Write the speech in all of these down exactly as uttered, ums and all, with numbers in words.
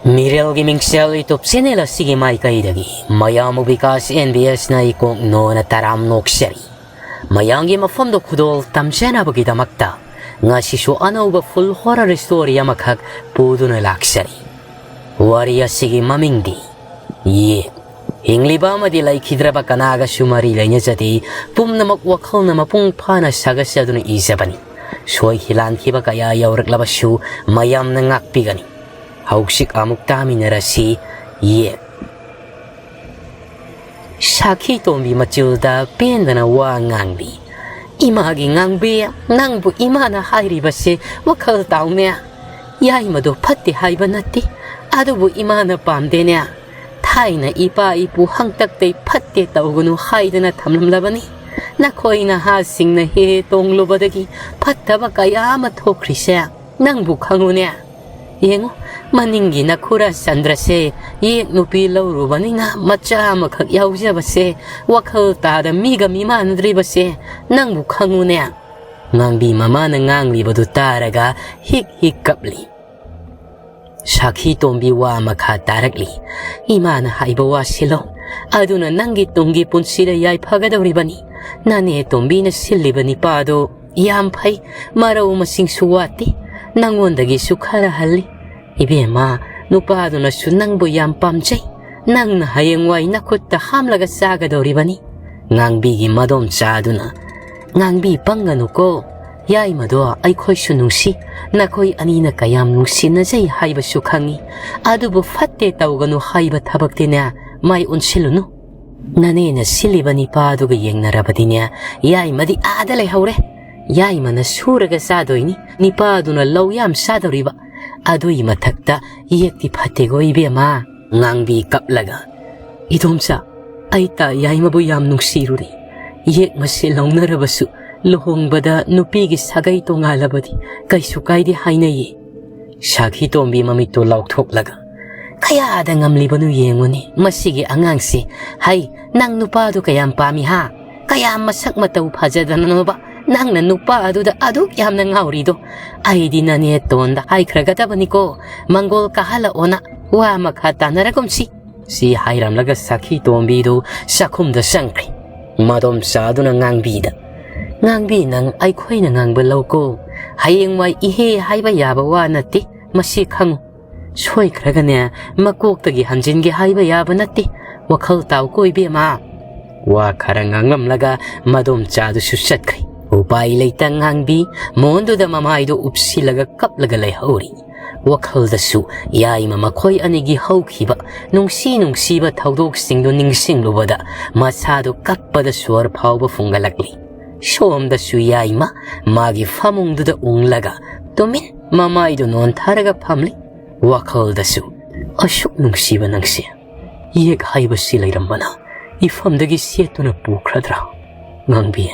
ꯃꯤꯔꯦꯜꯒꯤ ꯃꯤꯡꯁꯦꯜ YouTube channel ꯑꯁꯤꯒꯤ ꯃꯥꯏꯀꯩꯗꯒꯤ ꯃꯌꯥꯝꯕꯨ ꯕꯤꯀꯥꯁ ꯑꯦꯟ ꯕꯤ ꯑꯦꯁꯅ ꯏꯀꯣꯛ ꯅꯣꯅ ꯇꯔꯥꯝ ꯅꯣꯛꯆꯔꯤ꯫ ꯃꯌꯥꯝꯒꯤ ꯃꯐꯝꯗ ꯈꯨꯗꯣꯜ ꯇꯝꯖꯅꯕꯒꯤꯗꯃꯛꯇ ꯉꯁꯤꯁꯨ ꯑꯅꯧꯕ full horror story ꯑꯃꯈꯛ ꯄꯨꯗꯨꯅ ꯂꯥꯛꯆꯔꯤ꯫ ꯋꯥꯔꯤ ꯑꯁꯤꯒꯤ ꯃꯃꯤꯡꯗꯤ ꯌꯦꯠ꯫ ꯍꯤꯡꯂꯤꯕ ꯑꯃꯗꯤ ꯂꯩꯈꯤꯗ꯭ꯔꯕ ꯀꯅꯥꯒꯁꯨ ꯃꯔꯤ ꯂꯩꯅꯖꯗꯦ꯫ ꯄꯨꯝꯅꯃꯛ ꯋꯥꯈꯜꯅ ꯃꯄꯨꯡ ꯐꯥꯅ ꯁꯥꯒꯠꯆꯗꯨꯅ ꯏꯖꯕꯅꯤ꯫ ꯁꯣꯏꯈꯤ ꯂꯥꯟꯈꯤꯕ ꯀꯌꯥ ꯌꯥꯎꯔꯛꯂꯕꯁꯨ ꯃꯌꯥꯝꯅ ꯉꯥꯛꯄꯤꯒꯅꯤ꯫ ꯍꯧꯖꯤꯛ ꯑꯃꯨꯛ ꯇꯥꯃꯤꯟꯅꯔꯁꯤ꯫ ꯌꯦꯠ꯫ ꯁꯥꯈꯤ ꯇꯣꯝꯕꯤ ꯃꯆꯤꯜꯗ ꯄꯦꯟꯗꯅ ꯋꯥ ꯉꯥꯡꯂꯤ꯫ "ꯏꯃꯥꯒꯤ ꯉꯥꯡꯕꯤ, ꯅꯪꯕꯨ ꯏꯃꯥꯅ ꯍꯥꯏꯔꯤꯕꯁꯦ ꯋꯥꯈꯜ ꯇꯥꯎꯅꯦ꯫ ꯌꯥꯏꯃꯗꯣ ꯐꯠꯇꯦ ꯍꯥꯏꯕ ꯅꯠꯇꯦ, ꯑꯗꯨꯕꯨ ꯏꯃꯥꯅ ꯄꯥꯝꯗꯦꯅꯦ꯫ ꯊꯥꯏꯅ ꯏꯄꯥ ꯏꯄꯨ ꯍꯪꯇꯛꯇꯩ ꯐꯠꯇꯦ ꯇꯧꯒꯅꯨ ꯍꯥꯏꯗꯅ ꯊꯝꯂꯝꯂꯕꯅꯤ꯫ ꯅꯈꯣꯏ ꯅꯍꯥꯁꯤꯡꯅ ꯍꯦ ꯇꯣꯡꯂꯨꯕꯗꯒꯤ ꯐꯠꯇꯕ ꯀꯌꯥ ꯑꯃ ꯊꯣꯛꯈ꯭ꯔꯤꯁꯦ ꯅꯪꯕꯨ ꯈꯪꯉꯨꯅꯦ꯫ ꯌꯦꯡꯉꯨ, ꯃꯅꯤꯡꯒꯤ ꯅꯈꯨꯔꯥ ꯆꯟꯗ꯭ꯔꯁꯦ ꯌꯦꯛ ꯅꯨꯄꯤ ꯂꯧꯔꯨꯕꯅꯤꯅ ꯃꯆꯥ ꯑꯃꯈꯛ ꯌꯥꯎꯖꯕꯁꯦ ꯋꯥꯈꯜ ꯇꯥꯗ ꯃꯤꯒ ꯃꯤꯃꯥꯟꯅꯗ꯭ꯔꯤꯕꯁꯦ ꯅꯪꯕꯨ ꯈꯪꯉꯨꯅꯦ꯫" ꯉꯥꯡꯕꯤ ꯃꯃꯥꯅ ꯉꯥꯡꯂꯤꯕꯗꯨ ꯇꯥꯔꯒ ꯍꯤꯛ ꯍꯤꯛ ꯀꯞꯂꯤ꯫ ꯁꯥꯈꯤ ꯇꯣꯝꯕꯤ ꯋꯥ ꯃꯈꯥ ꯇꯥꯔꯛꯂꯤ꯫ "ꯏꯃꯥꯅ ꯍꯥꯏꯕ ꯋꯥꯁꯤꯜꯂꯣ, ꯑꯗꯨꯅ ꯅꯪꯒꯤ ꯇꯨꯡꯒꯤ ꯄꯨꯟꯁꯤꯗ ꯌꯥꯏꯐꯒꯗꯧꯔꯤꯕꯅꯤ꯫ ꯅꯅꯦ ꯇꯣꯝꯕꯤꯅ ꯁꯤꯜꯂꯤꯕ ꯅꯤꯄꯥꯗꯣ ꯌꯥꯝ ꯐꯩ, ꯃꯔꯧ ꯃꯁꯤꯡꯁꯨ ꯋꯥꯠꯇꯦ, ꯅꯪꯉꯣꯟꯗꯒꯤꯁꯨ ꯈꯔ ꯍꯜꯂꯤ꯫ ꯏꯕꯦꯝꯃ, ꯅꯨꯄꯥꯗꯨꯅꯁꯨ ꯅꯪꯕꯨ ꯌꯥꯝ ꯄꯥꯝꯖꯩ꯫ ꯅꯪꯅ ꯍꯌꯦꯡꯋꯥꯏ ꯅꯈꯨꯠꯇ ꯍꯥꯝꯂꯒ ꯆꯥꯒꯗꯧꯔꯤꯕꯅꯤ꯫" ꯉꯥꯡꯕꯤꯒꯤ ꯃꯗꯣꯝꯆꯥꯗꯨꯅ, "ꯉꯥꯡꯕꯤ ꯄꯪꯒꯅꯨꯀꯣ, ꯌꯥꯏꯃꯗꯣ ꯑꯩꯈꯣꯏꯁꯨ ꯅꯨꯡꯁꯤ, ꯅꯈꯣꯏ ꯑꯅꯤꯅ ꯀꯌꯥꯝ ꯅꯨꯡꯁꯤꯅꯖꯩ ꯍꯥꯏꯕꯁꯨ ꯈꯪꯉꯤ, ꯑꯗꯨꯕꯨ ꯐꯠꯇꯦ ꯇꯧꯒꯅꯨ ꯍꯥꯏꯕ ꯊꯕꯛꯇꯤꯅꯦ ꯃꯥꯏ ꯑꯣꯟꯁꯤꯜꯂꯨꯅꯨ꯫ ꯅꯅꯦꯅ ꯁꯤꯜꯂꯤꯕ ꯅꯤꯄꯥꯗꯨꯒ ꯌꯦꯡꯅꯔꯕꯗꯤꯅꯦ, ꯌꯥꯏꯃꯗꯤ ꯑꯥꯗ ꯂꯩꯍꯧꯔꯦ꯫ ꯌꯥꯏꯃꯅ ꯁꯨꯔꯒ ꯆꯥꯗꯣꯏꯅꯤ, ꯅꯤꯄꯥꯗꯨꯅ ꯂꯧ ꯌꯥꯝ ꯆꯥꯗꯧꯔꯤꯕ꯫ ꯑꯗꯨꯒꯤ ꯃꯊꯛꯇ ꯌꯦꯛꯇꯤ ꯐꯠꯇꯦꯀꯣ ꯏꯕꯦꯝꯃ꯫" ꯉꯥꯡꯕꯤ ꯀꯞꯂꯒ, "ꯏꯗꯣꯝꯆꯥ, ꯑꯩ ꯇꯥ ꯌꯥꯏꯃꯕꯨ ꯌꯥꯝ ꯅꯨꯡꯁꯤꯔꯨꯔꯦ꯫ ꯌꯦꯛ ꯃꯁꯦꯜ ꯂꯧꯅꯔꯕꯁꯨ ꯂꯨꯍꯣꯡꯕꯗ ꯅꯨꯄꯤꯒꯤ ꯁꯥꯒꯩ ꯇꯣꯉꯥꯜꯂꯕꯗꯤ ꯀꯩꯁꯨ ꯀꯥꯏꯗꯦ ꯍꯥꯏꯅꯩꯌꯦ꯫" ꯁꯥꯈꯤ ꯇꯣꯝꯕꯤ ꯃꯃꯤꯠꯇꯨ ꯂꯥꯎꯊꯣꯛꯂꯒ, "ꯀꯌꯥꯗ ꯉꯝꯂꯤꯕꯅꯣ ꯌꯦꯡꯉꯨꯅꯦ ꯃꯁꯤꯒꯤ ꯑꯉꯥꯡꯁꯦ꯫ ꯍꯩ, ꯅꯪ ꯅꯨꯄꯥꯗꯨ ꯀꯌꯥꯝ ꯄꯥꯝꯃꯤ ꯍꯥ? ꯀꯌꯥꯝ ꯃꯁꯛ ꯃꯇꯧ ꯐꯖꯗꯅꯅꯣꯕ ꯅꯪꯅ ꯅꯨꯄꯥ ꯑꯗꯨꯗ ꯑꯗꯨꯛ ꯌꯥꯝꯅ ꯉꯥꯎꯔꯤꯗꯣ? ꯑꯩꯗꯤ ꯅꯅꯦ ꯇꯣꯟꯗ ꯍꯥꯏꯈ꯭ꯔꯒꯗꯕꯅꯤꯀꯣ, ꯃꯪꯒꯣꯜ ꯀꯥꯍꯜꯂꯛꯑꯣꯅ꯫ ꯋꯥ ꯃꯈꯥ ꯇꯥꯅꯔꯒꯨꯝꯁꯤ꯫ ꯁꯤ ꯍꯥꯏꯔꯝꯂꯒ ꯁꯈꯤ ꯇꯣꯝꯕꯤꯗꯨ ꯆꯥꯛꯈꯨꯝꯗ ꯆꯪꯈ꯭ꯔꯦ꯫ ꯃꯗꯣꯝꯆꯥꯗꯨꯅ ꯉꯥꯡꯕꯤꯗ, "ꯉꯥꯡꯕꯤ, ꯅꯪ ꯑꯩꯈꯣꯏꯅ ꯉꯥꯡꯕ ꯂꯧꯀꯣ꯫ ꯍꯌꯦꯡꯋꯥꯏ ꯏꯍꯦ ꯍꯥꯏꯕ ꯌꯥꯕ ꯋꯥ ꯅꯠꯇꯦ, ꯃꯁꯤ ꯈꯪꯉꯨ꯫ ꯁꯣꯏꯈ꯭ꯔꯒꯅꯦ, ꯃꯀꯣꯛꯇꯒꯤ ꯍꯟꯖꯤꯟꯒꯦ ꯍꯥꯏꯕ ꯌꯥꯕ ꯅꯠꯇꯦ꯫ ꯋꯥꯈꯜ ꯇꯥꯎꯀꯣ ꯏꯕꯦꯝꯃ"꯫ ꯋꯥ ꯈꯔ ꯉꯥꯡꯂꯝꯂꯒ ꯃꯗꯣꯝꯆꯥꯗꯨꯁꯨ ꯆꯠꯈ꯭ꯔꯦ꯫ ꯎꯄꯥꯏ ꯂꯩꯇ ꯉꯥꯡꯕꯤ ꯃꯣꯟꯗꯨꯗ ꯃꯃꯥꯏꯗꯨ ꯎꯞꯁꯤꯜꯂꯒ ꯀꯞꯂꯒ ꯂꯩꯍꯧꯔꯤ꯫ ꯋꯥꯈꯜꯗꯁꯨ ꯌꯥꯏꯃ ꯃꯈꯣꯏ ꯑꯅꯤꯒꯤ ꯍꯧꯈꯤꯕ ꯅꯨꯡꯁꯤ ꯅꯨꯡꯁꯤꯕ ꯊꯧꯗꯣꯛꯁꯤꯡꯗꯨ ꯅꯤꯡꯁꯤꯡꯂꯨꯕꯗ ꯃꯁꯥꯗꯨ ꯀꯞꯄꯗ ꯁꯣꯔ ꯐꯥꯎꯕ ꯐꯨꯡꯒꯠꯂꯛꯂꯤ꯫ ꯁꯣꯝꯗꯁꯨ ꯌꯥꯏꯃ ꯃꯥꯒꯤ ꯐꯃꯨꯡꯗꯨꯗ ꯎꯪꯂꯒ ꯇꯨꯃꯤꯟ ꯃꯃꯥꯏꯗꯨ ꯅꯣꯟꯊꯔꯒ ꯐꯝꯂꯤ꯫ ꯋꯥꯈꯜꯗꯁꯨ, "ꯑꯁꯨꯛ ꯅꯨꯡꯁꯤꯕ ꯅꯪꯁꯦ ꯌꯦꯛ ꯍꯥꯏꯕꯁꯤ ꯂꯩꯔꯝꯕꯅ ꯏꯐꯝꯗꯒꯤ ꯁꯦꯠꯇꯨꯅ ꯄꯨꯈ꯭ꯔꯗ꯭ꯔꯥ? ꯉꯥꯡꯕꯤ,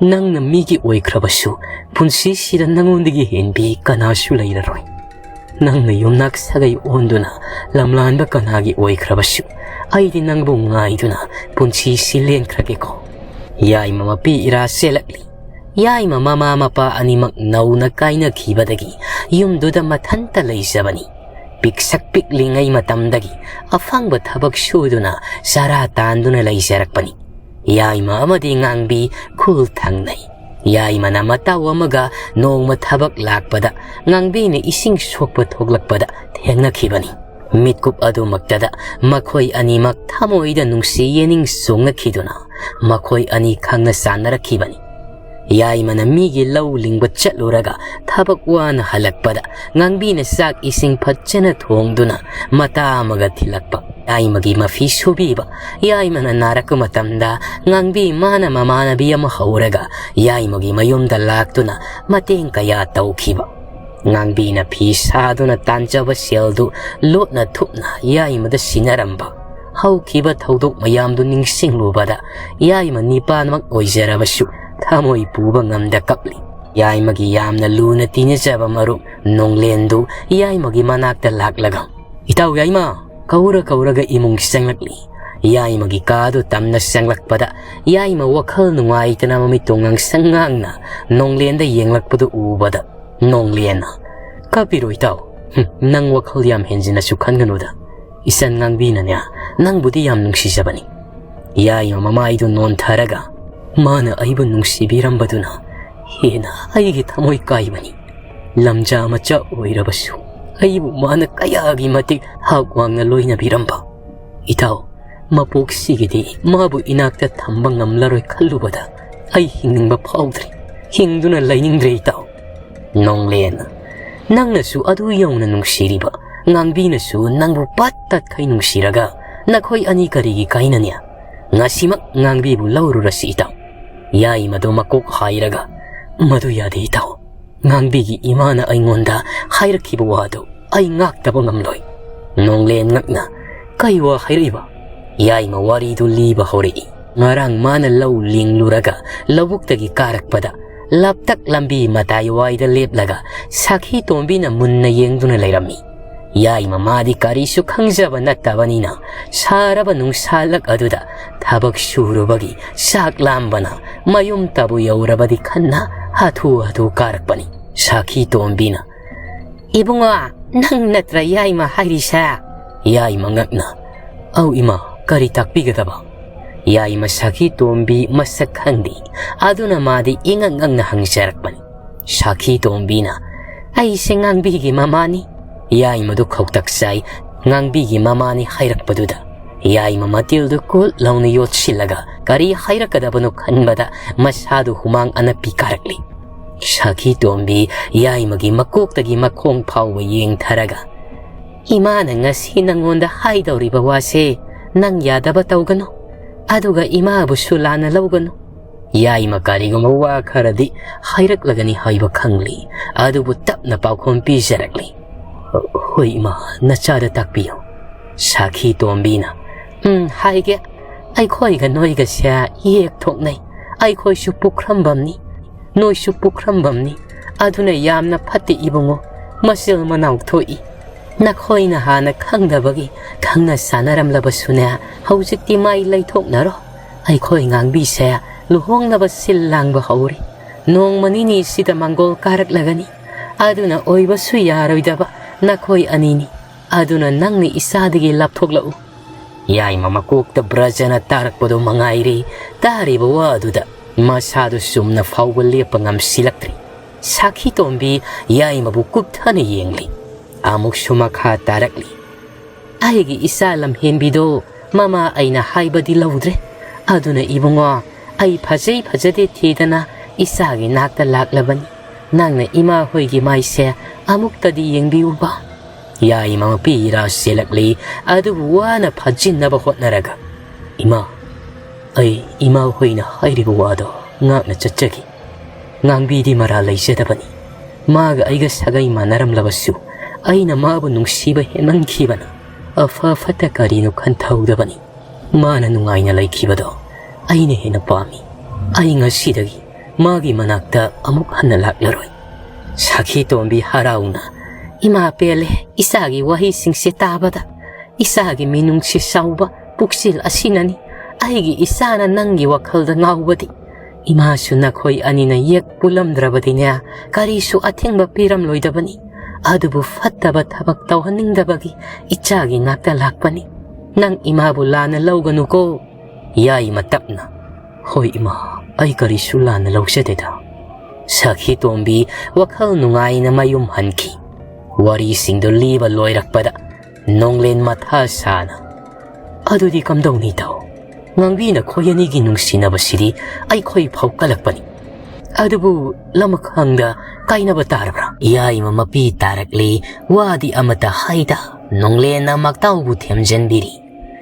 ꯅꯪꯅ ꯃꯤꯒꯤ ꯑꯣꯏꯈ꯭ꯔꯕꯁꯨ ꯄꯨꯟꯁꯤꯁꯤꯗ ꯅꯉꯣꯟꯗꯒꯤ ꯍꯦꯟꯕꯤ ꯀꯅꯥꯁꯨ ꯂꯩꯔꯔꯣꯏ꯫ ꯅꯪꯅ ꯌꯨꯝꯅꯥꯛ ꯁꯥꯒꯩ ꯑꯣꯟꯗꯨꯅ ꯂꯝꯂꯥꯟꯕ ꯀꯅꯥꯒꯤ ꯑꯣꯏꯈ꯭ꯔꯕꯁꯨ ꯑꯩꯗꯤ ꯅꯪꯕꯨ ꯉꯥꯏꯗꯨꯅ ꯄꯨꯟꯁꯤꯁꯤ ꯂꯦꯟꯈ꯭ꯔꯒꯦꯀꯣ"꯫ ꯌꯥꯏꯃ ꯃꯄꯤ ꯏꯔꯥ ꯆꯦꯜꯂꯛꯂꯤ꯫ ꯌꯥꯏꯃ ꯃꯃꯥ ꯃꯄꯥ ꯑꯅꯤꯃꯛ ꯅꯧꯅ ꯀꯥꯏꯅꯈꯤꯕꯗꯒꯤ ꯌꯨꯝꯗꯨꯗ ꯃꯊꯟꯇ ꯂꯩꯖꯕꯅꯤ꯫ ꯄꯤꯛꯁꯛ ꯄꯤꯛꯂꯤꯉꯩ ꯃꯇꯝꯗꯒꯤ ꯑꯐꯪꯕ ꯊꯕꯛ ꯁꯨꯗꯨꯅ ꯆꯔꯥ ꯇꯥꯟꯗꯨꯅ ꯂꯩꯖꯔꯛꯄꯅꯤ꯫ ꯌꯥꯏꯃ ꯑꯃꯗꯤ ꯉꯥꯡꯕꯤ ꯈꯨꯜ ꯊꯪꯅꯩ꯫ ꯌꯥꯏꯃꯅ ꯃꯇꯥꯎ ꯑꯃꯒ ꯅꯣꯡꯃ ꯊꯕꯛ ꯂꯥꯛꯄꯗ ꯉꯥꯡꯕꯤꯅ ꯏꯁꯤꯡ ꯁꯣꯛꯄ ꯊꯣꯛꯂꯛꯄꯗ ꯊꯦꯡꯅꯈꯤꯕꯅꯤ꯫ ꯃꯤꯠꯀꯨꯞ ꯑꯗꯨꯃꯛꯇꯗ ꯃꯈꯣꯏ ꯑꯅꯤꯃꯛ ꯊꯃꯣꯏꯗ ꯅꯨꯡꯁꯤ ꯌꯦꯅꯤꯡ ꯆꯣꯡꯅꯈꯤꯗꯨꯅ ꯃꯈꯣꯏ ꯑꯅꯤ ꯈꯪꯅ ꯆꯥꯟꯅꯔꯛꯈꯤꯕꯅꯤ꯫ ꯌꯥꯏꯃꯅ ꯃꯤꯒꯤ ꯂꯧ ꯂꯤꯡꯕ ꯆꯠꯂꯨꯔꯒ ꯊꯕꯛ ꯋꯥꯅ ꯍꯜꯂꯛꯄꯗ ꯉꯥꯡꯕꯤꯅ ꯆꯥꯛ ꯏꯁꯤꯡ ꯐꯖꯅ ꯊꯣꯡꯗꯨꯅ ꯃꯇꯥ ꯑꯃꯒ ꯊꯤꯜꯂꯛꯄ꯫ ꯌꯥꯏꯃꯒꯤ ꯃꯐꯤ ꯁꯨꯕꯤꯕ꯫ ꯌꯥꯏꯃꯅ ꯅꯥꯔꯛꯄ ꯃꯇꯝꯗ ꯉꯥꯡꯕꯤ ꯃꯥꯅ ꯃꯃꯥꯟꯅꯕꯤ ꯑꯃ ꯍꯧꯔꯒ ꯌꯥꯏꯃꯒꯤ ꯃꯌꯨꯝꯗ ꯂꯥꯛꯇꯨꯅ ꯃꯇꯦꯡ ꯀꯌꯥ ꯇꯧꯈꯤꯕ꯫ ꯉꯥꯡꯕꯤꯅ ꯐꯤ ꯁꯥꯗꯨꯅ ꯇꯥꯟꯖꯕ ꯁꯦꯜꯗꯨ ꯂꯣꯠꯅ ꯊꯨꯞꯅ ꯌꯥꯏꯃꯗ ꯁꯤꯟꯅꯔꯝꯕ꯫ ꯍꯧꯈꯤꯕ ꯊꯧꯗꯣꯛ ꯃꯌꯥꯝꯗꯨ ꯅꯤꯡꯁꯤꯡꯂꯨꯕꯗ ꯌꯥꯏꯃ ꯅꯤꯄꯥꯟꯃꯛ ꯑꯣꯏꯖꯔꯕꯁꯨ ꯊꯃꯣꯏ ꯄꯨꯕ ꯉꯝꯗ ꯀꯞꯂꯤ꯫ ꯌꯥꯏꯃꯒꯤ ꯌꯥꯝꯅ ꯂꯨꯅ ꯇꯤꯟꯅꯖꯕ ꯃꯔꯨꯞ ꯅꯣꯡꯂꯦꯟꯗꯨ ꯌꯥꯏꯃꯒꯤ ꯃꯅꯥꯛꯇ ꯂꯥꯛꯂꯒ, "ꯏꯇꯥꯎ ꯌꯥꯏꯃ!" ꯀꯧꯔ ꯀꯧꯔꯒ ꯏꯃꯨꯡ ꯆꯪꯂꯛꯂꯤ꯫ ꯌꯥꯏꯃꯒꯤ ꯀꯥꯗꯨ ꯇꯝꯅ ꯆꯪꯂꯛꯄꯗ ꯌꯥꯏꯃ ꯋꯥꯈꯜ ꯅꯨꯡꯉꯥꯏꯇꯅ ꯃꯃꯤꯠꯇꯨ ꯉꯥꯡꯁꯪ ꯉꯥꯡꯅ ꯅꯣꯡꯂꯦꯟꯗ ꯌꯦꯡꯂꯛꯄꯗꯨ ꯎꯕꯗ ꯅꯣꯡꯂꯦꯟꯅ, "ꯀꯞꯄꯤꯔꯣ ꯏꯇꯥꯎ, "ꯍꯨꯝ, ꯅꯪ ꯋꯥꯈꯜ ꯌꯥꯝ ꯍꯦꯟꯖꯤꯟꯅꯁꯨ ꯈꯟꯒꯅꯨꯗ꯫ ꯏꯆꯟ ꯉꯥꯡꯕꯤꯅꯅꯦ, ꯅꯪꯕꯨꯗꯤ ꯌꯥꯝ ꯅꯨꯡꯁꯤꯖꯕꯅꯤ꯫" ꯌꯥꯏꯃ ꯃꯃꯥꯏꯗꯨ ꯅꯣꯟꯊꯔꯒ, "ꯃꯥꯅ ꯑꯩꯕꯨ ꯅꯨꯡꯁꯤꯕꯤꯔꯝꯕꯗꯨꯅ ꯍꯦꯟꯅ ꯑꯩꯒꯤ ꯊꯃꯣꯏ ꯀꯥꯏꯕꯅꯤ꯫ ꯂꯝꯖꯥ ꯃꯆꯥ ꯑꯣꯏꯔꯕꯁꯨ ꯑꯩꯕꯨ ꯃꯥꯅ ꯀꯌꯥꯒꯤ ꯃꯇꯤꯛ ꯍꯥꯛ ꯋꯥꯡꯅ ꯂꯣꯏꯅꯕꯤꯔꯝꯕ꯫ ꯏꯇꯥꯎ, ꯃꯄꯣꯛꯁꯤꯒꯤꯗꯤ ꯃꯥꯕꯨ ꯏꯅꯥꯛꯇ ꯊꯝꯕ ꯉꯝꯂꯔꯣꯏ ꯈꯜꯂꯨꯕꯗ ꯑꯩ ꯍꯤꯡꯅꯤꯡꯕ ꯐꯥꯎꯗ꯭ꯔꯦ꯫ ꯍꯤꯡꯗꯨꯅ ꯂꯩꯅꯤꯡꯗ꯭ꯔꯦ ꯏꯇꯥꯎ꯫" ꯅꯣꯡꯂꯦꯟ, "ꯅꯪꯅꯁꯨ ꯑꯗꯨ ꯌꯧꯅ ꯅꯨꯡꯁꯤꯔꯤꯕ, ꯉꯥꯡꯕꯤꯅꯁꯨ ꯅꯪꯕꯨ ꯄꯠ ꯇꯠꯈꯩ ꯅꯨꯡꯁꯤꯔꯒ ꯅꯈꯣꯏ ꯑꯅꯤ ꯀꯔꯤꯒꯤ ꯀꯥꯏꯅꯅꯤ? ꯉꯁꯤꯃꯛ ꯉꯥꯡꯕꯤꯕꯨ ꯂꯧꯔꯨꯔꯁꯤ ꯏꯇꯥꯎ꯫" ꯌꯥꯏꯃꯗꯨ ꯃꯀꯣꯛ ꯍꯥꯏꯔꯒ, "ꯃꯗꯨ ꯌꯥꯗꯦ ꯏꯇꯥꯎ꯫ ꯉꯥꯡꯕꯤꯒꯤ ꯏꯃꯥꯅ ꯑꯩꯉꯣꯟꯗ ꯍꯥꯏꯔꯛꯈꯤꯕ ꯋꯥꯗꯨ ꯑꯩ ꯉꯥꯛꯇꯕ ꯉꯝꯂꯣꯏ꯫" ꯅꯣꯡꯂꯦꯟ ꯉꯛꯅ, "ꯀꯩ ꯋꯥ ꯍꯥꯏꯔꯛꯏꯕ?" ꯌꯥꯏꯃ ꯋꯥꯔꯤꯗꯨ ꯂꯤꯕ ꯍꯧꯔꯛꯏ꯫ ꯉꯔꯥꯡ ꯃꯥꯅ ꯂꯧ ꯂꯤꯡꯂꯨꯔꯒ ꯂꯧꯕꯨꯛꯇꯒꯤ ꯀꯥꯔꯛꯄꯗ, ꯂꯞꯇꯛ ꯂꯝꯕꯤ ꯃꯇꯥꯏ ꯋꯥꯏꯗ ꯂꯦꯞꯂꯒ ꯁꯥꯈꯤ ꯇꯣꯝꯕꯤꯅ ꯃꯨꯟꯅ ꯌꯦꯡꯗꯨꯅ ꯂꯩꯔꯝꯃꯤ꯫ ꯌꯥꯏꯃ ꯃꯥꯗꯤ ꯀꯔꯤꯁꯨ ꯈꯪꯖꯕ ꯅꯠꯇꯕꯅꯤꯅ, ꯁꯥꯔꯕ ꯅꯨꯡꯁꯥꯂꯛ ꯑꯗꯨꯗ ꯊꯕꯛ ꯁꯨꯔꯨꯕꯒꯤ ꯆꯥꯛ ꯂꯥꯝꯕꯅ ꯃꯌꯨꯝ ꯇꯕꯨ ꯌꯧꯔꯕꯗꯤ ꯈꯟꯅ ꯍꯥꯊꯨ ꯍꯥꯊꯨ ꯀꯥꯔꯛꯄꯅꯤ꯫ ꯁꯥꯈꯤ ꯇꯣꯝꯕꯤꯅ, "ꯏꯕꯨꯡꯉꯣ, ꯅꯪ ꯅꯠꯇ꯭ꯔ ꯌꯥꯏꯃ ꯍꯥꯏꯔꯤꯁꯦ?" ꯌꯥꯏꯃ ꯉꯛꯅ, "ꯑꯧ ꯏꯃꯥ, ꯀꯔꯤ ꯇꯥꯛꯄꯤꯒꯗꯕ?" ꯌꯥꯏꯃ ꯁꯥꯈꯤ ꯇꯣꯝꯕꯤ ꯃꯁꯛ ꯈꯪꯗꯦ, ꯑꯗꯨꯅ ꯃꯥꯗꯤ ꯏꯉꯛ ꯉꯛꯅ ꯍꯪꯖꯔꯛꯄꯅꯤ꯫ ꯁꯥꯈꯤ ꯇꯣꯝꯕꯤꯅ, "ꯑꯩꯁꯦ ꯉꯥꯡꯕꯤꯒꯤ ꯃꯃꯥꯅꯤ꯫" ꯌꯥꯏꯃꯗꯨ ꯈꯧꯇꯛ ꯆꯥꯏ꯫ ꯉꯥꯡꯕꯤꯒꯤ ꯃꯃꯥꯅꯤ ꯍꯥꯏꯔꯛꯄꯗꯨꯗ ꯌꯥꯏꯃ ꯃꯇꯤꯜꯗꯨ ꯀꯨꯠ ꯂꯥꯎꯅ ꯌꯣꯠꯁꯤꯜꯂꯒ ꯀꯔꯤ ꯍꯥꯏꯔꯛꯀꯗꯕꯅꯣ ꯈꯟꯕꯗ ꯃꯁꯥꯗꯨ ꯍꯨꯃꯥꯡ ꯑꯅꯞꯄꯤ ꯀꯥꯔꯛꯂꯤ꯫ ꯁꯥꯈꯤ ꯇꯣꯝꯕꯤ ꯌꯥꯏꯃꯒꯤ ꯃꯀꯣꯛꯇꯒꯤ ꯃꯈꯣꯡ ꯐꯥꯎꯕ ꯌꯦꯡꯊꯔꯒ, "ꯏꯃꯥꯅ ꯉꯁꯤ ꯅꯪꯉꯣꯟꯗ ꯍꯥꯏꯗꯧꯔꯤꯕ ꯋꯥꯁꯦ ꯅꯪ ꯌꯥꯗꯕ ꯇꯧꯒꯅꯨ, ꯑꯗꯨꯒ ꯏꯃꯥꯕꯨꯁꯨ ꯂꯥꯟꯅ ꯂꯧꯒꯅꯨ꯫" ꯌꯥꯏꯃ ꯀꯔꯤꯒꯨꯝꯕ ꯋꯥ ꯈꯔꯗꯤ ꯍꯥꯏꯔꯛꯂꯒꯅꯤ ꯍꯥꯏꯕ ꯈꯪꯂꯤ, ꯑꯗꯨꯕꯨ ꯇꯞꯅ ꯄꯥꯎꯈꯨꯝ ꯄꯤꯖꯔꯛꯂꯤ꯫ "ꯍꯣꯏ ꯏꯃꯥ, ꯅꯆꯥꯗ ꯇꯥꯛꯄꯤꯌꯨ꯫" ꯁꯥꯈꯤ ꯇꯣꯝꯕꯤꯅ, "ꯎꯝ, ꯍꯥꯏꯒꯦ꯫ ꯑꯩꯈꯣꯏꯒ ꯅꯣꯏꯒꯁꯦ ꯌꯦꯛ ꯊꯣꯛꯅꯩ꯫ ꯑꯩꯈꯣꯏꯁꯨ ꯄꯨꯈ꯭ꯔꯝꯕꯝꯅꯤ, ꯅꯣꯏꯁꯨ ꯄꯨꯈ꯭ꯔꯝꯕꯝꯅꯤ꯫ ꯑꯗꯨꯅ ꯌꯥꯝꯅ ꯐꯠꯇꯦ ꯏꯕꯨꯡꯉꯣ, ꯃꯆꯤꯜ ꯃꯅꯥꯎ ꯊꯣꯛꯏ꯫ ꯅꯈꯣꯏꯅ ꯍꯥꯟꯅ ꯈꯪꯗꯕꯒꯤ ꯈꯪꯅ ꯆꯥꯟꯅꯔꯝꯂꯕꯁꯨꯅꯦ, ꯍꯧꯖꯤꯛꯇꯤ ꯃꯥꯏ ꯂꯩꯊꯣꯛꯅꯔꯣ꯫ ꯑꯩꯈꯣꯏ ꯉꯥꯡꯕꯤꯁꯦ ꯂꯨꯍꯣꯡꯅꯕ ꯁꯤꯜ ꯂꯥꯡꯕ ꯍꯧꯔꯦ꯫ ꯅꯣꯡꯃ ꯅꯤꯅꯤꯁꯤꯗ ꯃꯪꯒꯣꯜ ꯀꯥꯔꯛꯂꯒꯅꯤ꯫ ꯑꯗꯨꯅ ꯑꯣꯏꯕꯁꯨ ꯌꯥꯔꯣꯏꯗꯕ "ꯅꯈꯣꯏ ꯑꯅꯤꯅꯤ, ꯑꯗꯨꯅ ꯅꯪꯅ ꯏꯆꯥꯗꯒꯤ ꯂꯥꯞꯊꯣꯛꯂꯛꯎ"꯫ ꯌꯥꯏꯃ ꯃꯀꯣꯛꯇ ꯕ꯭ꯔꯖꯅ ꯇꯥꯔꯛꯄꯗꯨ ꯃꯉꯥꯏꯔꯦ꯫ ꯇꯥꯔꯤꯕ ꯋꯥ ꯑꯗꯨꯗ ꯃꯁꯥꯗꯨ ꯆꯨꯝꯅ ꯐꯥꯎꯕ ꯂꯦꯞꯄ ꯉꯝꯁꯤꯜꯂꯛꯇ꯭ꯔꯦ꯫ ꯁꯥꯈꯤ ꯇꯣꯝꯕꯤ ꯌꯥꯏꯃꯕꯨ ꯀꯨꯞꯊꯅ ꯌꯦꯡꯂꯤ꯫ ꯑꯃꯨꯛꯁꯨ ꯃꯈꯥ ꯇꯥꯔꯛꯂꯤ꯫ "ꯑꯩꯒꯤ ꯏꯆꯥ ꯂꯝꯍꯦꯟꯕꯤꯗꯣ ꯃꯃꯥ ꯑꯩꯅ ꯍꯥꯏꯕꯗꯤ ꯂꯧꯗ꯭ꯔꯦ꯫ ꯑꯗꯨꯅ ꯏꯕꯨꯡꯉꯣ, ꯑꯩ ꯐꯖꯩ ꯐꯖꯗꯦ ꯊꯤꯗꯅ ꯏꯆꯥꯒꯤ ꯅꯥꯛꯇ ꯂꯥꯛꯂꯕꯅꯤ꯫ ꯅꯪꯅ ꯏꯃꯥ ꯍꯣꯏꯒꯤ ꯃꯥꯏꯁꯦ ꯑꯃꯨꯛꯇꯗꯤ ꯌꯦꯡꯕꯤꯌꯨꯕ"꯫ ꯌꯥꯏꯃ ꯃꯄꯤ ꯏꯔꯥ ꯆꯦꯜꯂꯛꯂꯤ, ꯑꯗꯨꯕꯨ ꯋꯥꯅ ꯐꯥꯖꯤꯟꯅꯕ ꯍꯣꯠꯅꯔꯒ, "ꯏꯃꯥ, ꯑꯩ ꯏꯃꯥ ꯍꯣꯏꯅ ꯍꯥꯏꯔꯤꯕ ꯋꯥꯗꯣ ꯉꯥꯛꯅ ꯆꯠꯆꯒꯦ꯫ ꯉꯥꯡꯕꯤꯗꯤ ꯃꯔꯥ ꯂꯩꯖꯗꯕꯅꯤ꯫ ꯃꯥꯒ ꯑꯩꯒ ꯁꯥꯒꯩ ꯃꯥꯟꯅꯔꯝꯂꯕꯁꯨ ꯑꯩꯅ ꯃꯥꯕꯨ ꯅꯨꯡꯁꯤꯕ ꯍꯦꯟꯃꯟꯈꯤꯕꯅ ꯑꯐ ꯐꯠꯇ ꯀꯔꯤꯅꯣ ꯈꯟꯊꯍꯧꯗꯕꯅꯤ꯫ ꯃꯥꯅ ꯅꯨꯡꯉꯥꯏꯅ ꯂꯩꯈꯤꯕꯗꯣ ꯑꯩꯅ ꯍꯦꯟꯅ ꯄꯥꯝꯃꯤ꯫ ꯑꯩ ꯉꯁꯤꯗꯒꯤ ꯃꯥꯒꯤ ꯃꯅꯥꯛꯇ ꯑꯃꯨꯛ ꯍꯟꯅ ꯂꯥꯛꯂꯔꯣꯏ"꯫ ꯁꯥꯈꯤ ꯇꯣꯝꯕꯤ ꯍꯔꯥꯎꯅ, "ꯏꯃꯥ ꯄꯦꯜꯂꯦ, ꯏꯆꯥꯒꯤ ꯋꯥꯍꯩꯁꯤꯡꯁꯦ ꯇꯥꯕꯗ꯫ ꯏꯆꯥꯒꯤ ꯃꯤꯅꯨꯡꯁꯤ ꯆꯥꯎꯕ ꯄꯨꯛꯆꯦꯜ ꯑꯁꯤꯅꯅꯤ ꯑꯩꯒꯤ ꯏꯆꯥꯅ ꯅꯪꯒꯤ ꯋꯥꯈꯜꯗ ꯉꯥꯎꯕꯗꯤ꯫ ꯏꯃꯥꯁꯨ ꯅꯈꯣꯏ ꯑꯅꯤꯅ ꯌꯦꯛ ꯄꯨꯜꯂꯝꯗ꯭ꯔꯕꯗꯤꯅꯦ, ꯀꯔꯤꯁꯨ ꯑꯊꯤꯡꯕ ꯄꯤꯔꯝꯂꯣꯏꯗꯕꯅꯤ꯫ ꯑꯗꯨꯕꯨ ꯐꯠꯇꯕ ꯊꯕꯛ ꯇꯧꯍꯟꯅꯤꯡꯗꯕꯒꯤ ꯏꯆꯥꯒꯤ ꯅꯥꯛꯇ ꯂꯥꯛꯄꯅꯤ꯫ ꯅꯪ ꯏꯃꯥꯕꯨ ꯂꯥꯟꯅ ꯂꯧꯒꯅꯨꯀꯣ"꯫ ꯌꯥꯏꯃ ꯇꯞꯅ, "ꯍꯣꯏ ꯏꯃꯥ, ꯑꯩ ꯀꯔꯤꯁꯨ ꯂꯥꯟꯅ ꯂꯧꯖꯗꯦꯗ"꯫ ꯁꯥꯈꯤ ꯇꯣꯝꯕꯤ ꯋꯥꯈꯜ ꯅꯨꯡꯉꯥꯏꯅ ꯃꯌꯨꯝ ꯍꯟꯈꯤ꯫ ꯋꯥꯔꯤꯁꯤꯡꯗꯨ ꯂꯤꯕ ꯂꯣꯏꯔꯛꯄꯗ ꯅꯣꯡꯂꯦꯟ ꯃꯊꯥ ꯁꯥꯅ, "ꯑꯗꯨꯗꯤ ꯀꯝꯗꯧꯅꯤ ꯇꯧ? ꯉꯥꯡꯕꯤ, ꯅꯈꯣꯏ ꯑꯅꯤꯒꯤ ꯅꯨꯡꯁꯤꯅꯕꯁꯤꯗꯤ ꯑꯩꯈꯣꯏ ꯐꯥꯎ ꯀꯜꯂꯛꯄꯅꯤ꯫ ꯑꯗꯨꯕꯨ ꯂꯃꯈꯥꯡꯗ ꯀꯥꯏꯅꯕ ꯇꯥꯔꯕ꯭ꯔꯥ?" ꯌꯥꯏꯃ ꯃꯄꯤ ꯇꯥꯔꯛꯂꯤ꯫ ꯋꯥꯗꯤ ꯑꯃꯠꯇ ꯍꯥꯏꯗ ꯅꯣꯡꯂꯦꯟꯅ ꯃꯛꯇꯥꯎꯕꯨ ꯊꯦꯝꯖꯤꯟꯕꯤꯔꯤ꯫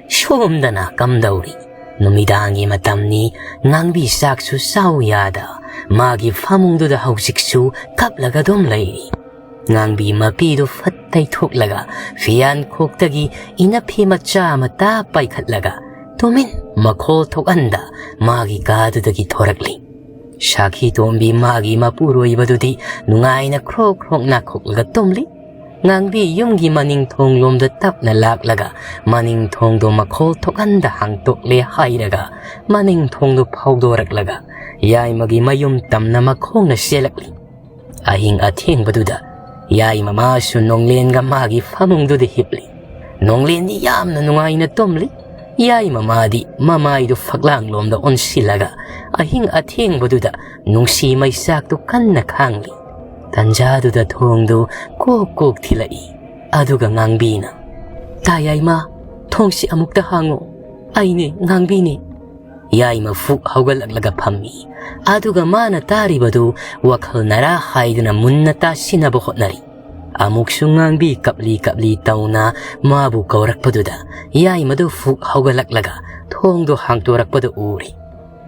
ꯁꯣꯝꯗꯅ ꯀꯝꯗꯧꯔꯤ? ꯅꯨꯃꯤꯗꯥꯡꯒꯤ ꯃꯇꯝꯅꯤ꯫ ꯉꯥꯡꯕꯤ ꯆꯥꯛꯁꯨ ꯆꯥꯎ ꯌꯥꯗ ꯃꯥꯒꯤ ꯐꯃꯨꯡꯗꯨꯗ ꯍꯧꯖꯤꯛꯁꯨ ꯀꯞꯂꯒ ꯑꯗꯨꯝ ꯂꯩꯔꯤ꯫ ꯉꯥꯡꯕꯤ ꯃꯄꯤꯗꯨ ꯐꯠ ꯇꯩꯊꯣꯛꯂꯒ ꯐꯤꯌꯥꯟ ꯈꯣꯛꯇꯒꯤ ꯏꯅꯐꯤ ꯃꯆꯥ ꯑꯃꯇ ꯄꯥꯏꯈꯠꯂꯒ ꯇꯨꯃꯤꯟ ꯃꯈꯣꯜ ꯊꯣꯛꯍꯟꯗ ꯃꯥꯒꯤ ꯀꯥꯗꯨꯗꯒꯤ ꯊꯣꯔꯛꯂꯤ꯫ ꯁꯥꯈꯤ ꯇꯣꯝꯕꯤ ꯃꯥꯒꯤ ꯃꯄꯨꯔꯣꯏꯕꯗꯨꯗꯤ ꯅꯨꯡꯉꯥꯏꯅ ꯈ꯭ꯔꯣꯛ ꯈ꯭ꯔꯣꯛ ꯅꯥꯈꯣꯛꯂꯒ ꯇꯨꯝꯂꯤ꯫ ꯉꯥꯡꯕꯤ ꯌꯨꯝꯒꯤ ꯃꯅꯤꯡ ꯊꯣꯡꯂꯣꯝꯗ ꯇꯞꯅ ꯂꯥꯛꯂꯒ ꯃꯅꯤꯡ ꯊꯣꯡꯗꯣ ꯃꯈꯣꯜ ꯊꯣꯛꯍꯟꯗ ꯍꯥꯡꯇꯣꯛꯂꯦ ꯍꯥꯏꯔꯒ ꯃꯅꯤꯡ ꯊꯣꯡꯗꯣ ꯐꯥꯎꯗꯣꯔꯛꯂꯒ ꯌꯥꯏꯃꯒꯤ ꯃꯌꯨꯝ ꯇꯝꯅ ꯃꯈꯣꯡꯅ ꯆꯦꯜꯂꯛꯂꯤ꯫ ꯑꯍꯤꯡ ꯑꯊꯦꯡꯕꯗꯨꯗ ꯌꯥꯏꯃ ꯃꯥꯁꯨ ꯅꯣꯡꯂꯦꯟꯒ ꯃꯥꯒꯤ ꯐꯃꯨꯡꯗꯨꯗ ꯍꯤꯞꯂꯤ꯫ ꯅꯣꯡꯂꯦꯟꯗꯤ ꯌꯥꯝꯅ ꯅꯨꯡꯉꯥꯏꯅ ꯇꯨꯝꯂꯤ꯫ ꯌꯥꯏꯃ ꯃꯥꯗꯤ ꯃꯃꯥꯏꯗꯨ ꯐꯛꯂꯥꯡꯂꯣꯝꯗ ꯑꯣꯟꯁꯤꯜꯂꯒ ꯑꯍꯤꯡ ꯑꯊꯦꯡꯕꯗꯨꯗ ꯅꯨꯡꯁꯤ ꯃꯩꯆꯥꯛꯇꯨ ꯀꯟꯅ ꯈꯥꯡꯂꯤ꯫ ꯇꯟꯖꯥꯗꯨꯗ ꯊꯣꯡꯗꯨ ꯀꯣꯛ ꯀꯣꯛ ꯊꯤꯜꯂꯛꯏ꯫ ꯑꯗꯨꯒ ꯉꯥꯡꯕꯤꯅ, "ꯇꯥ ꯌꯥꯏꯃ, ꯊꯣꯡꯁꯤ ꯑꯃꯨꯛꯇ ꯍꯥꯡꯉꯨ꯫ ꯑꯩꯅꯦ, ꯉꯥꯡꯕꯤꯅꯦ꯫" ꯌꯥꯏꯃ ꯐꯨꯛ ꯍꯧꯒꯠꯂꯛꯂꯒ ꯐꯝꯃꯤ꯫ ꯑꯗꯨꯒ ꯃꯥꯅ ꯇꯥꯔꯤꯕꯗꯨ ꯋꯥꯈꯜꯅꯔꯥ ꯍꯥꯏꯗꯨꯅ ꯃꯨꯟꯅ ꯇꯥꯁꯤꯟꯅꯕ ꯍꯣꯠꯅꯔꯤ꯫ ꯑꯃꯨꯛꯁꯨ ꯉꯥꯡꯕꯤ ꯀꯞꯂꯤ ꯀꯞꯂꯤ ꯇꯧꯅ ꯃꯥꯕꯨ ꯀꯧꯔꯛꯄꯗꯨꯗ ꯌꯥꯏꯃꯗꯨ ꯐꯨꯛ ꯍꯧꯒꯠꯂꯛꯂꯒ ꯊꯣꯡꯗꯨ ꯍꯥꯡꯇꯣꯔꯛꯄꯗꯨ ꯎꯔꯤ꯫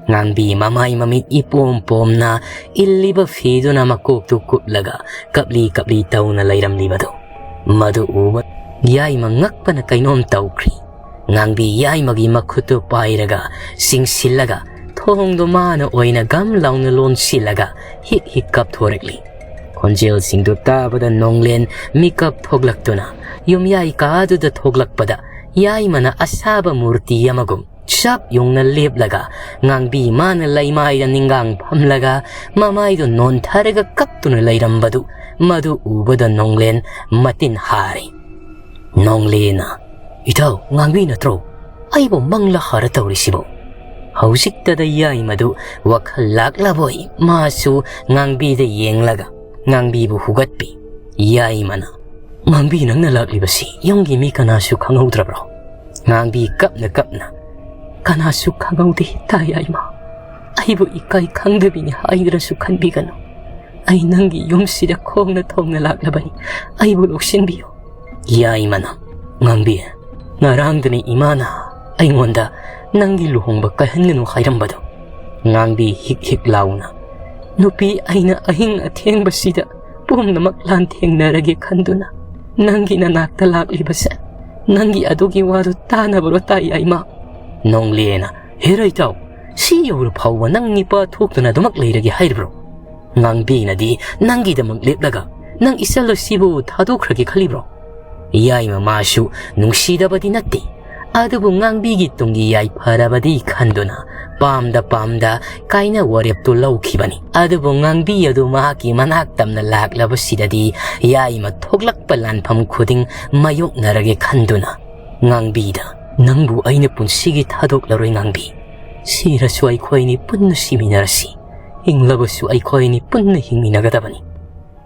ꯉꯥꯡꯕꯤ ꯃꯃꯥꯏ ꯃꯃꯤꯠ ꯏꯄꯣꯝ ꯄꯣꯝꯅ ꯏꯜꯂꯤꯕ ꯐꯤꯗꯨꯅ ꯃꯀꯣꯛꯇꯨ ꯀꯨꯞꯂꯒ ꯀꯞꯂꯤ ꯀꯞꯂꯤ ꯇꯧꯅ ꯂꯩꯔꯝꯂꯤꯕꯗꯨ, ꯃꯗꯨ ꯎꯕ ꯌꯥꯏꯃ ꯉꯛꯄꯅ ꯀꯩꯅꯣꯝ ꯇꯧꯈ꯭ꯔꯤ꯫ ꯉꯥꯡꯕꯤ ꯌꯥꯏꯃꯒꯤ ꯃꯈꯨꯠꯇꯨ ꯄꯥꯏꯔꯒ, ꯆꯤꯡꯁꯤꯜꯂꯒ, ꯊꯣꯡꯗꯣ ꯃꯥꯅ ꯑꯣꯏꯅ ꯒꯝ ꯂꯥꯎꯅ ꯂꯣꯟꯁꯤꯜꯂꯒ ꯍꯤꯛ ꯍꯤꯛ ꯀꯞꯊꯣꯔꯛꯂꯤ꯫ ꯈꯣꯟꯖꯦꯜꯁꯤꯡꯗꯨ ꯇꯥꯕꯗ ꯅꯣꯡꯂꯦꯟ ꯃꯤꯀꯞ ꯊꯣꯛꯂꯛꯇꯨꯅ ꯌꯨꯝꯌꯥꯏ ꯀꯥꯗꯨꯗ ꯊꯣꯛꯂꯛꯄꯗ ꯌꯥꯏꯃꯅ ꯑꯁꯥꯕ ꯃꯨꯔꯇꯤ ꯑꯃꯒꯨꯝ ꯆꯞ ꯌꯨꯡꯅ ꯂꯦꯞꯂꯒ ꯉꯥꯡꯕꯤ ꯃꯥꯅ ꯂꯩꯃꯥꯏꯗ ꯅꯤꯡꯒꯥꯡ ꯐꯝꯂꯒ ꯃꯃꯥꯏꯗꯨ ꯅꯣꯟꯊꯔꯒ ꯀꯞꯇꯨꯅ ꯂꯩꯔꯝꯕꯗꯨ ꯃꯗꯨ ꯎꯕꯗ ꯅꯣꯡꯂꯦꯟ ꯃꯇꯤꯟ ꯍꯥꯔꯦ꯫ ꯅꯣꯡꯂꯦꯟꯅ, "ꯏꯇꯥꯎ, ꯉꯥꯡꯕꯤ ꯅꯠꯇ꯭ꯔꯣ? ꯑꯩꯕꯨ ꯃꯪꯂ ꯍꯥꯔ ꯇꯧꯔꯤꯁꯤꯕꯣ?" ꯍꯧꯖꯤꯛꯇꯗ ꯌꯥꯏꯃꯗꯨ ꯋꯥꯈꯜ ꯂꯥꯛꯂꯕꯣꯏ ꯃꯥꯁꯨ ꯉꯥꯡꯕꯤꯗ ꯌꯦꯡꯂꯒ ꯉꯥꯡꯕꯤꯕꯨ ꯍꯨꯒꯠꯄꯤ꯫ ꯌꯥꯏꯃꯅ, "ꯉꯥꯡꯕꯤ, ꯅꯪꯅ ꯂꯥꯛꯂꯤꯕꯁꯤ ꯌꯨꯝꯒꯤ ꯃꯤ ꯀꯅꯥꯁꯨ ꯈꯪꯍꯧꯗ꯭ꯔꯕ꯭ꯔꯣ?" ꯉꯥꯡꯕꯤ ꯀꯞꯅ ꯀꯞꯅ, "ꯀꯅꯥꯁꯨ ꯈꯪꯍꯧꯗꯦ ꯇꯥ ꯌꯥꯏꯃ꯫ ꯑꯩꯕꯨ ꯏꯀꯥꯏ ꯈꯪꯗꯕꯤꯅꯤ ꯍꯥꯏꯗ꯭ꯔꯁꯨ ꯈꯟꯕꯤꯒꯅꯨ꯫ ꯑꯩ ꯅꯪꯒꯤ ꯌꯨꯝꯁꯤꯗ ꯈꯣꯡꯅ ꯊꯣꯡꯅ ꯂꯥꯛꯂꯕꯅꯤ꯫ ꯑꯩꯕꯨ ꯂꯧꯁꯤꯟꯕꯤꯌꯨ꯫" ꯌꯥꯏꯃꯅ, "ꯉꯥꯡꯕꯤ, ꯉꯔꯥꯡꯗꯅꯤ ꯏꯃꯥꯅ ꯑꯩꯉꯣꯟꯗ ꯅꯪꯒꯤ ꯂꯨꯍꯣꯡꯕ ꯀꯥꯏꯍꯟꯒꯅꯨ ꯍꯥꯏꯔꯝꯕꯗꯣ꯫" ꯉꯥꯡꯕꯤ ꯍꯤꯛ ꯍꯤꯛ ꯂꯥꯎꯅ, "ꯅꯨꯄꯤ ꯑꯩꯅ ꯑꯍꯤꯡ ꯑꯊꯦꯡꯕꯁꯤꯗ ꯄꯨꯝꯅꯃꯛ ꯂꯥꯟꯊꯦꯡꯅꯔꯒꯦ ꯈꯟꯗꯨꯅ ꯅꯪꯒꯤ ꯅꯅꯥꯛꯇ ꯂꯥꯛꯂꯤꯕꯁꯦ ꯅꯪꯒꯤ ꯑꯗꯨꯒꯤ ꯋꯥꯗꯨ ꯇꯥꯅꯕꯔꯣ ꯇꯥ ꯌꯥꯏꯃ?" ꯅꯣꯡꯂꯦꯅ, "ꯍꯦꯔꯣ ꯏꯇꯥꯎ, ꯁꯤ ꯌꯧꯔ ꯐꯥꯎꯕ ꯅꯪ ꯅꯤꯄꯥ ꯊꯣꯛꯇꯨꯅ ꯑꯗꯨꯃꯛ ꯂꯩꯔꯒꯦ ꯍꯥꯏꯔꯤꯕ꯭ꯔꯣ? ꯉꯥꯡꯕꯤꯅꯗꯤ ꯅꯪꯒꯤꯗꯃꯛ ꯂꯦꯞꯂꯒ ꯅꯪ ꯏꯆꯜ ꯑꯁꯤꯕꯨ ꯊꯥꯗꯣꯛꯈ꯭ꯔꯒꯦ ꯈꯜꯂꯤꯕ꯭ꯔꯣ?" ꯌꯥꯏꯃ ꯃꯥꯁꯨ ꯅꯨꯡꯁꯤꯗꯕꯗꯤ ꯅꯠꯇꯦ, ꯑꯗꯨꯕꯨ ꯉꯥꯡꯕꯤꯒꯤ ꯇꯨꯡꯒꯤ ꯌꯥꯏꯐꯔꯕꯗꯤ ꯈꯟꯗꯨꯅ ꯄꯥꯝꯗ ꯄꯥꯝꯗ ꯀꯥꯏꯅ ꯋꯥꯔꯦꯞꯇꯨ ꯂꯧꯈꯤꯕꯅꯤ꯫ ꯑꯗꯨꯕꯨ ꯉꯥꯡꯕꯤ ꯑꯗꯨ ꯃꯍꯥꯛꯀꯤ ꯃꯅꯥꯛ ꯇꯝꯅ ꯂꯥꯛꯂꯕꯁꯤꯗꯗꯤ ꯌꯥꯏꯃ ꯊꯣꯛꯂꯛꯄ ꯂꯥꯟꯐꯝ ꯈꯨꯗꯤꯡ ꯃꯥꯌꯣꯛꯅꯔꯒꯦ ꯈꯟꯗꯨꯅ ꯉꯥꯡꯕꯤꯗ, "ꯅꯪꯕꯨ ꯑꯩꯅ ꯄꯨꯟꯁꯤꯒꯤ ꯊꯥꯗꯣꯛꯂꯔꯣꯏ ꯉꯥꯡꯕꯤ꯫ ꯁꯤꯔꯁꯨ ꯑꯩꯈꯣꯏꯅꯤ ꯄꯨꯟꯅ ꯁꯤꯃꯤꯟꯅꯔꯁꯤ꯫ ꯍꯤꯡꯂꯕꯁꯨ ꯑꯩꯈꯣꯏꯅꯤ ꯄꯨꯟꯅ ꯍꯤꯡꯃꯤꯟꯅꯒꯗꯕꯅꯤ"꯫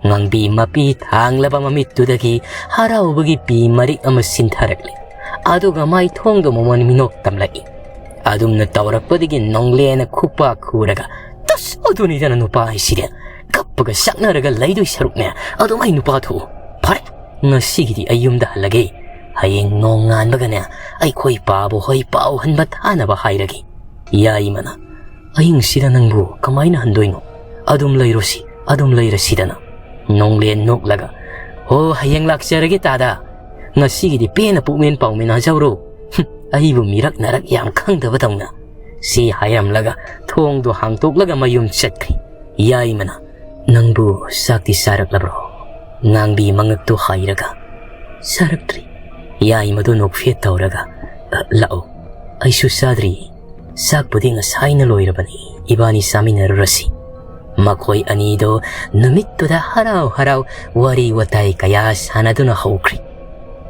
ꯉꯥꯡꯕꯤ ꯃꯄꯤ ꯊꯥꯡꯂꯕ ꯃꯃꯤꯠꯇꯨꯗꯒꯤ ꯍꯔꯥꯎꯕꯒꯤ ꯄꯤ ꯃꯔꯤꯛ ꯑꯃ ꯁꯤꯟꯊꯔꯛꯂꯦ꯫ ꯑꯗꯨꯒ ꯃꯥꯏꯊꯣꯡꯗꯣ ꯃꯃꯣꯟ ꯃꯤꯅꯣꯛ ꯇꯝꯂꯛꯏ꯫ ꯑꯗꯨꯝꯅ ꯇꯧꯔꯛꯄꯗꯒꯤ ꯅꯣꯡꯂꯦꯅ ꯈꯨꯄꯥꯛ ꯈꯨꯔꯒ, "ꯇꯁ! ꯑꯗꯨꯅꯤꯗꯅ ꯅꯨꯄꯥ ꯍꯥꯏꯁꯤꯗꯤ꯫ ꯀꯞꯄꯒ ꯁꯛꯅꯔꯒ ꯂꯩꯗꯣꯏ ꯁꯔꯨꯛꯅꯦ, ꯑꯗꯨꯃꯥꯏ ꯅꯨꯄꯥ ꯊꯣꯛꯎ꯫ ꯐꯔꯦ, ꯉꯁꯤꯒꯤꯗꯤ ꯑꯩ ꯌꯨꯝꯗ ꯍꯜꯂꯒꯦ꯫ ꯍꯌꯦꯡ ꯅꯣꯡꯉꯥꯟꯕꯒꯅꯦ ꯑꯩꯈꯣꯏ ꯄꯥꯕꯨ ꯍꯣꯏ ꯄꯥꯎ ꯍꯟꯕ ꯊꯥꯅꯕ ꯍꯥꯏꯔꯒꯦ"꯫ ꯌꯥꯏꯃꯅ, "ꯑꯍꯤꯡꯁꯤꯗ ꯅꯪꯕꯨ ꯀꯃꯥꯏꯅ ꯍꯟꯗꯣꯏꯅꯣ? ꯑꯗꯨꯝ ꯂꯩꯔꯨꯁꯤ, ꯑꯗꯨꯝ ꯂꯩꯔꯁꯤꯗꯅ"꯫ ꯅꯣꯡꯂꯦꯟ ꯅꯣꯛꯂꯒ, "ꯍꯣ, ꯍꯌꯦꯡ ꯂꯥꯛꯆꯔꯒꯦ ꯇꯥꯗ꯫ ꯉꯁꯤꯒꯤꯗꯤ ꯄꯦꯟꯅ ꯄꯨꯛꯃꯦꯟ ꯄꯥꯎꯃꯤꯟꯅꯖꯧꯔꯣ꯫ ꯍꯨꯝ, ꯑꯩꯕꯨ ꯃꯤꯔꯛ ꯅꯔꯛ ꯌꯥꯝ ꯈꯪꯗꯕꯗꯧꯅ"꯫ ꯁꯤ ꯍꯥꯏꯔꯝꯂꯒ ꯊꯣꯡꯗꯣ ꯍꯥꯡꯇꯣꯛꯂꯒ ꯃꯌꯨꯝ ꯆꯠꯈ꯭ꯔꯤ꯫ ꯌꯥꯏꯃꯅ, "ꯅꯪꯕꯨ ꯆꯥꯛꯇꯤ ꯆꯥꯔꯛꯂꯕ꯭ꯔꯣ?" ꯉꯥꯡꯕꯤ ꯃꯉꯛꯇꯨ ꯍꯥꯏꯔꯒ, "ꯆꯥꯔꯛꯇ꯭ꯔꯤ"꯫ ꯌꯥꯏꯃꯗꯨ ꯅꯣꯛꯐꯦꯠ ꯇꯧꯔꯒ, "ꯑ, ꯂꯥꯛꯑꯣ, ꯑꯩꯁꯨ ꯆꯥꯗ꯭ꯔꯤ꯫ ꯆꯥꯛꯄꯨꯗꯤ ꯉꯁꯥꯏꯅ ꯂꯣꯏꯔꯕꯅꯤ, ꯏꯕꯥꯅꯤ ꯆꯥꯃꯤꯟꯅꯔꯨꯔꯁꯤ"꯫ ꯃꯈꯣꯏ ꯑꯅꯤꯗꯣ ꯅꯨꯃꯤꯠꯇꯨꯗ ꯍꯔꯥꯎ ꯍꯔꯥꯎ ꯋꯥꯔꯤ ꯋꯥꯇꯥꯏ ꯀꯌꯥ ꯁꯥꯟꯅꯗꯨꯅ ꯍꯧꯈ꯭ꯔꯤ꯫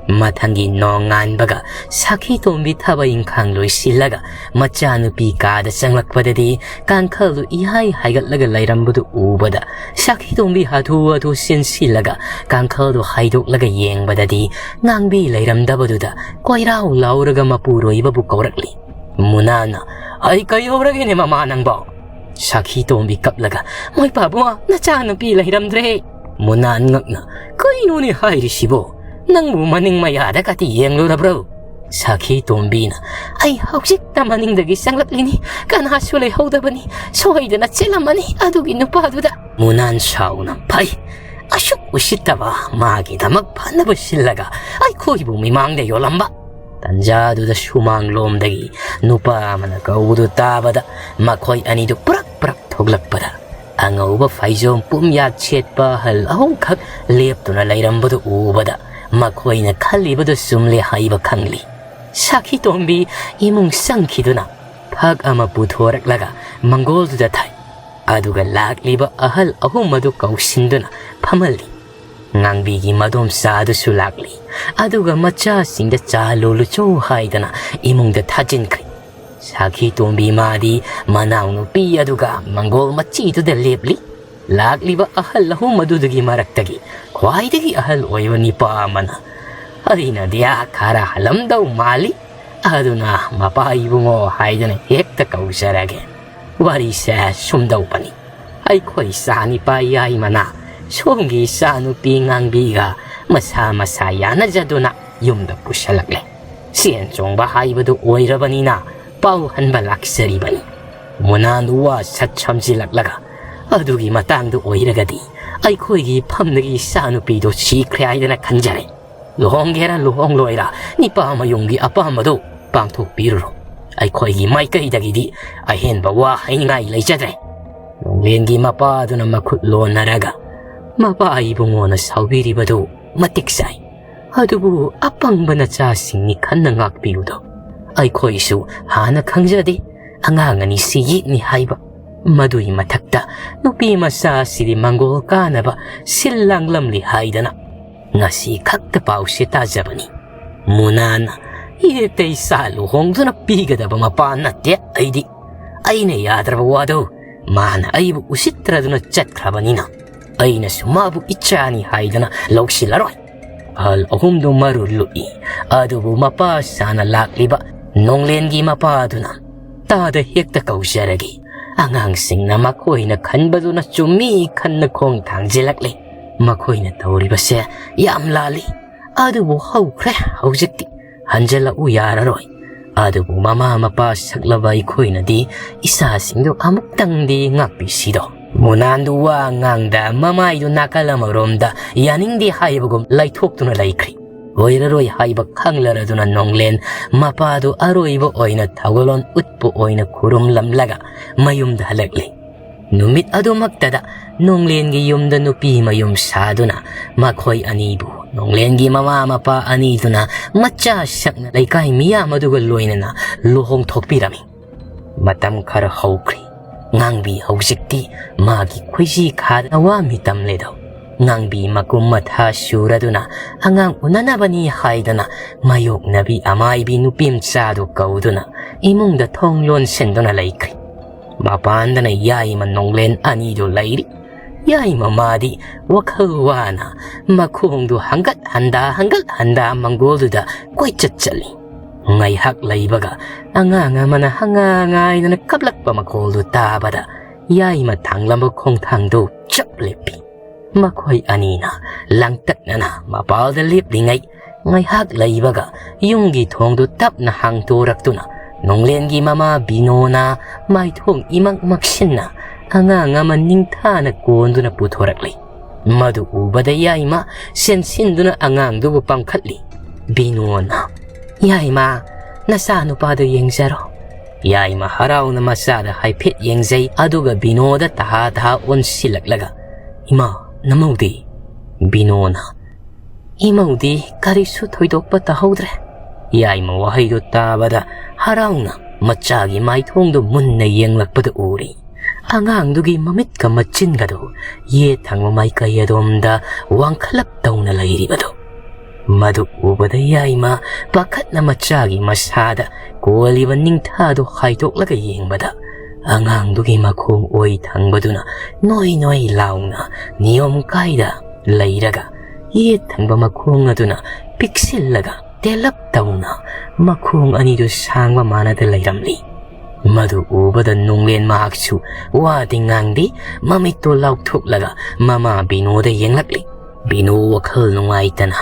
ꯃꯊꯪꯒꯤ ꯅꯣꯡꯉꯥꯟꯕꯒ ꯁꯥꯈꯤ ꯇꯣꯝꯕꯤ ꯊꯕꯛ ꯏꯪꯈꯥꯡ ꯂꯣꯏꯁꯤꯜꯂꯒ ꯃꯆꯥꯅꯨꯄꯤ ꯀꯥꯗ ꯆꯪꯂꯛꯄꯗꯗꯤ ꯀꯥꯡꯈꯜꯗꯨ ꯏꯍꯥꯏ ꯍꯥꯏꯒꯠꯂꯒ ꯂꯩꯔꯝꯕꯗꯨ ꯎꯕꯗ ꯁꯥꯈꯤ ꯇꯣꯝꯕꯤ ꯍꯥꯊꯨ ꯍꯥꯊꯨ ꯆꯦꯟꯁꯤꯜꯂꯒ ꯀꯥꯡꯈꯜꯗꯨ ꯍꯥꯏꯗꯣꯛꯂꯒ ꯌꯦꯡꯕꯗꯗꯤ ꯉꯥꯡꯕꯤ ꯂꯩꯔꯝꯗꯕꯗꯨꯗ ꯀꯣꯏꯔꯥꯎ ꯂꯥꯎꯔꯒ ꯃꯄꯨꯔꯣꯏꯕꯕꯨ ꯀꯧꯔꯛꯂꯤ꯫ ꯃꯨꯅꯥꯟꯅ, "ꯑꯩ ꯀꯩꯗꯧꯔꯒꯦꯅꯦ ꯃꯃꯥ ꯅꯪꯕꯣ?" ꯁꯥꯈꯤ ꯇꯣꯝꯕꯤ ꯀꯞꯂꯒ, "ꯃꯣꯏ ꯄꯥꯕꯨꯡ, ꯅꯆꯥꯅꯨꯄꯤ ꯂꯩꯔꯝꯗ꯭ꯔꯦ!" ꯃꯨꯅꯥꯟ ꯉꯛꯅ, "ꯀꯩꯅꯣꯅꯦ ꯍꯥꯏꯔꯤꯁꯤꯕꯣ? ꯅꯪꯕꯨ ꯃꯅꯤꯡ ꯃꯌꯥꯗ ꯀꯥꯇꯤ ꯌꯦꯡꯂꯨꯔꯕ꯭ꯔꯣ?" ꯁꯥꯈꯤ ꯇꯣꯝꯕꯤꯅ, "ꯑꯩ ꯍꯧꯖꯤꯛꯇ ꯃꯅꯤꯡꯗꯒꯤ ꯆꯪꯂꯛꯂꯤꯅꯤ, ꯀꯅꯥꯁꯨ ꯂꯩꯍꯧꯗꯕꯅꯤ, ꯁꯣꯏꯗꯅ ꯆꯦꯜꯂꯝꯃꯅꯤ ꯑꯗꯨꯒꯤ ꯅꯨꯄꯥꯗꯨꯗ"꯫ ꯃꯨꯅꯥꯟ ꯁꯥꯎꯅ, "ꯐꯩ, ꯑꯁꯨꯛ ꯎꯁꯤꯠꯇꯕ, ꯃꯥꯒꯤꯗꯃꯛ ꯐꯅꯕ ꯁꯤꯜꯂꯒ ꯑꯩꯈꯣꯏꯕꯨ ꯃꯤꯃꯥꯡꯗ ꯌꯣꯜꯂꯝꯕ"꯫ ꯇꯟꯖꯥꯗꯨꯗ ꯁꯨꯃꯥꯡꯂꯣꯝꯗꯒꯤ ꯅꯨꯄꯥ ꯑꯃꯅ ꯀꯧꯕꯗꯨ ꯇꯥꯕꯗ ꯃꯈꯣꯏ ꯑꯅꯤꯗꯨ ꯄꯨꯔꯛ ꯄꯨꯔꯛ ꯊꯣꯛꯂꯛꯄꯗ ꯑꯉꯧꯕ ꯐꯩꯖꯣꯝ ꯄꯨꯝꯌꯥꯠ ꯁꯦꯠꯄ ꯑꯍꯜ ꯑꯍꯨꯝꯈꯛ ꯂꯦꯞꯇꯨꯅ ꯂꯩꯔꯝꯕꯗꯨ ꯎꯕꯗ ꯃꯈꯣꯏꯅ ꯈꯜꯂꯤꯕꯗꯨ ꯆꯨꯝꯂꯦ ꯍꯥꯏꯕ ꯈꯪꯂꯤ꯫ ꯁꯥꯈꯤꯇꯣꯝꯕꯤ ꯏꯃꯨꯡ ꯆꯪꯈꯤꯗꯨꯅ ꯐꯛ ꯑꯃ ꯄꯨꯊꯣꯔꯛꯂꯒ ꯃꯪꯒꯣꯜꯗꯨꯗ ꯊꯥꯏ꯫ ꯑꯗꯨꯒ ꯂꯥꯛꯂꯤꯕ ꯑꯍꯜ ꯑꯍꯨꯝ ꯑꯗꯨ ꯀꯧꯁꯤꯟꯗꯨꯅ ꯐꯝꯍꯜꯂꯤ꯫ ꯉꯥꯡꯕꯤꯒꯤ ꯃꯗꯣꯝꯆꯥ ꯑꯗꯨꯁꯨ ꯂꯥꯛꯂꯤ꯫ ꯑꯗꯨꯒ ꯃꯆꯥꯁꯤꯡꯗ ꯆꯥ ꯂꯣꯜꯂꯨꯆꯣ ꯍꯥꯏꯗꯅ ꯏꯃꯨꯡꯗ ꯊꯥꯖꯤꯟꯈ꯭ꯔꯦ꯫ ꯁꯥꯈꯤꯇꯣꯝꯕꯤ ꯃꯥꯗꯤ ꯃꯅꯥꯎꯅꯨꯄꯤ ꯑꯗꯨꯒ ꯃꯪꯒꯣꯜ ꯃꯆꯤꯗꯨꯗ ꯂꯦꯞꯂꯤ꯫ ꯂꯥꯛꯂꯤꯕ ꯑꯍꯜ ꯑꯍꯨꯝ ꯑꯗꯨꯗꯒꯤ ꯃꯔꯛꯇꯒꯤ ꯈ꯭ꯋꯥꯏꯗꯒꯤ ꯑꯍꯜ ꯑꯣꯏꯕ ꯅꯤꯄꯥ ꯑꯃꯅ, "ꯑꯩꯅꯗꯤ ꯈꯔ ꯍꯜꯂꯝꯗꯧ ꯃꯥꯜꯂꯤ, ꯑꯗꯨꯅ ꯃꯄꯥ ꯏꯕꯨꯡꯉꯣ ꯍꯥꯏꯗꯅ ꯍꯦꯛꯇ ꯀꯧꯖꯔꯒꯦ꯫ ꯋꯥꯔꯤꯁꯦ ꯁꯨꯝꯗꯧꯕꯅꯤ꯫ ꯑꯩꯈꯣꯏ ꯏꯆꯥ ꯅꯤꯄꯥ ꯌꯥꯏꯃꯅ ꯁꯣꯝꯒꯤ ꯏꯆꯥꯅꯨꯄꯤ ꯉꯥꯡꯕꯤꯒ ꯃꯁꯥ ꯃꯁꯥ ꯌꯥꯅꯖꯗꯨꯅ ꯌꯨꯝꯗ ꯄꯨꯁꯜꯂꯛꯂꯦ꯫ ꯁꯦꯟ ꯆꯣꯡꯕ ꯍꯥꯏꯕꯗꯨ ꯑꯣꯏꯔꯕꯅꯤꯅ ꯄꯥꯎ ꯍꯟꯕ ꯂꯥꯛꯆꯔꯤꯕꯅꯤ꯫ ꯃꯨꯅꯥꯟꯗꯨ ꯋꯥ ꯁꯠ ꯁꯝꯖꯤꯜꯂꯛꯂꯒ, ꯑꯗꯨꯒꯤ ꯃꯇꯥꯡꯗ ꯑꯣꯏꯔꯒꯗꯤ ꯑꯩꯈꯣꯏꯒꯤ ꯐꯝꯗꯒꯤ ꯏꯆꯥꯅꯨꯄꯤꯗꯣ ꯁꯤꯈ꯭ꯔꯦ ꯍꯥꯏꯗꯅ ꯈꯟꯖꯔꯦ꯫ ꯂꯨꯍꯣꯡꯒꯦꯔꯥ ꯂꯨꯍꯣꯡꯂꯣꯏꯔꯥ, ꯅꯤꯄꯥ ꯃꯌꯨꯝꯒꯤ ꯑꯄꯥꯝꯕꯗꯨ ꯄꯥꯡꯊꯣꯛꯄꯤꯔꯨꯔꯣ꯫ ꯑꯩꯈꯣꯏꯒꯤ ꯃꯥꯏꯀꯩꯗꯒꯤꯗꯤ ꯑꯍꯦꯟꯕ ꯋꯥ ꯍꯥꯏꯅꯤꯡꯉꯥꯏ ꯂꯩꯖꯗ꯭ꯔꯦ"꯫ ꯅꯣꯡꯂꯦꯟꯒꯤ ꯃꯄꯥꯗꯨꯅ ꯃꯈꯨꯠ ꯂꯣꯟꯅꯔꯒ, "ꯃꯄꯥ ꯏꯕꯨꯡꯉꯣꯅ ꯁꯥꯎꯕꯤꯔꯤꯕꯗꯨ ꯃꯇꯤꯛ ꯆꯥꯏ꯫ ꯑꯗꯨꯕꯨ ꯑꯄꯪꯕ ꯅꯆꯥꯁꯤꯡꯅꯤ ꯈꯟꯅ ꯉꯥꯛꯄꯤꯌꯨꯗꯣ꯫ ꯑꯩꯈꯣꯏꯁꯨ ꯍꯥꯟꯅ ꯈꯪꯖꯗꯦ ꯑꯉꯥꯡ ꯑꯅꯤꯁꯤ ꯌꯦꯛꯅꯤ ꯍꯥꯏꯕ꯫ ꯃꯗꯨꯒꯤ ꯃꯊꯛꯇ ꯅꯨꯄꯤ ꯃꯆꯥꯁꯤꯗꯤ ꯃꯪꯒꯣꯜ ꯀꯥꯅꯕ ꯁꯤꯜ ꯂꯥꯡꯂꯝꯂꯤ ꯍꯥꯏꯗꯅ ꯉꯁꯤ ꯈꯛꯇ ꯄꯥꯎꯁꯦ ꯇꯥꯖꯕꯅꯤ꯫ ꯃꯨꯅꯥꯅ ꯏꯔꯦꯛꯇ ꯏꯆꯥ ꯂꯨꯍꯣꯡꯗꯨꯅ ꯄꯤꯒꯗꯕ ꯃꯄꯥ ꯅꯠꯇꯦ ꯑꯩꯗꯤ꯫ ꯑꯩꯅ ꯌꯥꯗ꯭ꯔꯕ ꯋꯥꯗꯣ ꯃꯥꯅ ꯑꯩꯕꯨ ꯎꯁꯤꯠꯇ꯭ꯔꯗꯨꯅ ꯆꯠꯈ꯭ꯔꯕꯅꯤꯅ ꯑꯩꯅꯁꯨ ꯃꯥꯕꯨ ꯏꯆꯥꯅꯤ ꯍꯥꯏꯗꯅ ꯂꯧꯁꯤꯜꯂꯔꯣꯏ"꯫ ꯑꯍꯜ ꯑꯍꯨꯝꯗꯨ ꯃꯔꯨ ꯂꯨꯛꯏ꯫ ꯑꯗꯨꯕꯨ ꯃꯄꯥ ꯁꯥꯅ ꯂꯥꯛꯂꯤꯕ ꯅꯣꯡꯂꯦꯟꯒꯤ ꯃꯄꯥꯗꯨꯅ, "ꯇꯥꯗ ꯍꯦꯛꯇ ꯀꯧꯖꯔꯒꯦ꯫ ꯑꯉꯥꯡꯁꯤꯡꯅ ꯃꯈꯣꯏꯅ ꯈꯟꯕꯗꯨꯅ ꯆꯨꯝꯃꯤ ꯈꯟꯅ ꯈꯣꯡ ꯊꯥꯡꯖꯤꯜꯂꯛꯂꯦ꯫ ꯃꯈꯣꯏꯅ ꯇꯧꯔꯤꯕꯁꯦ ꯌꯥꯝ ꯂꯥꯜꯂꯤ꯫ ꯑꯗꯨꯕꯨ ꯍꯧꯈ꯭ꯔꯦ ꯍꯧꯖꯤꯛꯇꯤ꯫ ꯍꯟꯖꯤꯜꯂꯛꯎ ꯌꯥꯔꯔꯣꯏ꯫ ꯑꯗꯨꯕꯨ ꯃꯃꯥ ꯃꯄꯥ ꯁꯛꯂꯕ ꯑꯩꯈꯣꯏꯅꯗꯤ ꯏꯆꯥꯁꯤꯡꯗꯨ ꯑꯃꯨꯛꯇꯪꯗꯤ ꯉꯥꯛꯄꯤꯁꯤꯗꯣ"꯫ ꯃꯨꯅꯥꯟꯗꯨ ꯋꯥ ꯉꯥꯡꯗ ꯃꯃꯥꯏꯗꯨ ꯅꯥꯀꯜ ꯑꯃꯔꯣꯝꯗ ꯌꯥꯅꯤꯡꯗꯦ ꯍꯥꯏꯕꯒꯨꯝ ꯂꯩꯊꯣꯛꯇꯨꯅ ꯂꯩꯈ꯭ꯔꯤ꯫ ꯑꯣꯏꯔꯔꯣꯏ ꯍꯥꯏꯕ ꯈꯪꯂꯔꯗꯨꯅ ꯅꯣꯡꯂꯦꯟ ꯃꯄꯥꯗꯨ ꯑꯔꯣꯏꯕ ꯑꯣꯏꯅ ꯊꯧꯒꯜꯂꯣꯟ ꯎꯠꯄ ꯑꯣꯏꯅ ꯈꯨꯔꯨꯝꯂꯝꯂꯒ ꯃꯌꯨꯝꯗ ꯍꯜꯂꯛꯂꯤ꯫ ꯅꯨꯃꯤꯠ ꯑꯗꯨꯃꯛꯇꯗ ꯅꯣꯡꯂꯦꯟꯒꯤ ꯌꯨꯝꯗ ꯅꯨꯄꯤ ꯃꯌꯨꯝ ꯁꯥꯗꯨꯅ ꯃꯈꯣꯏ ꯑꯅꯤꯕꯨ ꯅꯣꯡꯂꯦꯟꯒꯤ ꯃꯃꯥ ꯃꯄꯥ ꯑꯅꯤꯗꯨꯅ ꯃꯆꯥ ꯁꯛꯅ ꯂꯩꯀꯥꯏ ꯃꯤꯌꯥꯝ ꯑꯗꯨꯒ ꯂꯣꯏꯅꯅ ꯂꯨꯍꯣꯡꯊꯣꯛꯄꯤꯔꯝꯃꯤ꯫ ꯃꯇꯝ ꯈꯔ ꯍꯧꯈ꯭ꯔꯤ꯫ ꯉꯥꯡꯕꯤ ꯍꯧꯖꯤꯛꯇꯤ ꯃꯥꯒꯤ ꯈꯣꯏꯖꯤ ꯈꯥꯗꯅ ꯋꯥ ꯃꯤꯇꯝꯂꯦꯗꯣ꯫ ꯉꯥꯡꯕꯤ ꯃꯀꯨꯝ ꯃꯊꯥ ꯁꯨꯔꯗꯨꯅ ꯑꯉꯥꯡ ꯎꯅꯅꯕꯅꯤ ꯍꯥꯏꯗꯅ ꯃꯥꯌꯣꯛꯅꯕꯤ ꯑꯃꯥꯏꯕꯤ ꯅꯨꯄꯤ ꯃꯆꯥꯗꯨ ꯀꯧꯗꯨꯅ ꯏꯃꯨꯡꯗ ꯊꯣꯡ ꯂꯣꯟꯁꯤꯟꯗꯨꯅ ꯂꯩꯈ꯭ꯔꯤ꯫ ꯃꯄꯥꯟꯗꯅ ꯌꯥꯏꯃ ꯅꯣꯡꯂꯦꯟ ꯑꯅꯤꯗꯨ ꯂꯩꯔꯤ꯫ ꯌꯥꯏꯃ ꯃꯥꯗꯤ ꯋꯥꯈꯜ ꯋꯥꯅ ꯃꯈꯣꯡꯗꯨ ꯍꯪꯒꯠ ꯍꯟꯗꯥ ꯍꯪꯒꯠ ꯍꯟꯗꯥ ꯃꯪꯒꯣꯜꯗꯨꯗ ꯀꯣꯏꯆꯠ ꯆꯠꯂꯤ꯫ ꯉꯥꯏꯍꯥꯛ ꯂꯩꯕꯒ ꯑꯉꯥꯡ ꯑꯃꯅ ꯍꯪꯉꯥ ꯉꯥꯏꯗꯅ ꯀꯞꯂꯛꯄ ꯃꯈꯣꯜꯗꯨ ꯇꯥꯕꯗ ꯌꯥꯏꯃ ꯊꯥꯡꯂꯝꯕ ꯈꯣꯡꯊꯥꯡꯗꯨ ꯆꯞ ꯂꯦꯞꯄꯤ꯫ ꯃꯈꯣꯏ ꯑꯅꯤꯅ ꯂꯥꯡꯇꯛꯅꯅ ꯃꯄꯥꯜꯗ ꯂꯦꯞꯂꯤꯉꯩ ꯉꯥꯏꯍꯥꯛ ꯂꯩꯕꯒ ꯌꯨꯝꯒꯤ ꯊꯣꯡꯗꯨ ꯇꯞꯅ ꯍꯥꯡꯗꯣꯔꯛꯇꯨꯅ ꯅꯣꯡꯂꯦꯟꯒꯤ ꯃꯃꯥ ꯕꯤꯅꯣꯅ ꯃꯥꯏꯊꯣꯡ ꯏꯃꯛ ꯃꯛꯁꯤꯟꯅ ꯑꯉꯥꯡ ꯑꯃ ꯅꯤꯡꯊꯥꯅ ꯀꯣꯟꯗꯨꯅ ꯄꯨꯊꯣꯔꯛꯂꯤ꯫ ꯃꯗꯨ ꯎꯕꯗ ꯌꯥꯏꯃ ꯁꯦꯟꯁꯤꯟꯗꯨꯅ ꯑꯉꯥꯡꯗꯨꯕꯨ ꯄꯥꯡꯈꯠꯂꯤ꯫ ꯕꯤꯅꯣꯅ, "ꯌꯥꯏꯃ, ꯅꯆꯥ ꯅꯨꯄꯥꯗꯨ ꯌꯦꯡꯖꯔꯣ꯫" ꯌꯥꯏꯃ ꯍꯔꯥꯎꯅ ꯃꯆꯥꯗ ꯍꯥꯏꯐꯦꯠ ꯌꯦꯡꯖꯩ, ꯑꯗꯨꯒ ꯕꯤꯅꯣꯗ ꯇꯍꯥ ꯇꯍꯥ ꯑꯣꯟꯁꯤꯜꯂꯛꯂꯒ, "ꯏꯃꯥ, ꯅꯃꯧꯗꯤ?" ꯕꯤꯅꯣꯅ, "ꯏꯃꯧꯗꯤ ꯀꯔꯤꯁꯨ ꯊꯣꯏꯗꯣꯛꯄ ꯇꯧꯍꯧꯗ꯭ꯔꯦ꯫" ꯌꯥꯏꯃ ꯋꯥꯍꯩꯗꯨ ꯇꯥꯕꯗ ꯍꯔꯥꯎꯅ ꯃꯆꯥꯒꯤ ꯃꯥꯏꯊꯣꯡꯗꯨ ꯃꯨꯟꯅ ꯌꯦꯡꯂꯛꯄꯗꯨ ꯎꯔꯤ꯫ ꯑꯉꯥꯡꯗꯨꯒꯤ ꯃꯃꯤꯠꯀ ꯃꯆꯤꯟꯒꯗꯨ ꯌꯦꯠ ꯊꯪꯕ ꯃꯥꯏꯀꯩ ꯑꯗꯣꯝꯗ ꯋꯥꯡꯈꯠꯂꯞ ꯇꯧꯅ ꯂꯩꯔꯤꯕꯗꯨ꯫ ꯃꯗꯨ ꯎꯕꯗ ꯌꯥꯏꯃ ꯄꯥꯈꯠꯅ ꯃꯆꯥꯒꯤ ꯃꯁꯥꯗ ꯀꯣꯜꯂꯤꯕ ꯅꯤꯡꯊꯥꯗꯨ ꯍꯥꯏꯗꯣꯛꯂꯒ ꯌꯦꯡꯕꯗ, ꯑꯉꯥꯡꯗꯨꯒꯤ ꯃꯈꯣꯡ ꯑꯣꯏ ꯊꯪꯕꯗꯨꯅ ꯅꯣꯏ ꯅꯣꯏ ꯂꯥꯎꯅ ꯅꯤꯌꯣꯝ ꯀꯥꯏꯗ ꯂꯩꯔꯒ, ꯌꯦꯠ ꯊꯪꯕ ꯃꯈꯣꯡ ꯑꯗꯨꯅ ꯄꯤꯛꯁꯤꯜꯂꯒ ꯇꯦꯜꯂꯞ ꯇꯧꯅ ꯃꯈꯣꯡ ꯑꯅꯤꯗꯨ ꯁꯥꯡꯕ ꯃꯥꯟꯅꯗ ꯂꯩꯔꯝꯂꯤ꯫ ꯃꯗꯨ ꯎꯕꯗ ꯅꯨꯡꯂꯦꯟ ꯃꯍꯥꯛꯁꯨ ꯋꯥꯗꯤ ꯉꯥꯡꯗꯦ, ꯃꯃꯤꯠꯇꯨ ꯂꯥꯎꯊꯣꯛꯂꯒ ꯃꯃꯥ ꯕꯤꯅꯣꯗ ꯌꯦꯡꯂꯛꯂꯤ꯫ ꯕꯤꯅꯣ ꯋꯥꯈꯜ ꯅꯨꯡꯉꯥꯏꯇꯅ,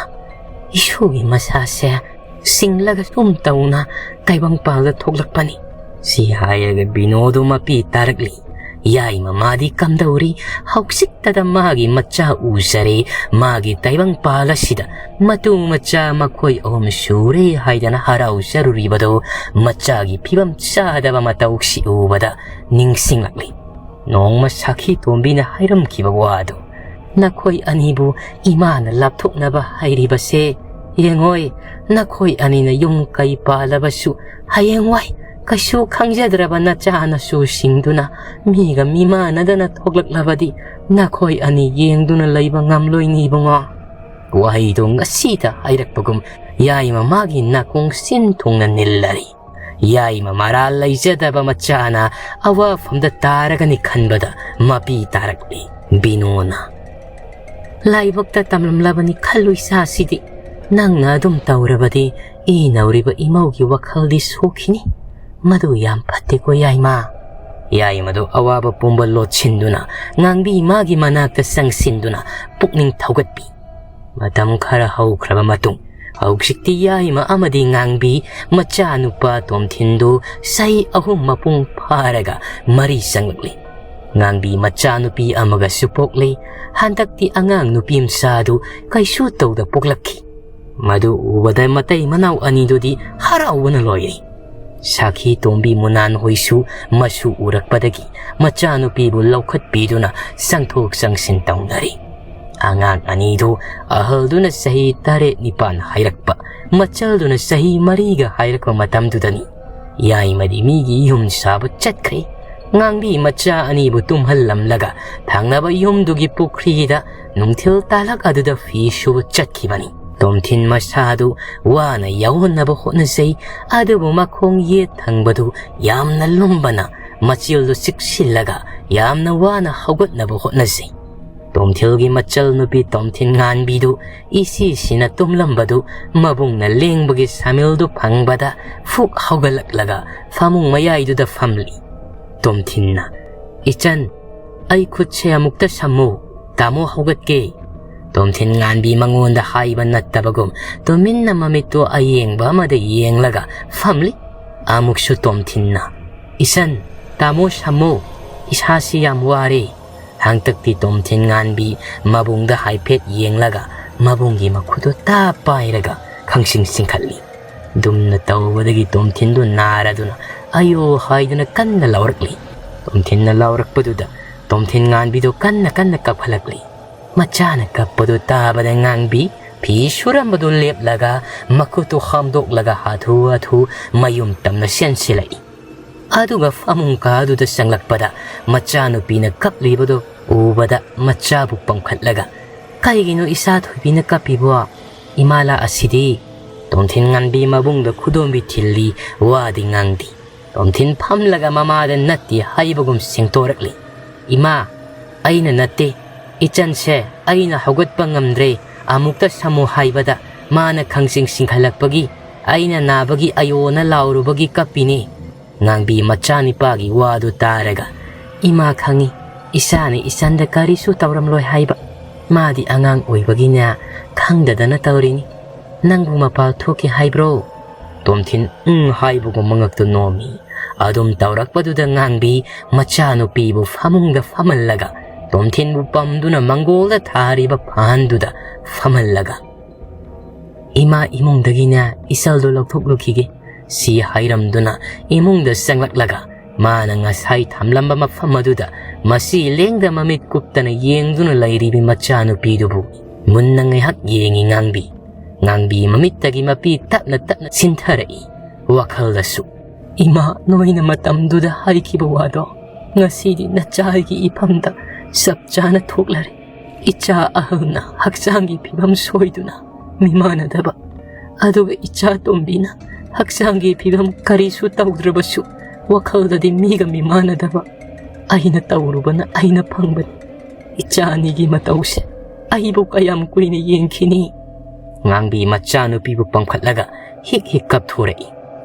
"ꯏꯁꯨꯒꯤ ꯃꯁꯥꯁꯦ ꯁꯤꯡꯂꯒ ꯁꯨꯝ ꯇꯧꯅ ꯇꯥꯏꯕꯪꯄꯥꯜꯗ ꯊꯣꯛꯂꯛꯄꯅꯤ꯫" ꯁꯤ ꯍꯥꯏꯔꯒ ꯕꯤꯅꯣꯗꯨ ꯃꯄꯤ ꯇꯥꯔꯛꯂꯤ꯫ ꯌꯥꯏꯃ ꯃꯥꯗꯤ ꯀꯝꯗꯧꯔꯤ? ꯍꯧꯖꯤꯛꯇꯗ ꯃꯥꯒꯤ ꯃꯆꯥ ꯎꯖꯔꯦ꯫ ꯃꯥꯒꯤ ꯇꯥꯏꯕꯪꯄꯥꯜ ꯑꯁꯤꯗ ꯃꯇꯨ ꯃꯆꯥ ꯃꯈꯣꯏ ꯑꯍꯨꯝ ꯁꯨꯔꯦ ꯍꯥꯏꯗꯅ ꯍꯔꯥꯎꯖꯔꯨꯔꯤꯕꯗꯨ ꯃꯆꯥꯒꯤ ꯐꯤꯕꯝ ꯆꯥꯗꯕ ꯃꯇꯧꯁꯤ ꯎꯕꯗ ꯅꯤꯡꯁꯤꯡꯂꯛꯂꯤ꯫ ꯅꯣꯡꯃ ꯁꯥꯈꯤ ꯇꯣꯝꯕꯤꯅ ꯍꯥꯏꯔꯝꯈꯤꯕ ꯋꯥꯗꯨ ꯅꯈꯣꯏ ꯑꯅꯤꯕꯨ ꯏꯃꯥꯅ ꯂꯥꯞꯊꯣꯛꯅꯕ ꯍꯥꯏꯔꯤꯕꯁꯦ? ꯌꯦꯡꯉꯣꯏ, ꯅꯈꯣꯏ ꯑꯅꯤꯅ ꯌꯨꯝ ꯀꯩ ꯄꯥꯜꯂꯕꯁꯨ ꯍꯌꯦꯡꯋꯥꯏ ꯀꯩꯁꯨ ꯈꯪꯖꯗ꯭ꯔꯕ ꯅꯆꯥꯅꯁꯨꯁꯤꯡꯗꯨꯅ ꯃꯤꯒ ꯃꯤꯃꯥꯟꯅꯗꯅ ꯊꯣꯛꯂꯛꯂꯕꯗꯤ ꯅꯈꯣꯏ ꯑꯅꯤ ꯌꯦꯡꯗꯨꯅ ꯂꯩꯕ ꯉꯝꯂꯣꯏꯅꯦ ꯏꯕꯨꯡꯉꯣ꯫ ꯋꯥꯍꯩꯗꯨ ꯉꯁꯤꯗ ꯍꯥꯏꯔꯛꯄꯒꯨꯝ ꯌꯥꯏꯃ ꯃꯥꯒꯤ ꯅꯥꯀꯣꯡ ꯁꯤꯟ ꯊꯨꯡꯅ ꯅꯤꯜꯂꯔꯤ꯫ ꯌꯥꯏꯃ ꯃꯔꯥꯜ ꯂꯩꯖꯗꯕ ꯃꯆꯥꯅ ꯑꯋꯥꯐꯝꯗ ꯇꯥꯔꯒꯅꯤ ꯈꯟꯕꯗ ꯃꯄꯤ ꯇꯥꯔꯛꯂꯤ ꯕꯤꯅꯣꯅ꯫ ꯂꯥꯏꯕꯛꯇ ꯇꯝꯂꯝꯂꯕꯅꯤ ꯈꯜꯂꯨ ꯏꯆꯥꯁꯤꯗꯤ꯫ ꯅꯪꯅ ꯑꯗꯨꯝ ꯇꯧꯔꯕꯗꯤ ꯏ ꯅꯧꯔꯤꯕ ꯏꯃꯧꯒꯤ ꯋꯥꯈꯜꯗꯤ ꯁꯣꯛꯈꯤꯅꯤ꯫ ꯃꯗꯨ ꯌꯥꯝ ꯐꯠꯇꯦꯀꯣ ꯌꯥꯏꯃ꯫ ꯌꯥꯏꯃꯗꯨ ꯑꯋꯥꯕ ꯄꯨꯝꯕ ꯂꯣꯠꯁꯤꯟꯗꯨꯅ ꯉꯥꯡꯕꯤ ꯃꯥꯒꯤ ꯃꯅꯥꯛꯇ ꯆꯪꯁꯤꯟꯗꯨꯅ ꯄꯨꯛꯅꯤꯡ ꯊꯧꯒꯠꯄꯤ꯫ ꯃꯇꯝ ꯈꯔ ꯍꯧꯈ꯭ꯔꯕ ꯃꯇꯨꯡ ꯍꯧꯖꯤꯛꯇꯤ ꯌꯥꯏꯃ ꯑꯃꯗꯤ ꯉꯥꯡꯕꯤ ꯃꯆꯥꯅꯨꯄꯥ ꯇꯣꯝꯊꯤꯟꯗꯨ ꯆꯍꯤ ꯑꯍꯨꯝ ꯃꯄꯨꯡ ꯐꯥꯔꯒ ꯃꯔꯤ ꯆꯪꯂꯛꯂꯤ꯫ ꯉꯥꯡꯕꯤ ꯃꯆꯥꯅꯨꯄꯤ ꯑꯃꯒꯁꯨ ꯄꯣꯛꯂꯤ꯫ ꯍꯟꯗꯛꯇꯤ ꯑꯉꯥꯡ ꯅꯨꯄꯤ ꯃꯆꯥꯗꯨ ꯀꯩꯁꯨ ꯇꯧꯗ ꯄꯣꯛꯂꯛꯈꯤ꯫ ꯃꯗꯨ ꯎꯕꯗ ꯃꯇꯩ ꯃꯅꯥꯎ ꯑꯅꯤꯗꯨꯗꯤ ꯍꯔꯥꯎꯕꯅ ꯂꯣꯏꯔꯤ꯫ ꯁꯥꯈꯤ ꯇꯣꯝꯕꯤ ꯃꯨꯅꯥꯟ ꯍꯣꯏꯁꯨ ꯃꯁꯨ ꯎꯔꯛꯄꯗꯒꯤ ꯃꯆꯥꯅꯨꯄꯤꯕꯨ ꯂꯧꯈꯠꯄꯤꯗꯨꯅ ꯆꯪꯊꯣꯛ ꯆꯪꯁꯤꯟ ꯇꯧꯅꯔꯤ꯫ ꯑꯉꯥꯡ ꯑꯅꯤꯗꯨ ꯑꯍꯜꯗꯨꯅ ꯆꯍꯤ ꯇꯔꯦꯠ ꯅꯤꯄꯥꯟ ꯍꯥꯏꯔꯛꯄ, ꯃꯆꯜꯗꯨꯅ ꯆꯍꯤ ꯃꯔꯤꯒ ꯍꯥꯏꯔꯛꯄ ꯃꯇꯝꯗꯨꯗꯅꯤ ꯌꯥꯏꯃꯗꯤ ꯃꯤꯒꯤ ꯌꯨꯝ ꯁꯥꯕ ꯆꯠꯈ꯭ꯔꯦ꯫ ꯉꯥꯡꯕꯤ ꯃꯆꯥ ꯑꯅꯤꯕꯨ ꯇꯨꯝꯍꯜꯂꯝꯂꯒ ꯊꯪꯅꯕ ꯌꯨꯝꯗꯨꯒꯤ ꯄꯨꯈ꯭ꯔꯤꯗ ꯅꯨꯡꯊꯤꯜ ꯇꯥꯂꯛ ꯑꯗꯨꯗ ꯐꯤ ꯁꯨꯕ ꯆꯠꯈꯤꯕꯅꯤ꯫ ꯇꯣꯝꯊꯤꯟ ꯃꯁꯥꯗꯨ ꯋꯥꯅ ꯌꯥꯎꯍꯟꯅꯕ ꯍꯣꯠꯅꯖꯩ, ꯑꯗꯨꯕꯨ ꯃꯈꯣꯡ ꯌꯦꯠ ꯊꯪꯕꯗꯨ ꯌꯥꯝꯅ ꯂꯨꯝꯕꯅ ꯃꯆꯤꯜꯗꯨ ꯆꯤꯛꯁꯤꯜꯂꯒ ꯌꯥꯝꯅ ꯋꯥꯅ ꯍꯧꯒꯠꯅꯕ ꯍꯣꯠꯅꯖꯩ꯫ ꯇꯣꯝꯊꯤꯜꯒꯤ ꯃꯆꯜ ꯅꯨꯄꯤ ꯇꯣꯝꯊꯤꯟ ꯉꯥꯟꯕꯤꯗꯨ ꯏꯁꯤꯁꯤꯅ ꯇꯨꯝꯂꯝꯕꯗꯨ ꯃꯕꯨꯡꯅ ꯂꯦꯡꯕꯒꯤ ꯁꯥꯃꯤꯜꯗꯨ ꯐꯪꯕꯗ ꯐꯨꯛ ꯍꯧꯒꯠꯂꯛꯂꯒ ꯐꯃꯨꯡ ꯃꯌꯥꯏꯗꯨꯗ ꯐꯝꯂꯤ꯫ ꯇꯣꯝꯊꯤꯟꯅ, "ꯏꯆꯟ, ꯑꯩ ꯈꯨꯠꯁꯦ ꯑꯃꯨꯛꯇ ꯁꯝꯃꯨ, ꯇꯥꯃꯣ ꯍꯧꯒꯠꯀꯦ꯫" ꯇꯣꯝꯊꯤꯟ ꯉꯥꯟꯕꯤ ꯃꯉꯣꯟꯗ ꯍꯥꯏꯕ ꯅꯠꯇꯕꯒꯨꯝ ꯇꯨꯃꯤꯟꯅ ꯃꯃꯤꯠꯇꯣ ꯑꯌꯦꯡꯕ ꯑꯃꯗ ꯌꯦꯡꯂꯒ ꯐꯝꯂꯤ꯫ ꯑꯃꯨꯛꯁꯨ ꯇꯣꯝꯊꯤꯟꯅ, "ꯏꯆꯟ, ꯇꯥꯃꯣ ꯁꯝꯃꯨ, ꯏꯁꯥꯁꯤ ꯌꯥꯝ ꯋꯥꯔꯦ꯫" ꯍꯟꯗꯛꯇꯤ ꯇꯣꯝꯊꯤꯟ ꯉꯥꯟꯕꯤ ꯃꯕꯨꯡꯗ ꯍꯥꯏꯐꯦꯠ ꯌꯦꯡꯂꯒ ꯃꯕꯨꯡꯒꯤ ꯃꯈꯨꯠꯇꯨ ꯇꯥ ꯄꯥꯏꯔꯒ ꯈꯪꯁꯤꯡ ꯁꯤꯡꯈꯠꯂꯤ꯫ ꯗꯨꯝꯅ ꯇꯧꯕꯗꯒꯤ ꯇꯣꯝꯊꯤꯟꯗꯨ ꯅꯥꯔꯗꯨꯅ "ꯑꯌꯣ" ꯍꯥꯏꯗꯨꯅ ꯀꯟꯅ ꯂꯥꯎꯔꯛꯂꯤ꯫ ꯇꯣꯝꯊꯤꯟꯅ ꯂꯥꯎꯔꯛꯄꯗꯨꯗ ꯇꯣꯝꯊꯤꯟ ꯉꯥꯟꯕꯤꯗꯨ ꯀꯟꯅ ꯀꯟꯅ ꯀꯞꯈꯠꯂꯛꯂꯤ꯫ ꯃꯆꯥꯅ ꯀꯞꯄꯗꯨ ꯇꯥꯕꯗ ꯉꯥꯡꯕꯤ ꯐꯤ ꯁꯨꯔꯝꯕꯗꯨ ꯂꯦꯞꯂꯒ ꯃꯈꯨꯠꯇꯨ ꯍꯥꯝꯗꯣꯛꯂꯒ ꯍꯥꯊꯨ ꯍꯥꯊꯨ ꯃꯌꯨꯝ ꯇꯝꯅ ꯆꯦꯟꯁꯤꯜꯂꯛꯏ꯫ ꯑꯗꯨꯒ ꯐꯃꯨꯡ ꯀꯥꯗꯨꯗ ꯆꯪꯂꯛꯄꯗ ꯃꯆꯥꯅꯨꯄꯤꯅ ꯀꯞꯂꯤꯕꯗꯨ ꯎꯕꯗ ꯃꯆꯥꯕꯨ ꯄꯝꯈꯠꯂꯒ, "ꯀꯩꯒꯤꯅꯣ ꯏꯆꯥ ꯊꯣꯏꯕꯤꯅ ꯀꯞꯄꯤꯕꯣ? ꯏꯃꯥ ꯂꯥꯛꯑꯁꯤꯗꯤ?" ꯇꯣꯝꯊꯤꯟ ꯉꯥꯟꯕꯤ ꯃꯕꯨꯡꯗ ꯈꯨꯗꯣꯝꯕꯤ ꯊꯤꯜꯂꯤ, ꯋꯥꯗꯤ ꯉꯥꯡꯗꯦ꯫ ꯇꯣꯝꯊꯤꯟ ꯐꯝꯂꯒ ꯃꯃꯥꯗ ꯅꯠꯇꯦ ꯍꯥꯏꯕꯒꯨꯝ ꯁꯦꯡꯇꯣꯔꯛꯂꯤ꯫ "ꯏꯃꯥ, ꯑꯩꯅ ꯅꯠꯇꯦ꯫ ꯏꯆꯟꯁꯦ ꯑꯩꯅ ꯍꯧꯒꯠꯄ ꯉꯝꯗ꯭ꯔꯦ꯫ ꯑꯃꯨꯛꯇ ꯁꯝꯃꯨ ꯍꯥꯏꯕꯗ ꯃꯥꯅ ꯈꯪꯁꯤꯡ ꯁꯤꯡꯈꯠꯂꯛꯄꯒꯤ ꯑꯩꯅ ꯅꯥꯕꯒꯤ ꯑꯌꯣꯅ ꯂꯥꯎꯔꯨꯕꯒꯤ ꯀꯞꯄꯤꯅꯤ꯫" ꯉꯥꯡꯕꯤ ꯃꯆꯥꯅꯤꯄꯥꯒꯤ ꯋꯥꯗꯨ ꯇꯥꯔꯒ, "ꯏꯃꯥ ꯈꯪꯏ, ꯏꯆꯥꯅ ꯏꯆꯟꯗ ꯀꯔꯤꯁꯨ ꯇꯧꯔꯝꯂꯣꯏ ꯍꯥꯏꯕ꯫ ꯃꯥꯗꯤ ꯑꯉꯥꯡ ꯑꯣꯏꯕꯒꯤꯅꯦ, ꯈꯪꯗꯗꯅ ꯇꯧꯔꯤꯅꯤ꯫ ꯅꯪꯕꯨ ꯃꯄꯥꯜ ꯊꯣꯛꯀꯦ ꯍꯥꯏꯕ꯭ꯔꯣ?" ꯇꯣꯝꯊꯤꯟ ꯎꯝ ꯍꯥꯏꯕꯒꯨꯝ ꯃꯉꯛꯇꯨ ꯅꯣꯝꯃꯤ꯫ ꯑꯗꯨꯝ ꯇꯧꯔꯛꯄꯗꯨꯗ ꯉꯥꯡꯕꯤ ꯃꯆꯥꯅꯨꯄꯤꯕꯨ ꯐꯃꯨꯡꯗ ꯐꯝꯍꯜꯂꯒ ꯇꯣꯝꯊꯤꯟꯕꯨ ꯄꯝꯗꯨꯅ ꯃꯪꯒꯣꯜꯗ ꯊꯥꯔꯤꯕ ꯐꯥꯟꯗꯨꯗ ꯐꯝꯍꯜꯂꯒ, "ꯏꯃꯥ ꯏꯃꯨꯡꯗꯒꯤꯅꯦ ꯏꯆꯜꯗꯣ ꯂꯧꯊꯣꯛꯂꯨꯈꯤꯒꯦ," ꯁꯤ ꯍꯥꯏꯔꯝꯗꯨꯅ ꯏꯃꯨꯡꯗ ꯆꯪꯂꯛꯂꯒ ꯃꯥꯅ ꯉꯁꯥꯏ ꯊꯝꯂꯝꯕ ꯃꯐꯝ ꯑꯗꯨꯗ ꯃꯁꯤ ꯂꯦꯡꯗ ꯃꯃꯤꯠ ꯀꯨꯞꯇꯅ ꯌꯦꯡꯗꯨꯅ ꯂꯩꯔꯤꯕꯤ ꯃꯆꯥꯅꯨꯄꯤꯗꯨꯕꯨ ꯃꯨꯟꯅ ꯉꯥꯏꯍꯥꯛ ꯌꯦꯡꯉꯤ ꯉꯥꯡꯕꯤ꯫ ꯉꯥꯡꯕꯤ ꯃꯃꯤꯠꯇꯒꯤ ꯃꯄꯤ ꯇꯞꯅ ꯇꯞꯅ ꯁꯤꯟꯊꯔꯛꯏ꯫ ꯋꯥꯈꯜꯗꯁꯨ, "ꯏꯃꯥ, ꯅꯣꯏꯅ ꯃꯇꯝꯗꯨꯗ ꯍꯥꯏꯈꯤꯕ ꯋꯥꯗꯣ ꯉꯁꯤꯗꯤ ꯅꯆꯥꯒꯤ ꯏꯐꯝꯗ ꯆꯞ ꯆꯥꯅ ꯊꯣꯛꯂꯔꯦ꯫ ꯏꯆꯥ ꯑꯍꯜꯅ ꯍꯛꯆꯥꯡꯒꯤ ꯐꯤꯕꯝ ꯁꯣꯏꯗꯨꯅ ꯃꯤꯃꯥꯟꯅꯗꯕ, ꯑꯗꯨꯒ ꯏꯆꯥ ꯇꯣꯝꯕꯤꯅ ꯍꯛꯆꯥꯡꯒꯤ ꯐꯤꯕꯝ ꯀꯔꯤꯁꯨ ꯇꯧꯗ꯭ꯔꯕꯁꯨ ꯋꯥꯈꯜꯗꯗꯤ ꯃꯤꯒ ꯃꯤꯃꯥꯟꯅꯗꯕ꯫ ꯑꯩꯅ ꯇꯧꯔꯨꯕꯅ ꯑꯩꯅ ꯐꯪꯕꯅꯤ꯫ ꯏꯆꯥ ꯑꯅꯤꯒꯤ ꯃꯇꯧꯁꯦ ꯑꯩꯕꯨ ꯀꯌꯥꯝ ꯀꯨꯏꯅ ꯌꯦꯡꯈꯤꯅꯤ?" ꯉꯥꯡꯕꯤ ꯃꯆꯥꯅꯨꯄꯤꯕꯨ ꯄꯝꯈꯠꯂꯒ ꯍꯤꯛ ꯍꯤꯛ ꯀꯞꯊꯣꯔꯛꯏ꯫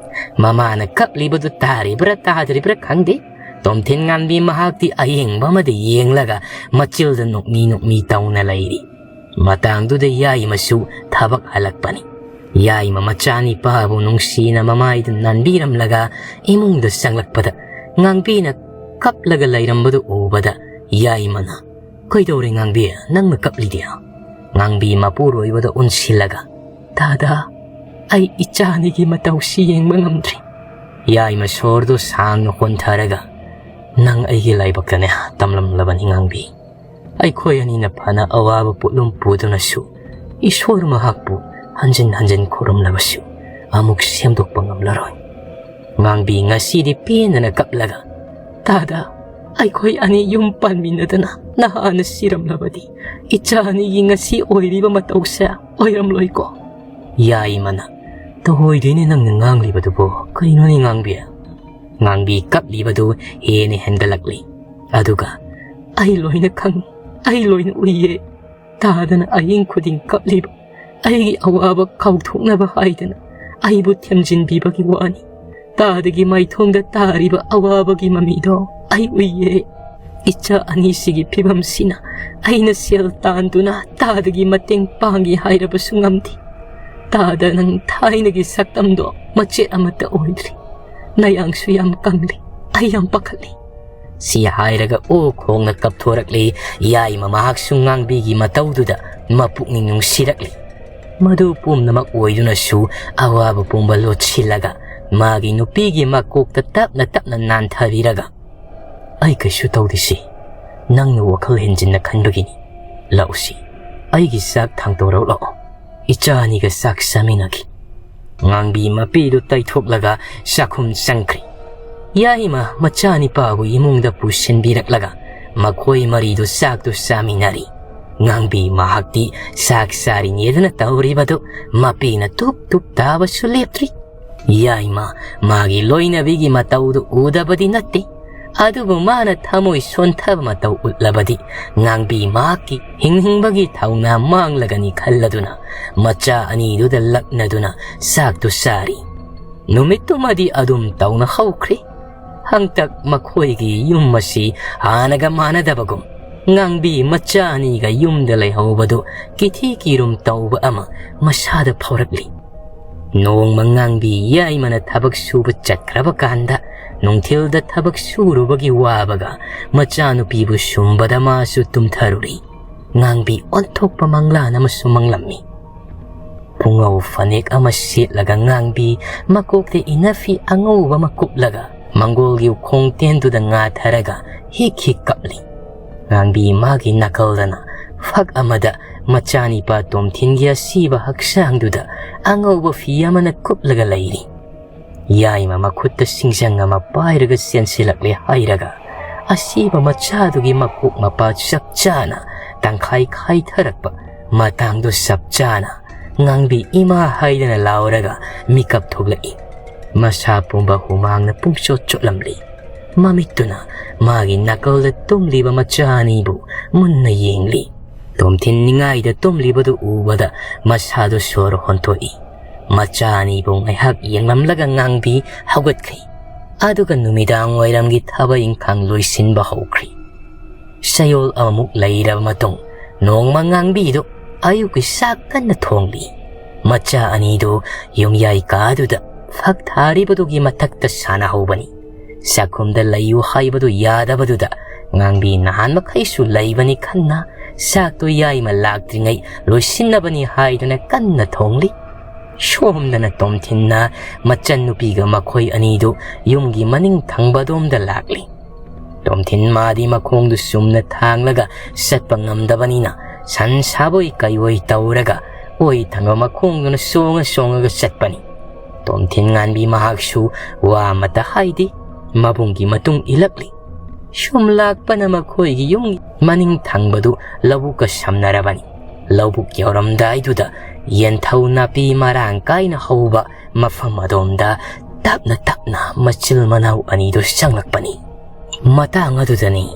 ꯃꯃꯥꯅ ꯀꯞꯂꯤꯕꯗꯨ ꯇꯥꯔꯤꯕ꯭ꯔꯥ ꯇꯥꯗ꯭ꯔꯤꯕ꯭ꯔꯥ ꯈꯪꯗꯦ, ꯇꯣꯝꯊꯤꯟ ꯉꯥꯟꯕꯤ ꯃꯍꯥꯛꯇꯤ ꯑꯌꯦꯡꯕ ꯑꯃꯗ ꯌꯦꯡꯂꯒ ꯃꯆꯤꯜꯗ ꯅꯣꯛꯃꯤ ꯅꯣꯛꯃꯤ ꯇꯧꯅ ꯂꯩꯔꯤ꯫ ꯃꯇꯥꯡꯗꯨꯗ ꯌꯥꯏꯃꯁꯨ ꯊꯕꯛ ꯍꯜꯂꯛꯄꯅꯤ꯫ ꯌꯥꯏꯃ ꯃꯆꯥꯅꯤꯄꯥꯕꯨ ꯅꯨꯡꯁꯤꯅ ꯃꯃꯥꯏꯗ ꯅꯥꯟꯕꯤꯔꯝꯂꯒ ꯏꯃꯨꯡꯗ ꯆꯪꯂꯛꯄꯗ ꯉꯥꯡꯕꯤꯅ ꯀꯞꯂꯒ ꯂꯩꯔꯝꯕꯗꯨ ꯎꯕꯗ ꯌꯥꯏꯃꯅ, "ꯀꯩꯗꯧꯔꯦ ꯉꯥꯡꯕꯤ, ꯅꯪꯅ ꯀꯞꯂꯤꯗꯤ?" ꯉꯥꯡꯕꯤ ꯃꯄꯨꯔꯣꯏꯕꯗ ꯎꯟꯁꯤꯜꯂꯒ, "ꯗꯥꯗꯥ, ꯑꯩ ꯏꯆꯥ ꯑꯅꯤꯒꯤ ꯃꯇꯧꯁꯤ ꯌꯦꯡꯕ ꯉꯝꯗ꯭ꯔꯦ꯫" ꯌꯥꯏꯃ ꯁꯣꯔꯗꯨ ꯁꯥꯡꯅ ꯍꯣꯟꯊꯔꯒ, "ꯅꯪ ꯑꯩꯒꯤ ꯂꯥꯏꯕꯛꯇꯅꯦ ꯇꯝꯂꯝꯂꯕꯅꯤ ꯉꯥꯡꯕꯤ꯫ ꯑꯩꯈꯣꯏ ꯑꯅꯤꯅ ꯐꯅ ꯑꯋꯥꯕ ꯄꯣꯠꯂꯨꯝ ꯄꯨꯗꯨꯅꯁꯨ, ꯏꯁꯣꯔ ꯃꯍꯥꯛꯄꯨ ꯍꯟꯖꯤꯟ ꯍꯟꯖꯤꯟ ꯈꯨꯔꯨꯝꯂꯕꯁꯨ ꯑꯃꯨꯛ ꯁꯦꯝꯗꯣꯛꯄ ꯉꯝꯂꯔꯣꯏ꯫ ꯉꯥꯡꯕꯤ ꯉꯁꯤꯗꯤ ꯄꯦꯟꯗꯅ ꯀꯞꯂꯒ, "ꯇꯥꯗ, ꯑꯩꯈꯣꯏ ꯑꯅꯤ ꯌꯨꯝ ꯄꯥꯟꯃꯤꯟꯅꯗꯅ ꯅꯍꯥꯟꯅ ꯁꯤꯔꯝꯂꯕꯗꯤ ꯏꯆꯥ ꯑꯅꯤꯒꯤ ꯉꯁꯤ ꯑꯣꯏꯔꯤꯕ ꯃꯇꯧꯁꯦ ꯑꯣꯏꯔꯝꯂꯣꯏꯀꯣ?" ꯌꯥꯏꯃꯅ, "ꯇꯧꯍꯣꯏꯗꯣꯏꯅꯦ ꯅꯪꯅ ꯉꯥꯡꯂꯤꯕꯗꯨꯕꯨ꯫ ꯀꯩꯅꯣꯅꯦ ꯉꯥꯡꯕꯤ?" ꯉꯥꯡꯕꯤ ꯀꯞꯂꯤꯕꯗꯨ ꯍꯦꯟꯅ ꯍꯦꯟꯒꯠꯂꯛꯂꯤ꯫ ꯑꯗꯨꯒ, "ꯑꯩ ꯂꯣꯏꯅ ꯈꯪꯉꯤ, ꯑꯩ ꯂꯣꯏꯅ ꯎꯏꯌꯦ꯫ ꯇꯥꯗꯅ ꯑꯍꯤꯡ ꯈꯨꯗꯤꯡ ꯀꯞꯂꯤꯕ ꯑꯩꯒꯤ ꯑꯋꯥꯕ ꯀꯥꯎꯊꯣꯛꯅꯕ ꯍꯥꯏꯗꯅ ꯑꯩꯕꯨ ꯊꯦꯝꯖꯤꯟꯕꯤꯕꯒꯤ ꯋꯥꯅꯤ꯫ ꯇꯥꯗꯒꯤ ꯃꯥꯏꯊꯣꯡꯗ ꯇꯥꯔꯤꯕ ꯑꯋꯥꯕꯒꯤ ꯃꯃꯤꯗꯣ ꯑꯩ ꯎꯏꯌꯦ꯫ ꯏꯆꯥ ꯑꯅꯤꯁꯤꯒꯤ ꯐꯤꯕꯝꯁꯤꯅ ꯑꯩꯅ ꯁꯦꯜ ꯇꯥꯟꯗꯨꯅ ꯇꯥꯗꯒꯤ ꯃꯇꯦꯡ ꯄꯥꯡꯒꯦ ꯍꯥꯏꯔꯕꯁꯨ ꯉꯝꯗꯦ꯫ ꯇꯥꯗ, ꯅꯪ ꯊꯥꯏꯅꯒꯤ ꯁꯛꯇꯝꯗꯣ ꯃꯆꯦꯠ ꯑꯃꯠꯇ ꯑꯣꯏꯗ꯭ꯔꯤ꯫ ꯅꯌꯥꯡꯁꯨ ꯌꯥꯝ ꯀꯪꯂꯤ꯫ ꯑꯩ ꯌꯥꯝ ꯄꯥꯈꯠꯂꯤ꯫" ꯁꯤ ꯍꯥꯏꯔꯒ ꯑꯣ ꯈꯣꯡꯅ ꯀꯞꯊꯣꯔꯛꯂꯤ꯫ ꯌꯥꯏꯃ ꯃꯍꯥꯛꯁꯨ ꯉꯥꯡꯕꯤꯒꯤ ꯃꯇꯧꯗꯨꯗ ꯃꯄꯨꯛꯅꯤꯡ ꯅꯨꯡꯁꯤꯔꯛꯂꯤ꯫ ꯃꯗꯨ ꯄꯨꯝꯅꯃꯛ ꯑꯣꯏꯗꯨꯅꯁꯨ ꯑꯋꯥꯕ ꯄꯨꯝꯕ ꯂꯣꯠꯁꯤꯜꯂꯒ ꯃꯥꯒꯤ ꯅꯨꯄꯤꯒꯤ ꯃꯀꯣꯛꯇ ꯇꯞꯅ ꯇꯞꯅ ꯅꯥꯟꯊꯕꯤꯔꯒ, "ꯑꯩ ꯀꯩꯁꯨ ꯇꯧꯗꯦ ꯁꯤ꯫ ꯅꯪꯅ ꯋꯥꯈꯜ ꯍꯦꯟꯖꯤꯟꯅ ꯈꯟꯕꯒꯤꯅꯤ꯫ ꯂꯥꯛꯎꯁꯤ, ꯑꯩꯒꯤ ꯆꯥꯛ ꯊꯥꯡꯗꯣꯔꯛꯎ ꯂꯥꯛꯑꯣ꯫ ꯏꯆꯥ ꯑꯅꯤꯒ ꯆꯥꯛ ꯆꯥꯃꯤꯟꯅꯒꯦ꯫" ꯉꯥꯡꯕꯤ ꯃꯄꯤꯗꯨ ꯇꯩꯊꯣꯛꯂꯒ ꯆꯥꯛꯈꯨꯝ ꯆꯪꯈ꯭ꯔꯤ꯫ ꯌꯥꯏꯃ ꯃꯆꯥꯅꯤꯄꯥꯕꯨ ꯏꯃꯨꯡꯗ ꯄꯨꯁꯤꯟꯕꯤꯔꯛꯂꯒ ꯃꯈꯣꯏ ꯃꯔꯤꯗꯨ ꯆꯥꯛꯇꯨ ꯆꯥꯃꯤꯟꯅꯔꯤ꯫ ꯉꯥꯡꯕꯤ ꯃꯍꯥꯛꯇꯤ ꯆꯥꯛ ꯆꯥꯔꯤꯉꯩꯗꯅ ꯇꯧꯔꯤꯕꯗꯨ ꯃꯄꯤꯅ ꯇꯨꯞ ꯇꯨꯞ ꯇꯥꯕꯁꯨ ꯂꯦꯞꯇ꯭ꯔꯤ꯫ ꯌꯥꯏꯃ ꯃꯥꯒꯤ ꯂꯣꯏꯅꯕꯤꯒꯤ ꯃꯇꯧꯗꯨ ꯎꯗꯕꯗꯤ ꯅꯠꯇꯦ, ꯑꯗꯨꯕꯨ ꯃꯥꯅ ꯊꯃꯣꯏ ꯁꯣꯟꯊꯕ ꯃꯇꯧ ꯎꯠꯂꯕꯗꯤ ꯉꯥꯡꯕꯤ ꯃꯍꯥꯛꯀꯤ ꯍꯤꯡꯅꯤꯡꯕꯒꯤ ꯊꯧꯅꯥ ꯃꯥꯡꯂꯒꯅꯤ ꯈꯜꯂꯗꯨꯅ ꯃꯆꯥ ꯑꯅꯤꯗꯨꯗ ꯂꯛꯅꯗꯨꯅ ꯆꯥꯛꯇꯨ ꯆꯥꯔꯤ꯫ ꯅꯨꯃꯤꯠꯇꯨꯃꯗꯤ ꯑꯗꯨꯝ ꯇꯧꯅ ꯍꯧꯈ꯭ꯔꯤ꯫ ꯍꯟꯇꯛ ꯃꯈꯣꯏꯒꯤ ꯌꯨꯝ ꯑꯁꯤ ꯍꯥꯟꯅꯒ ꯃꯥꯟꯅꯗꯕꯒꯨꯝ ꯉꯥꯡꯕꯤ ꯃꯆꯥ ꯑꯅꯤꯒ ꯌꯨꯝꯗ ꯂꯩꯍꯧꯕꯗꯨ ꯀꯤꯊꯤ ꯀꯤꯔꯨꯝ ꯇꯧꯕ ꯑꯃ ꯃꯁꯥꯗ ꯐꯥꯎꯔꯛꯂꯤ꯫ ꯅꯣꯡꯃ ꯉꯥꯡꯕꯤ ꯌꯥꯏꯃꯅ ꯊꯕꯛ ꯁꯨꯕ ꯆꯠꯈ꯭ꯔꯕ ꯀꯥꯟꯗ ꯅꯨꯡꯊꯤꯜꯗ ꯊꯕꯛ ꯁꯨꯔꯨꯕꯒꯤ ꯋꯥꯕꯒ ꯃꯆꯥꯅꯨꯄꯤꯕꯨ ꯁꯨꯝꯕꯗ ꯃꯥꯁꯨ ꯇꯨꯝꯊꯔꯨꯔꯤ꯫ ꯉꯥꯡꯕꯤ ꯑꯣꯟꯊꯣꯛꯄ ꯃꯪꯂꯥꯟ ꯑꯃꯁꯨ ꯃꯪꯂꯝꯃꯤ꯫ ꯄꯨꯡꯉꯧ ꯐꯅꯦꯛ ꯑꯃ ꯁꯦꯠꯂꯒ ꯉꯥꯡꯕꯤ ꯃꯀꯣꯛꯇ ꯏꯅꯐꯤ ꯑꯉꯧꯕ ꯑꯃ ꯀꯨꯞꯂꯒ ꯃꯪꯒꯣꯜꯒꯤ ꯎꯈꯣꯡ ꯇꯦꯟꯗꯨꯗ ꯉꯥꯊꯔꯒ ꯍꯤꯛ ꯍꯤꯛ ꯀꯞꯂꯤ꯫ ꯉꯥꯡꯕꯤ ꯃꯥꯒꯤ ꯅꯥꯀꯜꯗꯅ ꯐꯛ ꯑꯃꯗ ꯃꯆꯥꯅꯤꯄꯥ ꯇꯣꯝꯊꯤꯟꯒꯤ ꯑꯁꯤꯕ ꯍꯛꯆꯥꯡꯗꯨꯗ ꯑꯉꯧꯕ ꯐꯤ ꯑꯃꯅ ꯀꯨꯞꯂꯒ ꯂꯩꯔꯤ꯫ ꯌꯥꯏꯃ ꯃꯈꯨꯠꯇ ꯁꯤꯡꯖꯪ ꯑꯃ ꯄꯥꯏꯔꯒ ꯆꯦꯟꯁꯤꯜꯂꯛꯂꯦ ꯍꯥꯏꯔꯒ ꯑꯁꯤꯕ ꯃꯆꯥꯗꯨꯒꯤ ꯃꯀꯣꯛ ꯃꯄꯥ ꯆꯞ ꯆꯥꯅ ꯇꯪꯈꯥꯏ ꯈꯥꯏꯊꯔꯛꯄ ꯃꯇꯥꯡꯗꯨ ꯆꯞ ꯆꯥꯅ ꯉꯥꯡꯕꯤ ꯏꯃꯥ ꯍꯥꯏꯗꯅ ꯂꯥꯎꯔꯒ ꯃꯤꯀꯞ ꯊꯣꯛꯂꯛꯏ꯫ ꯃꯁꯥ ꯄꯨꯝꯕ ꯍꯨꯃꯥꯡꯅ ꯄꯨꯡꯆꯣꯠ ꯆꯣꯠꯂꯝꯂꯤ꯫ ꯃꯃꯤꯠꯇꯨꯅ ꯃꯥꯒꯤ ꯅꯥꯀꯜꯗ ꯇꯨꯝꯂꯤꯕ ꯃꯆꯥ ꯑꯅꯤꯕꯨ ꯃꯨꯟꯅ ꯌꯦꯡꯂꯤ꯫ ꯇꯣꯝꯊꯤꯟ ꯅꯤꯡꯉꯥꯏꯗ ꯇꯨꯝꯂꯤꯕꯗꯨ ꯎꯕꯗ ꯃꯁꯥꯗꯨ ꯁꯣꯔ ꯍꯣꯟꯊꯣꯛꯏ꯫ ꯃꯆꯥ ꯑꯅꯤꯕꯨ ꯉꯥꯏꯍꯥꯛ ꯌꯦꯡꯂꯝꯂꯒ ꯉꯥꯡꯕꯤ ꯍꯧꯒꯠꯈ꯭ꯔꯤ꯫ ꯑꯗꯨꯒ ꯅꯨꯃꯤꯗꯥꯡ ꯋꯥꯏꯔꯝꯒꯤ ꯊꯕꯛ ꯏꯪꯈꯥꯡ ꯂꯣꯏꯁꯤꯟꯕ ꯍꯧꯈ꯭ꯔꯤ꯫ ꯆꯌꯣꯜ ꯑꯃꯃꯨꯛ ꯂꯩꯔꯕ ꯃꯇꯨꯡ ꯅꯣꯡꯃ ꯉꯥꯡꯕꯤꯗꯨ ꯑꯌꯨꯛꯀꯤ ꯆꯥꯛ ꯀꯟꯅ ꯊꯣꯡꯂꯤ꯫ ꯃꯆꯥ ꯑꯅꯤꯗꯨ ꯌꯨꯝꯌꯥꯏ ꯀꯥꯗꯨꯗ ꯐꯛ ꯊꯥꯔꯤꯕꯗꯨꯒꯤ ꯃꯊꯛꯇ ꯁꯥꯟꯅꯍꯧꯕꯅꯤ꯫ ꯆꯥꯛꯈꯨꯝꯗ ꯂꯩꯌꯨ ꯍꯥꯏꯕꯗꯨ ꯌꯥꯗꯕꯗꯨꯗ ꯉꯥꯡꯕꯤ ꯅꯍꯥꯟ ꯃꯈꯩꯁꯨ ꯂꯩꯕꯅꯤ ꯈꯟꯅ ꯆꯥꯛꯇꯨ ꯌꯥꯏꯃ ꯂꯥꯛꯇ꯭ꯔꯤꯉꯩ ꯂꯣꯏꯁꯤꯟꯅꯕꯅꯤ ꯍꯥꯏꯗꯨꯅ ꯀꯟꯅ ꯊꯣꯡꯂꯤ꯫ ꯁꯣꯝꯗꯅ ꯇꯣꯝꯊꯤꯟꯅ ꯃꯆꯟꯅꯨꯄꯤꯒ ꯃꯈꯣꯏ ꯑꯅꯤꯗꯨ ꯌꯨꯝꯒꯤ ꯃꯅꯤꯡ ꯊꯪꯕꯗꯣꯝꯗ ꯂꯥꯛꯂꯤ꯫ ꯇꯣꯝꯊꯤꯟ ꯃꯥꯗꯤ ꯃꯈꯣꯡꯗꯨ ꯆꯨꯝꯅ ꯊꯥꯡꯂꯒ ꯆꯠꯄ ꯉꯝꯗꯕꯅꯤꯅ ꯁꯟ ꯁꯥꯕꯣꯏ ꯀꯩꯑꯣꯏ ꯇꯧꯔꯒ ꯑꯣꯏ ꯊꯪꯕ ꯃꯈꯣꯡꯗꯨꯅ ꯆꯣꯡꯉ ꯆꯣꯡꯉꯒ ꯆꯠꯄꯅꯤ꯫ ꯇꯣꯝꯊꯤꯟ ꯉꯥꯟꯕꯤ ꯃꯍꯥꯛꯁꯨ ꯋꯥ ꯑꯃꯠꯇ ꯍꯥꯏꯗꯦ꯫ ꯃꯕꯨꯡꯒꯤ ꯃꯇꯨꯡ ꯏꯜꯂꯛꯂꯤ꯫ ꯁꯨꯝ ꯂꯥꯛꯄꯅ ꯃꯈꯣꯏꯒꯤ ꯌꯨꯝ ꯃꯅꯤꯡ ꯊꯪꯕꯗꯨ ꯂꯧꯕꯨꯛꯀ ꯁꯝꯅꯔꯕꯅꯤ꯫ ꯂꯧꯕꯨꯛ ꯌꯧꯔꯝꯗꯥꯏꯗꯨꯗ ꯌꯦꯟꯊꯧ ꯅꯥꯄꯤ ꯃꯔꯥꯡ ꯀꯥꯏꯅ ꯍꯧꯕ ꯃꯐꯝ ꯑꯗꯣꯝꯗ ꯇꯞꯅ ꯇꯞꯅ ꯃꯆꯤꯜ ꯃꯅꯥꯎ ꯑꯅꯤꯗꯨ ꯆꯪꯂꯛꯄꯅꯤ꯫ ꯃꯇꯥꯡ ꯑꯗꯨꯗꯅꯤ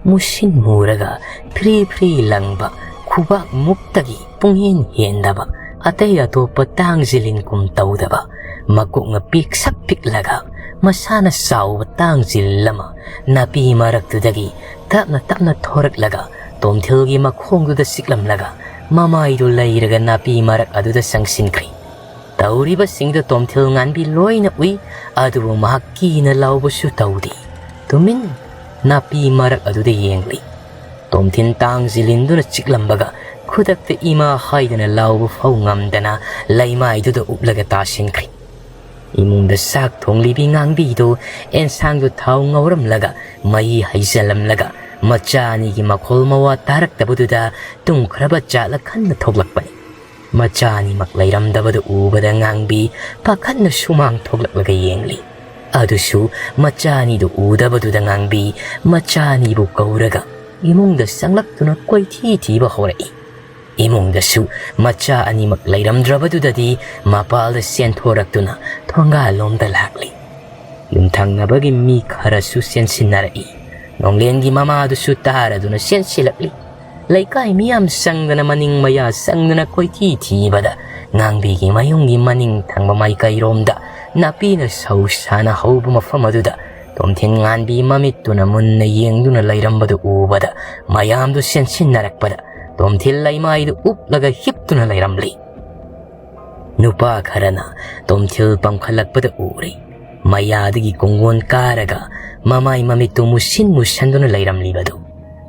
ꯃꯨꯁꯤꯟ ꯃꯨꯔꯒ ꯐ꯭ꯔꯤ ꯐ꯭ꯔꯤ ꯂꯪꯕ ꯈꯨꯕꯥꯛ ꯃꯨꯛꯇꯒꯤ ꯄꯨꯡꯍꯦꯟ ꯍꯦꯟꯗꯕ ꯑꯇꯩ ꯑꯇꯣꯞꯄ ꯇꯥꯡ ꯖꯤꯂꯤꯟ ꯀꯨꯝ ꯇꯧꯗꯕ ꯃꯀꯣꯛꯅ ꯄꯤꯛꯁꯛ ꯄꯤꯛꯂꯒ ꯃꯁꯥꯅ ꯆꯥꯎꯕ ꯇꯥꯡ ꯖꯤꯂꯤꯟ ꯑꯃ ꯅꯥꯄꯤ ꯃꯔꯛꯇꯨꯗꯒꯤ ꯇꯞꯅ ꯇꯞꯅ ꯊꯣꯔꯛꯂꯒ ꯇꯣꯝꯊꯤꯜꯒꯤ ꯃꯈꯣꯡꯗꯨꯗ ꯆꯤꯛꯂꯝꯂꯒ ꯃꯃꯥꯏꯗꯨ ꯂꯩꯔꯒ ꯅꯥꯄꯤ ꯃꯔꯛ ꯑꯗꯨꯗ ꯆꯪꯁꯤꯟꯈ꯭ꯔꯤ꯫ ꯇꯧꯔꯤꯕꯁꯤꯡꯗꯨ ꯇꯣꯝꯊꯤꯜ ꯉꯥꯟꯕꯤ ꯂꯣꯏꯅ ꯎꯏ꯫ ꯑꯗꯨꯕꯨ ꯃꯍꯥꯛ ꯀꯤꯅ ꯂꯥꯎꯕꯁꯨ ꯇꯧꯗꯦ꯫ ꯇꯨꯃꯤꯟ ꯅꯥꯄꯤ ꯃꯔꯛ ꯑꯗꯨꯗ ꯌꯦꯡꯂꯤ꯫ ꯇꯣꯝꯊꯤꯟ ꯇꯥꯡ ꯖꯤꯂꯤꯟꯗꯨꯅ ꯆꯤꯛꯂꯝꯕꯒ ꯈꯨꯗꯛꯇ ꯏꯃꯥ ꯍꯥꯏꯗꯅ ꯂꯥꯎꯕ ꯐꯥꯎ ꯉꯝꯗꯅ ꯂꯩꯃꯥꯏꯗꯨꯗ ꯎꯞꯂꯒ ꯇꯥꯁꯤꯟꯈ꯭ꯔꯦ꯫ ꯏꯃꯨꯡꯗ ꯆꯥꯛ ꯊꯣꯡꯂꯤꯕꯤ ꯉꯥꯡꯕꯤꯗꯨ ꯑꯦꯟꯁꯥꯡꯗꯨ ꯊꯥꯎ ꯉꯧꯔꯝꯂꯒ ꯃꯍꯤ ꯍꯩꯖꯤꯜꯂꯝꯂꯒ ꯃꯆꯥ ꯑꯅꯤꯒꯤ ꯃꯈꯣꯜ ꯃꯋꯥ ꯇꯥꯔꯛꯇꯕꯗꯨꯗ ꯇꯨꯝꯈ꯭ꯔꯕ ꯖꯥꯠꯂ ꯈꯟꯅ ꯊꯣꯛꯂꯛꯄꯅꯤ꯫ ꯃꯆꯥ ꯑꯅꯤꯃꯛ ꯂꯩꯔꯝꯗꯕꯗꯨ ꯎꯕꯗ ꯉꯥꯡꯕꯤ ꯄꯥꯈꯠꯅ ꯁꯨꯃꯥꯡ ꯊꯣꯛꯂꯛꯂꯒ ꯌꯦꯡꯂꯤ꯫ ꯑꯗꯨꯁꯨ ꯃꯆꯥ ꯑꯅꯤꯗꯨ ꯎꯗꯕꯗꯨꯗ ꯉꯥꯡꯕꯤ ꯃꯆꯥ ꯑꯅꯤꯕꯨ ꯀꯧꯔꯒ ꯏꯃꯨꯡꯗ ꯆꯪꯂꯛꯇꯨꯅ ꯀꯣꯏꯊꯤ ꯊꯤꯕ ꯍꯧꯔꯛꯏ꯫ ꯏꯃꯨꯡꯗꯁꯨ ꯃꯆꯥ ꯑꯅꯤꯃꯛ ꯂꯩꯔꯝꯗ꯭ꯔꯕꯗꯨꯗꯗꯤ ꯃꯄꯥꯜꯗ ꯆꯦꯟꯊꯣꯔꯛꯇꯨꯅ ꯊꯣꯡꯒꯥꯜꯂꯣꯝꯗ ꯂꯥꯛꯂꯤ꯫ ꯌꯨꯝꯊꯪꯅꯕꯒꯤ ꯃꯤ ꯈꯔꯁꯨ ꯆꯦꯟꯁꯤꯟꯅꯔꯛꯏ꯫ ꯅꯣꯡꯂꯦꯟꯒꯤ ꯃꯃꯥꯗꯨꯁꯨ ꯇꯥꯔꯗꯨꯅ ꯆꯦꯟꯁꯤꯜꯂꯛꯂꯤ꯫ ꯂꯩꯀꯥꯏ ꯃꯤꯌꯥꯝ ꯆꯪꯗꯅ ꯃꯅꯤꯡ ꯃꯌꯥ ꯆꯪꯗꯨꯅ ꯀꯣꯏꯊꯤ ꯊꯤꯕꯗ ꯉꯥꯡꯕꯤꯒꯤ ꯃꯌꯨꯝꯒꯤ ꯃꯅꯤꯡ ꯊꯪꯕ ꯃꯥꯏꯀꯩꯔꯣꯝꯗ ꯅꯥꯄꯤꯅ ꯁꯧ ꯁꯥꯅ ꯍꯧꯕ ꯃꯐꯝ ꯑꯗꯨꯗ ꯇꯣꯝꯊꯤꯟ ꯉꯥꯟꯕꯤ ꯃꯃꯤꯠꯇꯨꯅ ꯃꯨꯟꯅ ꯌꯦꯡꯗꯨꯅ ꯂꯩꯔꯝꯕꯗꯨ ꯎꯕꯗ ꯃꯌꯥꯝꯗꯨ ꯆꯦꯟꯁꯤꯟꯅꯔꯛꯄꯗ ꯇꯣꯝꯊꯤꯟ ꯂꯩꯃꯥꯏꯗꯨ ꯎꯞꯂꯒ ꯍꯤꯞꯇꯨꯅ ꯂꯩꯔꯝꯂꯤ꯫ ꯅꯨꯄꯥ ꯈꯔꯅ ꯇꯣꯝꯊꯤꯜ ꯄꯝꯈꯠꯂꯛꯄꯗ ꯎꯔꯦ꯫ ꯃꯌꯥꯗꯒꯤ ꯀꯣꯡꯒꯣꯟ ꯀꯥꯔꯒ ꯃꯃꯥꯏ ꯃꯃꯤꯠꯇꯨ ꯃꯨꯁꯤꯟ ꯃꯨꯁꯟꯗꯨꯅ ꯂꯩꯔꯝꯂꯤꯕꯗꯨ,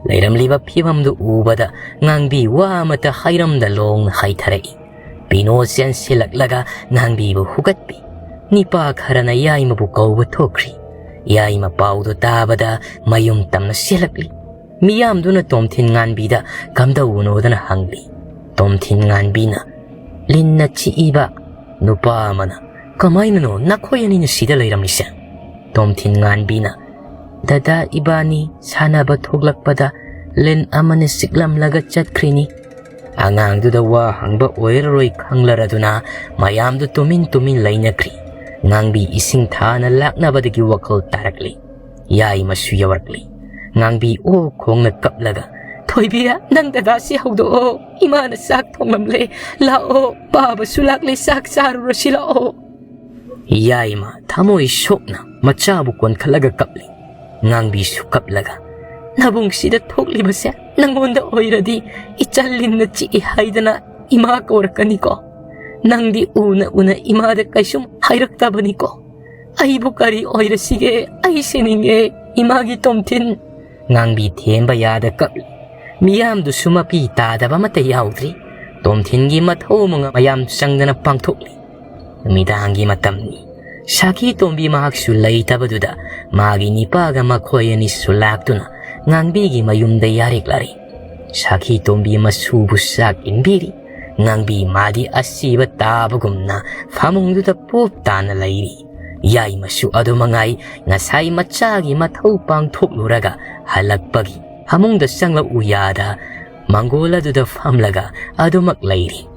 ꯂꯩꯔꯝꯂꯤꯕ ꯐꯤꯕꯝꯗꯨ ꯎꯕꯗ ꯉꯥꯡꯕꯤ ꯋꯥ ꯑꯃꯠꯇ ꯍꯥꯏꯔꯝꯗ ꯂꯣꯡꯅ ꯍꯥꯏꯊꯔꯛꯏ꯫ ꯄꯤꯅꯣ ꯆꯦꯟꯁꯤꯜꯂꯛꯂꯒ ꯉꯥꯡꯕꯤꯕꯨ ꯍꯨꯒꯠꯄꯤ꯫ ꯅꯤꯄꯥ ꯈꯔꯅ ꯌꯥꯏꯃꯕꯨ ꯀꯧꯕ ꯊꯣꯛꯈ꯭ꯔꯤ꯫ ꯌꯥꯏꯃ ꯄꯥꯎꯗꯨ ꯇꯥꯕꯗ ꯃꯌꯨꯝ ꯇꯝꯅ ꯆꯦꯜꯂꯛꯂꯤ꯫ ꯃꯤꯌꯥꯝꯗꯨꯅ ꯇꯣꯝꯊꯤꯟ ꯉꯥꯟꯕꯤꯗ ꯀꯝꯗꯧꯕꯅꯣꯗꯅ ꯍꯪꯂꯤ꯫ ꯇꯣꯝꯊꯤꯟ ꯉꯥꯟꯕꯤꯅ, "ꯂꯤꯟꯅ ꯆꯤꯛꯏꯕ ꯅꯨꯄꯥ ꯑꯃꯅ꯫ ꯀꯃꯥꯏꯅꯅꯣ ꯅꯈꯣꯏ ꯑꯅꯤꯅ ꯁꯤꯗ ꯂꯩꯔꯝꯂꯤꯁꯦ?" ꯇꯣꯝꯊꯤꯟ ꯉꯥꯟꯕꯤꯅ, "ꯗꯗꯥ ꯏꯕꯥꯅꯤ ꯁꯥꯟꯅꯕ ꯊꯣꯛꯂꯛꯄꯗ ꯂꯤꯟ ꯑꯃꯅ ꯆꯤꯛꯂꯝꯂꯒ ꯆꯠꯈ꯭ꯔꯤꯅꯤ꯫" ꯑꯉꯥꯡꯗꯨꯗ ꯋꯥ ꯍꯪꯕ ꯑꯣꯏꯔꯔꯣꯏ ꯈꯪꯂꯔꯗꯨꯅ ꯃꯌꯥꯝꯗꯨ ꯇꯨꯃꯤꯟ ꯇꯨꯃꯤꯟ ꯂꯩꯅꯈ꯭ꯔꯤ꯫ ꯉꯥꯡꯕꯤ ꯏꯁꯤꯡ ꯊꯥꯅ ꯂꯥꯛꯅꯕꯗꯒꯤ ꯋꯥꯈꯜ ꯇꯥꯔꯛꯂꯤ꯫ ꯌꯥꯏꯃꯁꯨ ꯌꯧꯔꯛꯂꯤ꯫ ꯉꯥꯡꯕꯤ ꯑꯣ ꯈꯣꯡꯅ ꯀꯞꯂꯒ, "ꯊꯣꯏꯕꯤ, ꯅꯪ ꯗꯗꯥꯁꯤ ꯍꯧꯗꯣꯛꯑꯣ, ꯏꯃꯥꯅ ꯆꯥꯛ ꯊꯣꯡꯂꯝꯂꯦ, ꯂꯥꯛꯑꯣ, ꯄꯥꯕꯁꯨ ꯂꯥꯛꯂꯦ, ꯆꯥꯛ ꯆꯥꯔꯨꯔꯁꯤ ꯂꯥꯛꯑꯣ꯫" ꯌꯥꯏꯃ ꯊꯃꯣꯏ ꯁꯣꯛꯅ ꯃꯆꯥꯕꯨ ꯀꯣꯟꯈꯠꯂꯒ ꯀꯞꯂꯤ꯫ ꯉꯥꯡꯕꯤꯁꯨ ꯀꯞꯂꯒ, "ꯅꯕꯨꯡꯁꯤꯗ ꯊꯣꯛꯂꯤꯕꯁꯦ ꯅꯪꯉꯣꯟꯗ ꯑꯣꯏꯔꯗꯤ ꯏꯆꯜ ꯂꯤꯟꯅ ꯆꯤꯛꯏ ꯍꯥꯏꯗꯅ ꯏꯃꯥ ꯀꯧꯔꯛꯀꯅꯤꯀꯣ꯫ ꯅꯪꯗꯤ ꯎꯅ ꯎꯅ ꯏꯃꯥꯗ ꯀꯩꯁꯨꯝ ꯍꯥꯏꯔꯛꯇꯕꯅꯤꯀꯣ꯫ ꯑꯩꯕꯨ ꯀꯔꯤ ꯑꯣꯏꯔꯁꯤꯒꯦ? ꯑꯩ ꯁꯤꯅꯤꯡꯉꯦ, ꯏꯃꯥꯒꯤ ꯇꯣꯝꯊꯤꯟ꯫" ꯉꯥꯡꯕꯤ ꯊꯦꯝꯕ ꯌꯥꯗ ꯀꯞꯂꯤ꯫ ꯃꯤꯌꯥꯝꯗꯨꯁꯨ ꯃꯄꯤ ꯇꯥꯗꯕ ꯑꯃꯠꯇ ꯌꯥꯎꯗ꯭ꯔꯤ꯫ ꯇꯣꯝꯊꯤꯟꯒꯤ ꯃꯊꯧ ꯃꯉꯥ ꯃꯌꯥꯝ ꯆꯪꯗꯅ ꯄꯥꯡꯊꯣꯛꯂꯤ꯫ ꯅꯨꯃꯤꯗꯥꯡꯒꯤ ꯃꯇꯝꯅꯤ꯫ ꯁꯥꯈꯤ ꯇꯣꯝꯕꯤ ꯃꯍꯥꯛꯁꯨ ꯂꯩꯇꯕꯗꯨꯗ ꯃꯥꯒꯤ ꯅꯤꯄꯥꯒ ꯃꯈꯣꯏ ꯑꯅꯤꯁꯨ ꯂꯥꯛꯇꯨꯅ ꯉꯥꯡꯕꯤꯒꯤ ꯃꯌꯨꯝꯗ ꯌꯥꯔꯦꯛꯂꯔꯦ꯫ ꯁꯥꯈꯤ ꯇꯣꯝꯕꯤ ꯃꯁꯨꯕꯨ ꯆꯥꯛ ꯏꯟꯕꯤꯔꯤ꯫ ꯉꯥꯡꯕꯤ ꯃꯥꯗꯤ ꯑꯁꯤꯕ ꯇꯥꯕꯒꯨꯝꯅ ꯐꯃꯨꯡꯗꯨꯗ ꯄꯣꯞ ꯇꯥꯅ ꯂꯩꯔꯤ꯫ ꯌꯥꯏꯃꯁꯨ ꯑꯗꯨ ꯃꯉꯥꯏ, ꯉꯁꯥꯏ ꯃꯆꯥꯒꯤ ꯃꯊꯧ ꯄꯥꯡꯊꯣꯛꯂꯨꯔꯒ ꯍꯜꯂꯛꯄꯒꯤ ꯐꯃꯨꯡꯗ ꯆꯪꯂꯛꯎ ꯌꯥꯗ ꯃꯪꯒꯣꯜ ꯑꯗꯨꯗ ꯐꯝꯂꯒ ꯑꯗꯨꯃꯛ ꯂꯩꯔꯤ꯫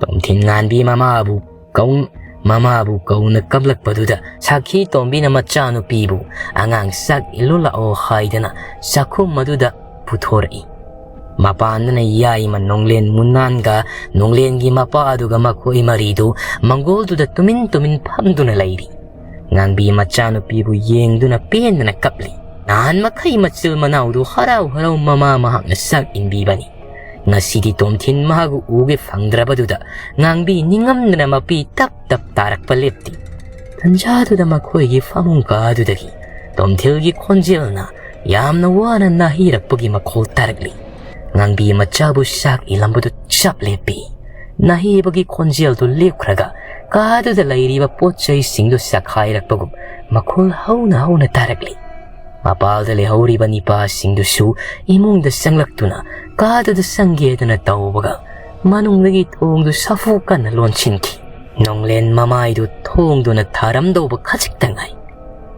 ꯇꯣꯝꯊꯤꯟ ꯉꯥꯟꯕꯤ ꯃꯃꯥꯕꯨ ꯀꯧ-, ꯃꯃꯥꯕꯨ ꯀꯧꯅ ꯀꯞꯂꯛꯄꯗꯨꯗ ꯁꯥꯈꯤ ꯇꯣꯝꯕꯤꯅ ꯃꯆꯥꯅꯨꯄꯤꯕꯨ ꯑꯉꯥꯡ ꯆꯥꯛ ꯏꯜꯂꯨ ꯂꯥꯛꯑꯣ ꯍꯥꯏꯗꯅ ꯆꯥꯛꯈꯨꯝ ꯑꯗꯨꯗ ꯄꯨꯊꯣꯔꯛꯏ꯫ ꯃꯄꯥꯟꯗꯅ ꯌꯥꯏꯃ ꯅꯣꯡꯂꯦꯟ ꯃꯨꯅꯥꯟꯒ ꯅꯣꯡꯂꯦꯟꯒꯤ ꯃꯄꯥ ꯑꯗꯨꯒ ꯃꯈꯣꯏ ꯃꯔꯤꯗꯨ ꯃꯪꯒꯣꯜꯗꯨꯗ ꯇꯨꯃꯤꯟ ꯇꯨꯃꯤꯟ ꯐꯝꯗꯨꯅ ꯂꯩꯔꯤ꯫ ꯉꯥꯡꯕꯤ ꯃꯆꯥꯅꯨꯄꯤꯕꯨ ꯌꯦꯡꯗꯨꯅ ꯄꯦꯟꯗꯅ ꯀꯞꯂꯤ꯫ ꯅꯍꯥꯟ ꯃꯈꯩ ꯃꯆꯤꯜ ꯃꯅꯥꯎꯗꯨ ꯍꯔꯥꯎ ꯍꯔꯥꯎ ꯃꯃꯥ ꯃꯍꯥꯛꯅ ꯆꯥꯛ ꯏꯟꯕꯤꯕꯅꯤ꯫ ꯉꯁꯤꯗꯤ ꯇꯣꯝꯊꯤꯟ ꯃꯍꯥꯛ ꯎꯒꯦ ꯐꯪꯗ꯭ꯔꯕꯗꯨꯗ ꯉꯥꯡꯕꯤ ꯅꯤꯡꯉꯝꯗꯅ ꯃꯄꯤ ꯇꯞ ꯇꯞ ꯇꯥꯔꯛꯄ ꯂꯦꯞꯇꯦ꯫ ꯇꯟꯖꯥꯗꯨꯗ ꯃꯈꯣꯏꯒꯤ ꯐꯃꯨꯡ ꯀꯥꯗꯨꯗꯒꯤ ꯇꯣꯝꯊꯤꯜꯒꯤ ꯈꯣꯟꯖꯦꯜꯅ ꯌꯥꯝꯅ ꯋꯥꯅ ꯅꯥꯍꯤꯔꯛꯄꯒꯤ ꯃꯈꯣꯜ ꯇꯥꯔꯛꯂꯤ꯫ ꯉꯥꯡꯕꯤ ꯃꯆꯥꯕꯨ ꯆꯥꯛ ꯏꯜꯂꯝꯕꯗꯨ ꯆꯞ ꯂꯦꯞꯄꯤ꯫ ꯅꯥꯍꯤꯕꯒꯤ ꯈꯣꯟꯖꯦꯜꯗꯨ ꯂꯦꯞꯈ꯭ꯔꯒ ꯀꯥꯗꯨꯗ ꯂꯩꯔꯤꯕ ꯄꯣꯠ ꯆꯩꯁꯤꯡꯗꯨ ꯆꯈꯥꯏꯔꯛꯄꯒꯨꯝ ꯃꯈꯣꯜ ꯍꯧꯅ ꯍꯧꯅ ꯇꯥꯔꯛꯂꯤ꯫ ꯃꯄꯥꯜꯗ ꯂꯩꯍꯧꯔꯤꯕ ꯅꯤꯄꯥꯁꯤꯡꯗꯨꯁꯨ ꯏꯃꯨꯡꯗ ꯆꯪꯂꯛꯇꯨꯅ ꯀꯥꯗꯨꯗ ꯆꯪꯒꯦꯗꯅ ꯇꯧꯕꯒ ꯃꯅꯨꯡꯗꯒꯤ ꯊꯣꯡꯗꯨ ꯁꯥꯐꯨ ꯀꯟꯅ ꯂꯣꯟꯁꯤꯟꯈꯤ꯫ ꯅꯣꯡꯂꯦꯟ ꯃꯃꯥꯏꯗꯨ ꯊꯣꯡꯗꯨꯅ ꯊꯥꯔꯝꯗꯧꯕ ꯈꯖꯤꯛꯇ ꯉꯥꯏ꯫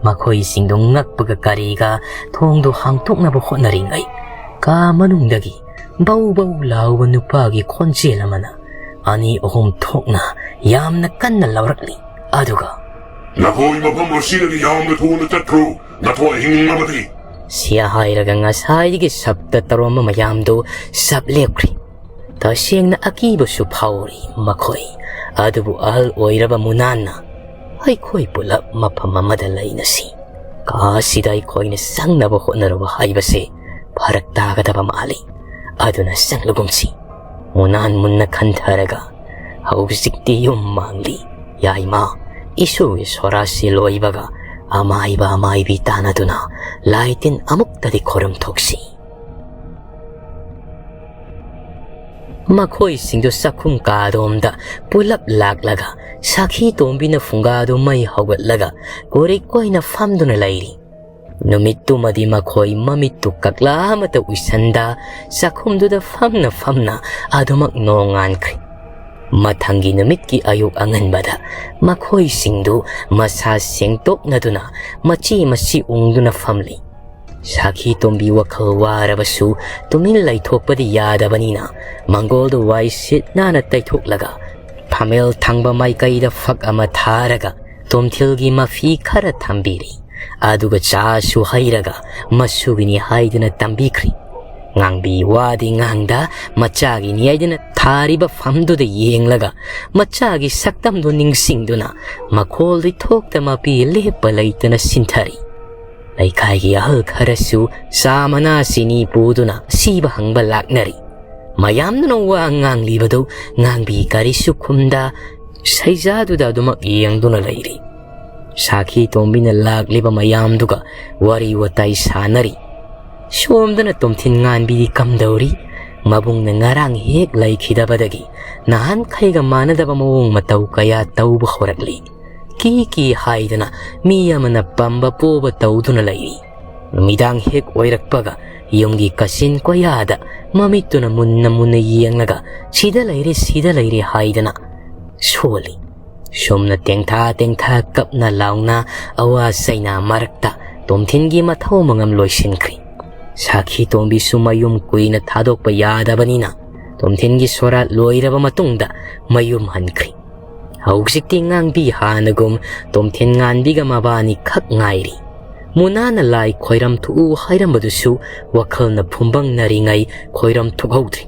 ꯃꯈꯣꯏꯁꯤꯡꯗꯨ ꯉꯛꯄꯒ ꯀꯔꯤꯒ ꯊꯣꯡꯗꯨ ꯍꯥꯡꯇꯣꯛꯅꯕ ꯍꯣꯠꯅꯔꯤꯉꯩ ꯀꯥ ꯃꯅꯨꯡꯗꯒꯤ ꯕꯧ ꯕꯧ ꯂꯥꯎꯕ ꯅꯨꯄꯥꯒꯤ ꯈꯣꯟꯖꯦꯜ ꯑꯃꯅ ꯑꯅꯤ ꯑꯍꯨꯝ ꯊꯣꯛꯅ ꯌꯥꯝꯅ ꯀꯟꯅ ꯂꯥꯎꯔꯛꯂꯤ꯫ ꯑꯗꯨꯒ, "ꯅꯈꯣꯏ ꯃꯐꯝ ꯑꯁꯤꯗꯒꯤ ꯌꯥꯝꯅ ꯊꯨꯅ ꯆꯠꯈ꯭ꯔꯨ, ꯅꯊꯣꯏ ꯍꯤꯡꯅꯕꯗꯤ!" ꯁꯤ ꯍꯥꯏꯔꯒ ꯉꯁꯥꯏꯗꯒꯤ ꯁꯞꯇ ꯇꯧꯔꯝꯕ ꯃꯌꯥꯝꯗꯨ ꯁꯞ ꯂꯦꯞꯈ꯭ꯔꯤ꯫ ꯇꯁꯦꯡꯅ ꯑꯀꯤꯕꯁꯨ ꯐꯥꯎꯔꯤ ꯃꯈꯣꯏ꯫ ꯑꯗꯨꯕꯨ ꯑꯍꯜ ꯑꯣꯏꯔꯕ ꯃꯨꯅꯥꯟꯅ, "ꯑꯩꯈꯣꯏ ꯄꯨꯂꯞ ꯃꯐꯝ ꯑꯃꯗ ꯂꯩꯅꯁꯤ꯫ ꯀꯥ ꯑꯁꯤꯗ ꯑꯩꯈꯣꯏꯅ ꯆꯪꯅꯕ ꯍꯣꯠꯅꯔꯨꯕ ꯍꯥꯏꯕꯁꯦ ꯐꯔꯛ ꯇꯥꯒꯗꯕ ꯃꯥꯜꯂꯤ꯫ ꯑꯗꯨꯅ ꯆꯪꯂꯒꯨꯝꯁꯤ꯫" ꯃꯨꯅꯥꯟ ꯃꯨꯟꯅ ꯈꯟꯊꯔꯒ, "ꯍꯧꯖꯤꯛꯇꯤ ꯌꯨꯝ ꯃꯥꯡꯂꯤ꯫ ꯌꯥꯏꯃ, ꯏꯁꯨꯒꯤ ꯁꯣꯔꯥꯁꯤ ꯂꯣꯏꯕꯒ ꯑꯃꯥꯏꯕ ꯑꯃꯥꯏꯕꯤ ꯇꯥꯟꯅꯗꯨꯅ ꯂꯥꯏ ꯇꯤꯟ ꯑꯃꯨꯛꯇꯗꯤ ꯈꯣꯏꯔꯝ ꯊꯣꯛꯁꯤ꯫" ꯃꯈꯣꯏꯁꯤꯡꯗꯨ ꯆꯥꯛꯈꯨꯝ ꯀꯥꯗꯣꯝꯗ ꯄꯨꯂꯞ ꯂꯥꯛꯂꯒ ꯁꯥꯈꯤ ꯇꯣꯝꯕꯤꯅ ꯐꯨꯡꯒꯥꯗꯨ ꯃꯩ ꯍꯧꯒꯠꯂꯒ ꯀꯣꯔꯤꯛ ꯑꯣꯏꯅ ꯐꯝꯗꯨꯅ ꯂꯩꯔꯤ꯫ ꯅꯨꯃꯤꯠꯇꯨꯃꯗꯤ ꯃꯈꯣꯏ ꯃꯃꯤꯠꯇꯨ ꯀꯛꯂꯥ ꯑꯃꯠꯇ ꯎꯏꯁꯟꯗ ꯆꯥꯛꯈꯨꯝꯗꯨꯗ ꯐꯝꯅ ꯐꯝꯅ ꯑꯗꯨꯃꯛ ꯅꯣꯡꯉꯥꯟꯈ꯭ꯔꯦ꯫ ꯃꯊꯪꯒꯤ ꯅꯨꯃꯤꯠꯀꯤ ꯑꯌꯨꯛ ꯑꯉꯟꯕꯗ ꯃꯈꯣꯏꯁꯤꯡꯗꯨ ꯃꯁꯥ ꯁꯦꯡꯗꯣꯛꯅꯗꯨꯅ ꯃꯆꯤ ꯃꯆꯤ ꯎꯪꯗꯨꯅ ꯐꯝꯂꯤ꯫ ꯁꯥꯈꯤ ꯇꯣꯝꯕꯤ ꯋꯥꯈꯜ ꯋꯥꯔꯕꯁꯨ ꯇꯨꯃꯤꯟ ꯂꯩꯊꯣꯛꯄꯗꯤ ꯌꯥꯗꯕꯅꯤꯅ ꯃꯪꯒꯣꯜꯗꯨ ꯋꯥꯏ ꯁꯤꯠ ꯅꯥꯟꯅ ꯇꯩꯊꯣꯛꯂꯒ ꯐꯝꯃꯦꯜ ꯊꯪꯕ ꯃꯥꯏꯀꯩꯗ ꯐꯛ ꯑꯃ ꯊꯥꯔꯒ ꯇꯣꯝꯊꯤꯜꯒꯤ ꯃꯐꯤ ꯈꯔ ꯊꯝꯕꯤꯔꯤ꯫ ꯑꯗꯨꯒ ꯆꯥꯁꯨ ꯍꯩꯔꯒ ꯃꯁꯨꯒꯤꯅꯤ ꯍꯥꯏꯗꯨꯅ ꯇꯝꯕꯤꯈ꯭ꯔꯤ꯫ ꯉꯥꯡꯕꯤ ꯋꯥꯗꯤ ꯉꯥꯡꯗ ꯃꯆꯥꯒꯤꯅꯤ ꯍꯥꯏꯗꯨꯅ ꯊꯥꯔꯤꯕ ꯐꯝꯗꯨꯗ ꯌꯦꯡꯂꯒ ꯃꯆꯥꯒꯤ ꯁꯛꯇꯝꯗꯨ ꯅꯤꯡꯁꯤꯡꯗꯨꯅ ꯃꯈꯣꯜꯗꯤ ꯊꯣꯛꯇ ꯃꯄꯤ ꯂꯦꯞꯄ ꯂꯩꯇꯅ ꯁꯤꯟꯊꯔꯤ꯫ ꯂꯩꯀꯥꯏꯒꯤ ꯑꯍꯜ ꯈꯔꯁꯨ ꯆꯥ ꯃꯅꯥ ꯆꯤꯅꯤ ꯄꯨꯗꯨꯅ ꯑꯁꯤꯕ ꯍꯪꯕ ꯂꯥꯛꯅꯔꯤ꯫ ꯃꯌꯥꯝꯗꯨꯅ ꯋꯥ ꯉꯥꯡꯂꯤꯕꯗꯨ ꯉꯥꯡꯕꯤ ꯀꯔꯤꯁꯨ ꯈꯨꯝꯗ ꯁꯩꯖꯥꯗꯨꯗ ꯑꯗꯨꯃꯛ ꯌꯦꯡꯗꯨꯅ ꯂꯩꯔꯤ꯫ ꯁꯥꯈꯤ ꯇꯣꯝꯕꯤꯅ ꯂꯥꯛꯂꯤꯕ ꯃꯌꯥꯝꯗꯨꯒ ꯋꯥꯔꯤ ꯋꯥꯇꯥꯏ ꯁꯥꯟꯅꯔꯤ꯫ ꯁꯣꯝꯗꯅ ꯇꯣꯝꯊꯤꯟ ꯉꯥꯟꯕꯤꯗꯤ ꯀꯝꯗꯧꯔꯤ? ꯃꯕꯨꯡꯅ ꯉꯔꯥꯡ ꯍꯦꯛ ꯂꯩꯈꯤꯗꯕꯗꯒꯤ ꯅꯍꯥꯟꯈꯩꯒ ꯃꯥꯟꯅꯗꯕ ꯃꯑꯣꯡ ꯃꯇꯧ ꯀꯌꯥ ꯇꯧꯕ ꯍꯧꯔꯛꯂꯤ꯫ ꯀꯤ ꯀꯤ ꯍꯥꯏꯗꯅ ꯃꯤ ꯑꯃꯅ ꯄꯝꯕ ꯄꯣꯕ ꯇꯧꯗꯨꯅ ꯂꯩꯔꯤ꯫ ꯅꯨꯃꯤꯗꯥꯡ ꯍꯦꯛ ꯑꯣꯏꯔꯛꯄꯒ ꯌꯨꯝꯒꯤ ꯀꯥꯆꯤꯟ ꯀꯣꯌꯥꯗ ꯃꯃꯤꯠꯇꯨꯅ ꯃꯨꯟꯅ ꯃꯨꯟꯅ ꯌꯦꯡꯂꯒ "ꯁꯤꯗ ꯂꯩꯔꯦ, ꯁꯤꯗ ꯂꯩꯔꯦ" ꯍꯥꯏꯗꯅ ꯁꯣꯜꯂꯤ꯫ ꯁꯣꯝꯅ ꯇꯦꯡꯊꯥ ꯇꯦꯡꯊꯥ ꯀꯞꯅ ꯂꯥꯎꯅ ꯑꯋꯥ ꯆꯩꯅꯥ ꯃꯔꯛꯇ ꯇꯣꯝꯊꯤꯟꯒꯤ ꯃꯊꯧ ꯃꯉꯝ ꯂꯣꯏꯁꯤꯟꯈ꯭ꯔꯤ꯫ ꯁꯥꯈꯤ ꯇꯣꯝꯕꯤꯁꯨ ꯃꯌꯨꯝ ꯀꯨꯏꯅ ꯊꯥꯗꯣꯛꯄ ꯌꯥꯗꯕꯅꯤꯅ ꯇꯣꯝꯊꯤꯟꯒꯤ ꯁꯣꯔꯥꯠ ꯂꯣꯏꯔꯕ ꯃꯇꯨꯡꯗ ꯃꯌꯨꯝ ꯍꯟꯈ꯭ꯔꯤ꯫ ꯍꯧꯖꯤꯛꯇꯤ ꯉꯥꯡꯕꯤ ꯍꯥꯟꯅꯒꯨꯝ ꯇꯣꯝꯊꯤꯟ ꯉꯥꯟꯕꯤꯒ ꯃꯕꯥꯅꯤ ꯈꯛ ꯉꯥꯏꯔꯤ꯫ ꯃꯨꯅꯥꯅ ꯂꯥꯏ ꯈꯣꯏꯔꯝ ꯊꯣꯛꯎ ꯍꯥꯏꯔꯝꯕꯗꯨꯁꯨ ꯋꯥꯈꯜꯅ ꯐꯨꯝꯕꯪꯅꯔꯤꯉꯩ ꯈꯣꯏꯔꯝ ꯊꯣꯛꯍꯧꯗ꯭ꯔꯤ꯫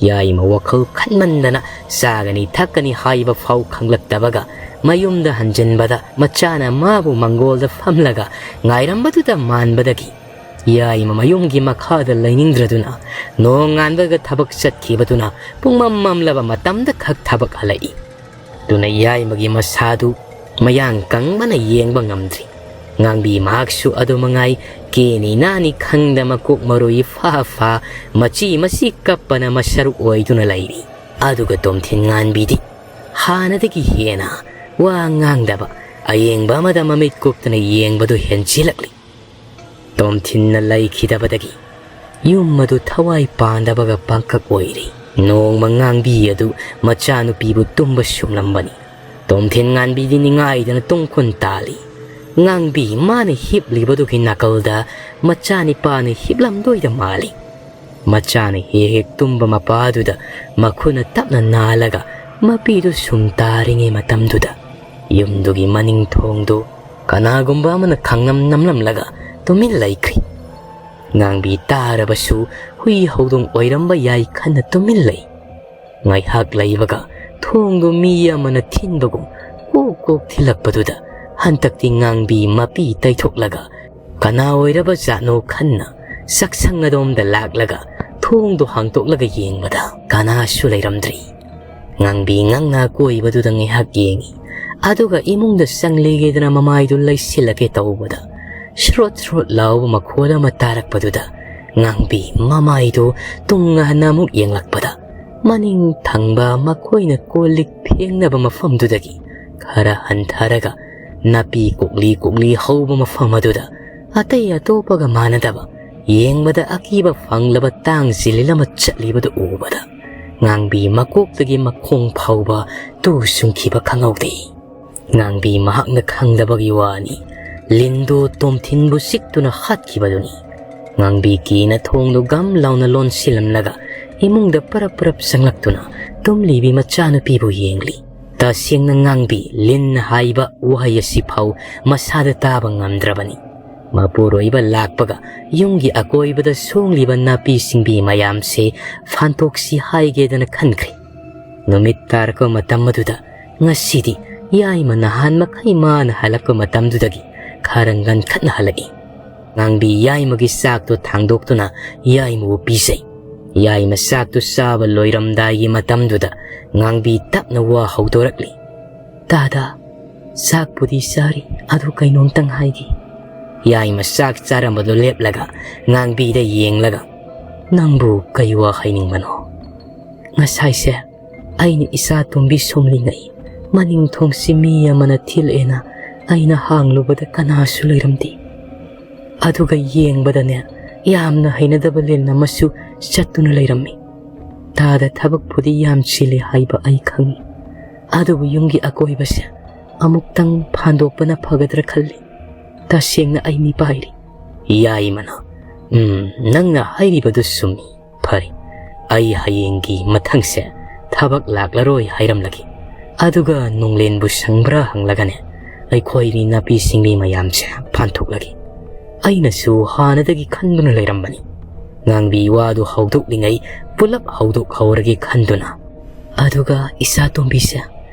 ꯌꯥꯏꯃ ꯋꯥꯈꯜ ꯈꯟꯃꯟꯗꯅ ꯆꯥꯒꯅꯤ ꯊꯛꯀꯅꯤ ꯍꯥꯏꯕ ꯐꯥꯎ ꯈꯪꯂꯛꯇꯕꯒ ꯃꯌꯨꯝꯗ ꯍꯟꯖꯤꯟꯕꯗ ꯃꯆꯥꯅ ꯃꯥꯕꯨ ꯃꯪꯒꯣꯜꯗ ꯐꯝꯂꯒ ꯉꯥꯏꯔꯝꯕꯗꯨꯗ ꯃꯥꯟꯕꯗꯒꯤ ꯌꯥꯏꯃ ꯃꯌꯨꯝꯒꯤ ꯃꯈꯥꯗ ꯂꯩꯅꯤꯡꯗ꯭ꯔꯗꯨꯅ ꯅꯣꯡꯉꯥꯟꯕꯒ ꯊꯕꯛ ꯆꯠꯈꯤꯕꯗꯨꯅ ꯄꯨꯡꯃꯝ ꯃꯝꯂꯕ ꯃꯇꯝꯗ ꯈꯛ ꯊꯕꯛ ꯍꯜꯂꯛꯏ꯫ ꯑꯗꯨꯅ ꯌꯥꯏꯃꯒꯤ ꯃꯁꯥꯗꯨ ꯃꯌꯥꯡ ꯀꯪꯕꯅ ꯌꯦꯡꯕ ꯉꯝꯗ꯭ꯔꯤ꯫ ꯉꯥꯡꯕꯤ ꯃꯍꯥꯛꯁꯨ ꯑꯗꯨ ꯃꯉꯥꯏ, ꯀꯦꯅꯤ ꯅꯥꯅꯤ ꯈꯪꯗ ꯃꯀꯣꯛ ꯃꯔꯨ ꯏꯐꯥ ꯐꯥ, ꯃꯆꯤ ꯃꯆꯤ ꯀꯞꯄꯅ ꯃꯁꯔꯨꯛ ꯑꯣꯏꯗꯨꯅ ꯂꯩꯔꯤ꯫ ꯑꯗꯨꯒ ꯇꯣꯝꯊꯤꯟ ꯉꯥꯟꯕꯤꯗꯤ ꯍꯥꯟꯅꯗꯒꯤ ꯍꯦꯟꯅ ꯋꯥ ꯉꯥꯡꯗꯕ, ꯑꯌꯦꯡꯕ ꯑꯃꯗ ꯃꯃꯤꯠ ꯀꯨꯞꯇꯅ ꯌꯦꯡꯕꯗꯨ ꯍꯦꯟꯖꯤꯜꯂꯛꯂꯤ꯫ ꯇꯣꯝꯊꯤꯟꯅ ꯂꯩꯈꯤꯗꯕꯗꯒꯤ ꯌꯨꯝ ꯑꯗꯨ ꯊꯋꯥꯏ ꯄꯥꯟꯗꯕꯒ ꯄꯥꯡꯀꯛ ꯑꯣꯏꯔꯦ꯫ ꯅꯣꯡꯃ ꯉꯥꯡꯕꯤ ꯑꯗꯨ ꯃꯆꯥꯅꯨꯄꯤꯕꯨ ꯇꯨꯝꯕ ꯁꯨꯝꯂꯝꯕꯅꯤ꯫ ꯇꯣꯝꯊꯤꯟ ꯉꯥꯟꯕꯤꯗꯤ ꯅꯤꯡꯉꯥꯏꯗꯅ ꯇꯨꯡꯈꯨꯟ ꯇꯥꯜꯂꯤ꯫ ꯉꯥꯡꯕꯤ ꯃꯥꯅ ꯍꯤꯞꯂꯤꯕꯗꯨꯒꯤ ꯅꯥꯀꯜꯗ ꯃꯆꯥꯅꯤꯄꯥꯅ ꯍꯤꯞꯂꯝꯗꯣꯏꯗ ꯃꯥꯜꯂꯤ꯫ ꯃꯆꯥꯅ ꯍꯦꯛ ꯍꯦꯛ ꯇꯨꯝꯕ ꯃꯄꯥꯗꯨꯗ ꯃꯈꯨꯠꯅ ꯇꯞꯅ ꯅꯥꯜꯂꯒ ꯃꯄꯤꯗꯨ ꯁꯨꯝ ꯇꯥꯔꯤꯉꯩ ꯃꯇꯝꯗꯨꯗ ꯌꯨꯝꯗꯨꯒꯤ ꯃꯅꯤꯡ ꯊꯣꯡꯗꯨ ꯀꯅꯥꯒꯨꯝꯕ ꯑꯃꯅ ꯈꯪꯅꯝ ꯅꯝꯂꯝꯂꯒ ꯇꯨꯃꯤꯟ ꯂꯩꯈ꯭ꯔꯤ꯫ ꯉꯥꯡꯕꯤ ꯇꯥꯔꯕꯁꯨ ꯍꯨꯏ ꯍꯧꯗꯣꯡ ꯑꯣꯏꯔꯝꯕ ꯌꯥꯏ ꯈꯟꯅ ꯇꯨꯃꯤꯟ ꯂꯩ꯫ ꯉꯥꯏꯍꯥꯛ ꯂꯩꯕꯒ ꯊꯣꯡꯗꯨ ꯃꯤ ꯑꯃꯅ ꯊꯤꯟꯕꯒꯨꯝ ꯀꯣꯛ ꯀꯣꯛ ꯊꯤꯜꯂꯛꯄꯗꯨꯗ ꯍꯟꯗꯛꯇꯤ ꯉꯥꯡꯕꯤ ꯃꯄꯤ ꯇꯩꯊꯣꯛꯂꯒ ꯀꯅꯥ ꯑꯣꯏꯔꯕ ꯖꯥꯠꯅꯣ ꯈꯟꯅ ꯆꯥꯛꯁꯪ ꯑꯗꯣꯝꯗ ꯂꯥꯛꯂꯒ ꯊꯣꯡꯗꯨ ꯍꯥꯡꯇꯣꯛꯂꯒ ꯌꯦꯡꯕꯗ ꯀꯅꯥꯁꯨ ꯂꯩꯔꯝꯗ꯭ꯔꯤ꯫ ꯉꯥꯡꯕꯤ ꯉꯛꯅ ꯀꯣꯏꯕꯗꯨꯗ ꯉꯥꯏꯍꯥꯛ ꯌꯦꯡꯉꯤ꯫ ꯑꯗꯨꯒ ꯏꯃꯨꯡꯗ ꯆꯪꯂꯦꯒꯦꯗꯅ ꯃꯃꯥꯏꯗꯨ ꯂꯩꯁꯤꯜꯂꯒꯦ ꯇꯧꯕꯗ ꯁ꯭ꯔꯣꯠ ꯁ꯭ꯔꯣꯠ ꯂꯥꯎꯕ ꯃꯈꯣꯜ ꯑꯃ ꯇꯥꯔꯛꯄꯗꯨꯗ ꯉꯥꯡꯕꯤ ꯃꯃꯥꯏꯗꯨ ꯇꯨꯡ ꯍꯟꯅ ꯑꯃꯨꯛ ꯌꯦꯡꯂꯛꯄꯗ ꯃꯅꯤꯡ ꯊꯪꯕ ꯃꯈꯣꯏꯅ ꯀꯣꯜ ꯂꯤꯛ ꯐꯦꯡꯅꯕ ꯃꯐꯝꯗꯨꯗꯒꯤ ꯈꯔ ꯍꯟꯊꯔꯒ ꯅꯥꯄꯤ ꯀꯣꯛꯂꯤ ꯀꯣꯛꯂꯤ ꯍꯧꯕ ꯃꯐꯝ ꯑꯗꯨꯗ ꯑꯇꯩ ꯑꯇꯣꯞꯄꯒ ꯃꯥꯟꯅꯗꯕ ꯌꯦꯡꯕꯗ ꯑꯀꯤꯕ ꯐꯪꯂꯕ ꯇꯥꯡ ꯖꯤꯂꯤꯜ ꯑꯃ ꯆꯠꯂꯤꯕꯗꯨ ꯎꯕꯗ ꯉꯥꯡꯕꯤ ꯃꯀꯣꯛꯇꯒꯤ ꯃꯈꯣꯡ ꯐꯥꯎꯕ ꯇꯨ ꯁꯨꯡꯈꯤꯕ ꯈꯪꯍꯧꯗꯦ꯫ ꯉꯥꯡꯕꯤ ꯃꯍꯥꯛꯅ ꯈꯪꯗꯕꯒꯤ ꯋꯥꯅꯤ꯫ ꯂꯤꯟꯗꯨ ꯇꯣꯝꯊꯤꯟꯕꯨ ꯆꯤꯛꯇꯨꯅ ꯍꯥꯠꯈꯤꯕꯗꯨꯅꯤ꯫ ꯉꯥꯡꯕꯤ ꯀꯤꯅ ꯊꯣꯡꯗꯨ ꯒꯝ ꯂꯥꯎꯅ ꯂꯣꯟꯁꯤꯜꯂꯝꯂꯒ ꯏꯃꯨꯡꯗ ꯄꯔꯞ ꯄꯔꯞ ꯆꯪꯂꯛꯇꯨꯅ ꯇꯨꯝꯂꯤꯕꯤ ꯃꯆꯥꯅꯨꯄꯤꯕꯨ ꯌꯦꯡꯂꯤ꯫ ꯇꯁꯦꯡꯅ ꯉꯥꯡꯕꯤ ꯂꯤꯟ ꯍꯥꯏꯕ ꯋꯥꯍꯩ ꯑꯁꯤꯐꯥꯎ ꯃꯁꯥꯗ ꯇꯥꯕ ꯉꯝꯗ꯭ꯔꯕꯅꯤ꯫ ꯃꯄꯨꯔꯣꯏꯕ ꯂꯥꯛꯄꯒ ꯌꯨꯝꯒꯤ ꯑꯀꯣꯏꯕꯗ ꯁꯣꯡꯂꯤꯕ ꯅꯥꯄꯤ ꯁꯤꯡꯕꯤ ꯃꯌꯥꯝꯁꯦ ꯐꯥꯟꯇꯣꯛꯁꯤ ꯍꯥꯏꯒꯦꯗꯅ ꯈꯟꯈ꯭ꯔꯦ꯫ ꯅꯨꯃꯤꯠ ꯇꯥꯔꯛꯄ ꯃꯇꯝ ꯑꯗꯨꯗ ꯉꯁꯤꯗꯤ ꯌꯥꯏꯃ ꯅꯍꯥꯟ ꯃꯈꯩ ꯃꯥꯅ ꯍꯜꯂꯛꯄ ꯃꯇꯝꯗꯨꯗꯒꯤ ꯈꯔ ꯉꯟꯈꯠꯅ ꯍꯜꯂꯛꯏ꯫ ꯉꯥꯡꯕꯤ ꯌꯥꯏꯃꯒꯤ ꯆꯥꯛꯇꯨ ꯊꯥꯡꯗꯣꯛꯇꯨꯅ ꯌꯥꯏꯃꯕꯨ ꯄꯤꯖꯩ꯫ ꯌꯥꯏꯃ ꯆꯥꯛꯇꯨ ꯆꯥꯕ ꯂꯣꯏꯔꯝꯗꯥꯏꯒꯤ ꯃꯇꯝꯗꯨꯗ ꯉꯥꯡꯕꯤ ꯇꯞꯅ ꯋꯥ ꯍꯧꯗꯣꯔꯛꯂꯤ꯫ "ꯇꯥꯗ, ꯆꯥꯛꯄꯨꯗꯤ ꯆꯥꯔꯤ, ꯑꯗꯨ ꯀꯩꯅꯣꯝꯇꯪ ꯍꯥꯏꯒꯦ꯫" ꯌꯥꯏꯃ ꯆꯥꯛ ꯆꯥꯔꯝꯕꯗꯨ ꯂꯦꯞꯂꯒ ꯉꯥꯡꯕꯤꯗ ꯌꯦꯡꯂꯒ, "ꯅꯪꯕꯨ ꯀꯩ ꯋꯥ ꯍꯥꯏꯅꯤꯡꯕꯅꯣ?" "ꯉꯁꯥꯏꯁꯦ ꯑꯩꯅ ꯏꯆꯥ ꯇꯣꯝꯕꯤ ꯁꯣꯝꯂꯤꯉꯩ ꯃꯅꯤꯡ ꯊꯣꯡꯁꯤ ꯃꯤ ꯑꯃꯅ ꯊꯤꯜꯂꯛꯑꯦꯅ ꯑꯩꯅ ꯍꯥꯡꯂꯨꯕꯗ ꯀꯅꯥꯁꯨ ꯂꯩꯔꯝꯗꯦ꯫ ꯑꯗꯨꯒ ꯌꯦꯡꯕꯗꯅꯦ, ꯌꯥꯝꯅ ꯍꯩꯅꯗꯕ ꯂꯤꯟ ꯑꯃꯁꯨ ꯆꯠꯇꯨꯅ ꯂꯩꯔꯝꯃꯤ꯫ ꯇꯥꯗ ꯊꯕꯛꯄꯨꯗꯤ ꯌꯥꯝ ꯆꯤꯜꯂꯤ ꯍꯥꯏꯕ ꯑꯩ ꯈꯪꯏ, ꯑꯗꯨꯕꯨ ꯌꯨꯝꯒꯤ ꯑꯀꯣꯏꯕꯁꯦ ꯑꯃꯨꯛꯇꯪ ꯐꯥꯟꯗꯣꯛꯄꯅ ꯐꯒꯗ꯭ꯔꯥ ꯈꯜꯂꯤ꯫ ꯇꯁꯦꯡꯅ ꯑꯩ ꯃꯤꯄꯥꯏꯔꯤ꯫ ꯌꯥꯏꯃꯅ, ꯎꯝ, ꯅꯪꯅ ꯍꯥꯏꯔꯤꯕꯗꯨ ꯆꯨꯝꯃꯤ꯫ ꯐꯔꯦ, ꯑꯩ ꯍꯌꯦꯡꯒꯤ ꯃꯊꯪꯁꯦ ꯊꯕꯛ ꯂꯥꯛꯂꯔꯣꯏ ꯍꯥꯏꯔꯝꯂꯒꯦ꯫ ꯑꯗꯨꯒ ꯅꯣꯡꯂꯦꯟꯕꯨ ꯁꯪꯕ꯭ꯔꯥ ꯍꯪꯂꯒꯅꯦ, ꯑꯩꯈꯣꯏ ꯃꯤ ꯅꯥꯄꯤ ꯁꯤꯡꯕꯤ ꯃꯌꯥꯝꯁꯦ ꯐꯥꯟꯊꯣꯛꯂꯒꯦ꯫ ꯑꯩꯅꯁꯨ ꯍꯥꯟꯅꯗꯒꯤ ꯈꯟꯗꯨꯅ ꯂꯩꯔꯝꯕꯅꯤ꯫ ꯉꯥꯡꯕꯤ ꯋꯥꯗꯨ ꯍꯧꯗꯣꯛꯂꯤꯉꯩ ꯄꯨꯂꯞ ꯍꯧꯗꯣꯛꯍꯧꯔꯒꯦ ꯈꯟꯗꯨꯅ꯫ ꯑꯗꯨꯒ ꯏꯆꯥ ꯇꯣꯝꯕꯤꯁꯦ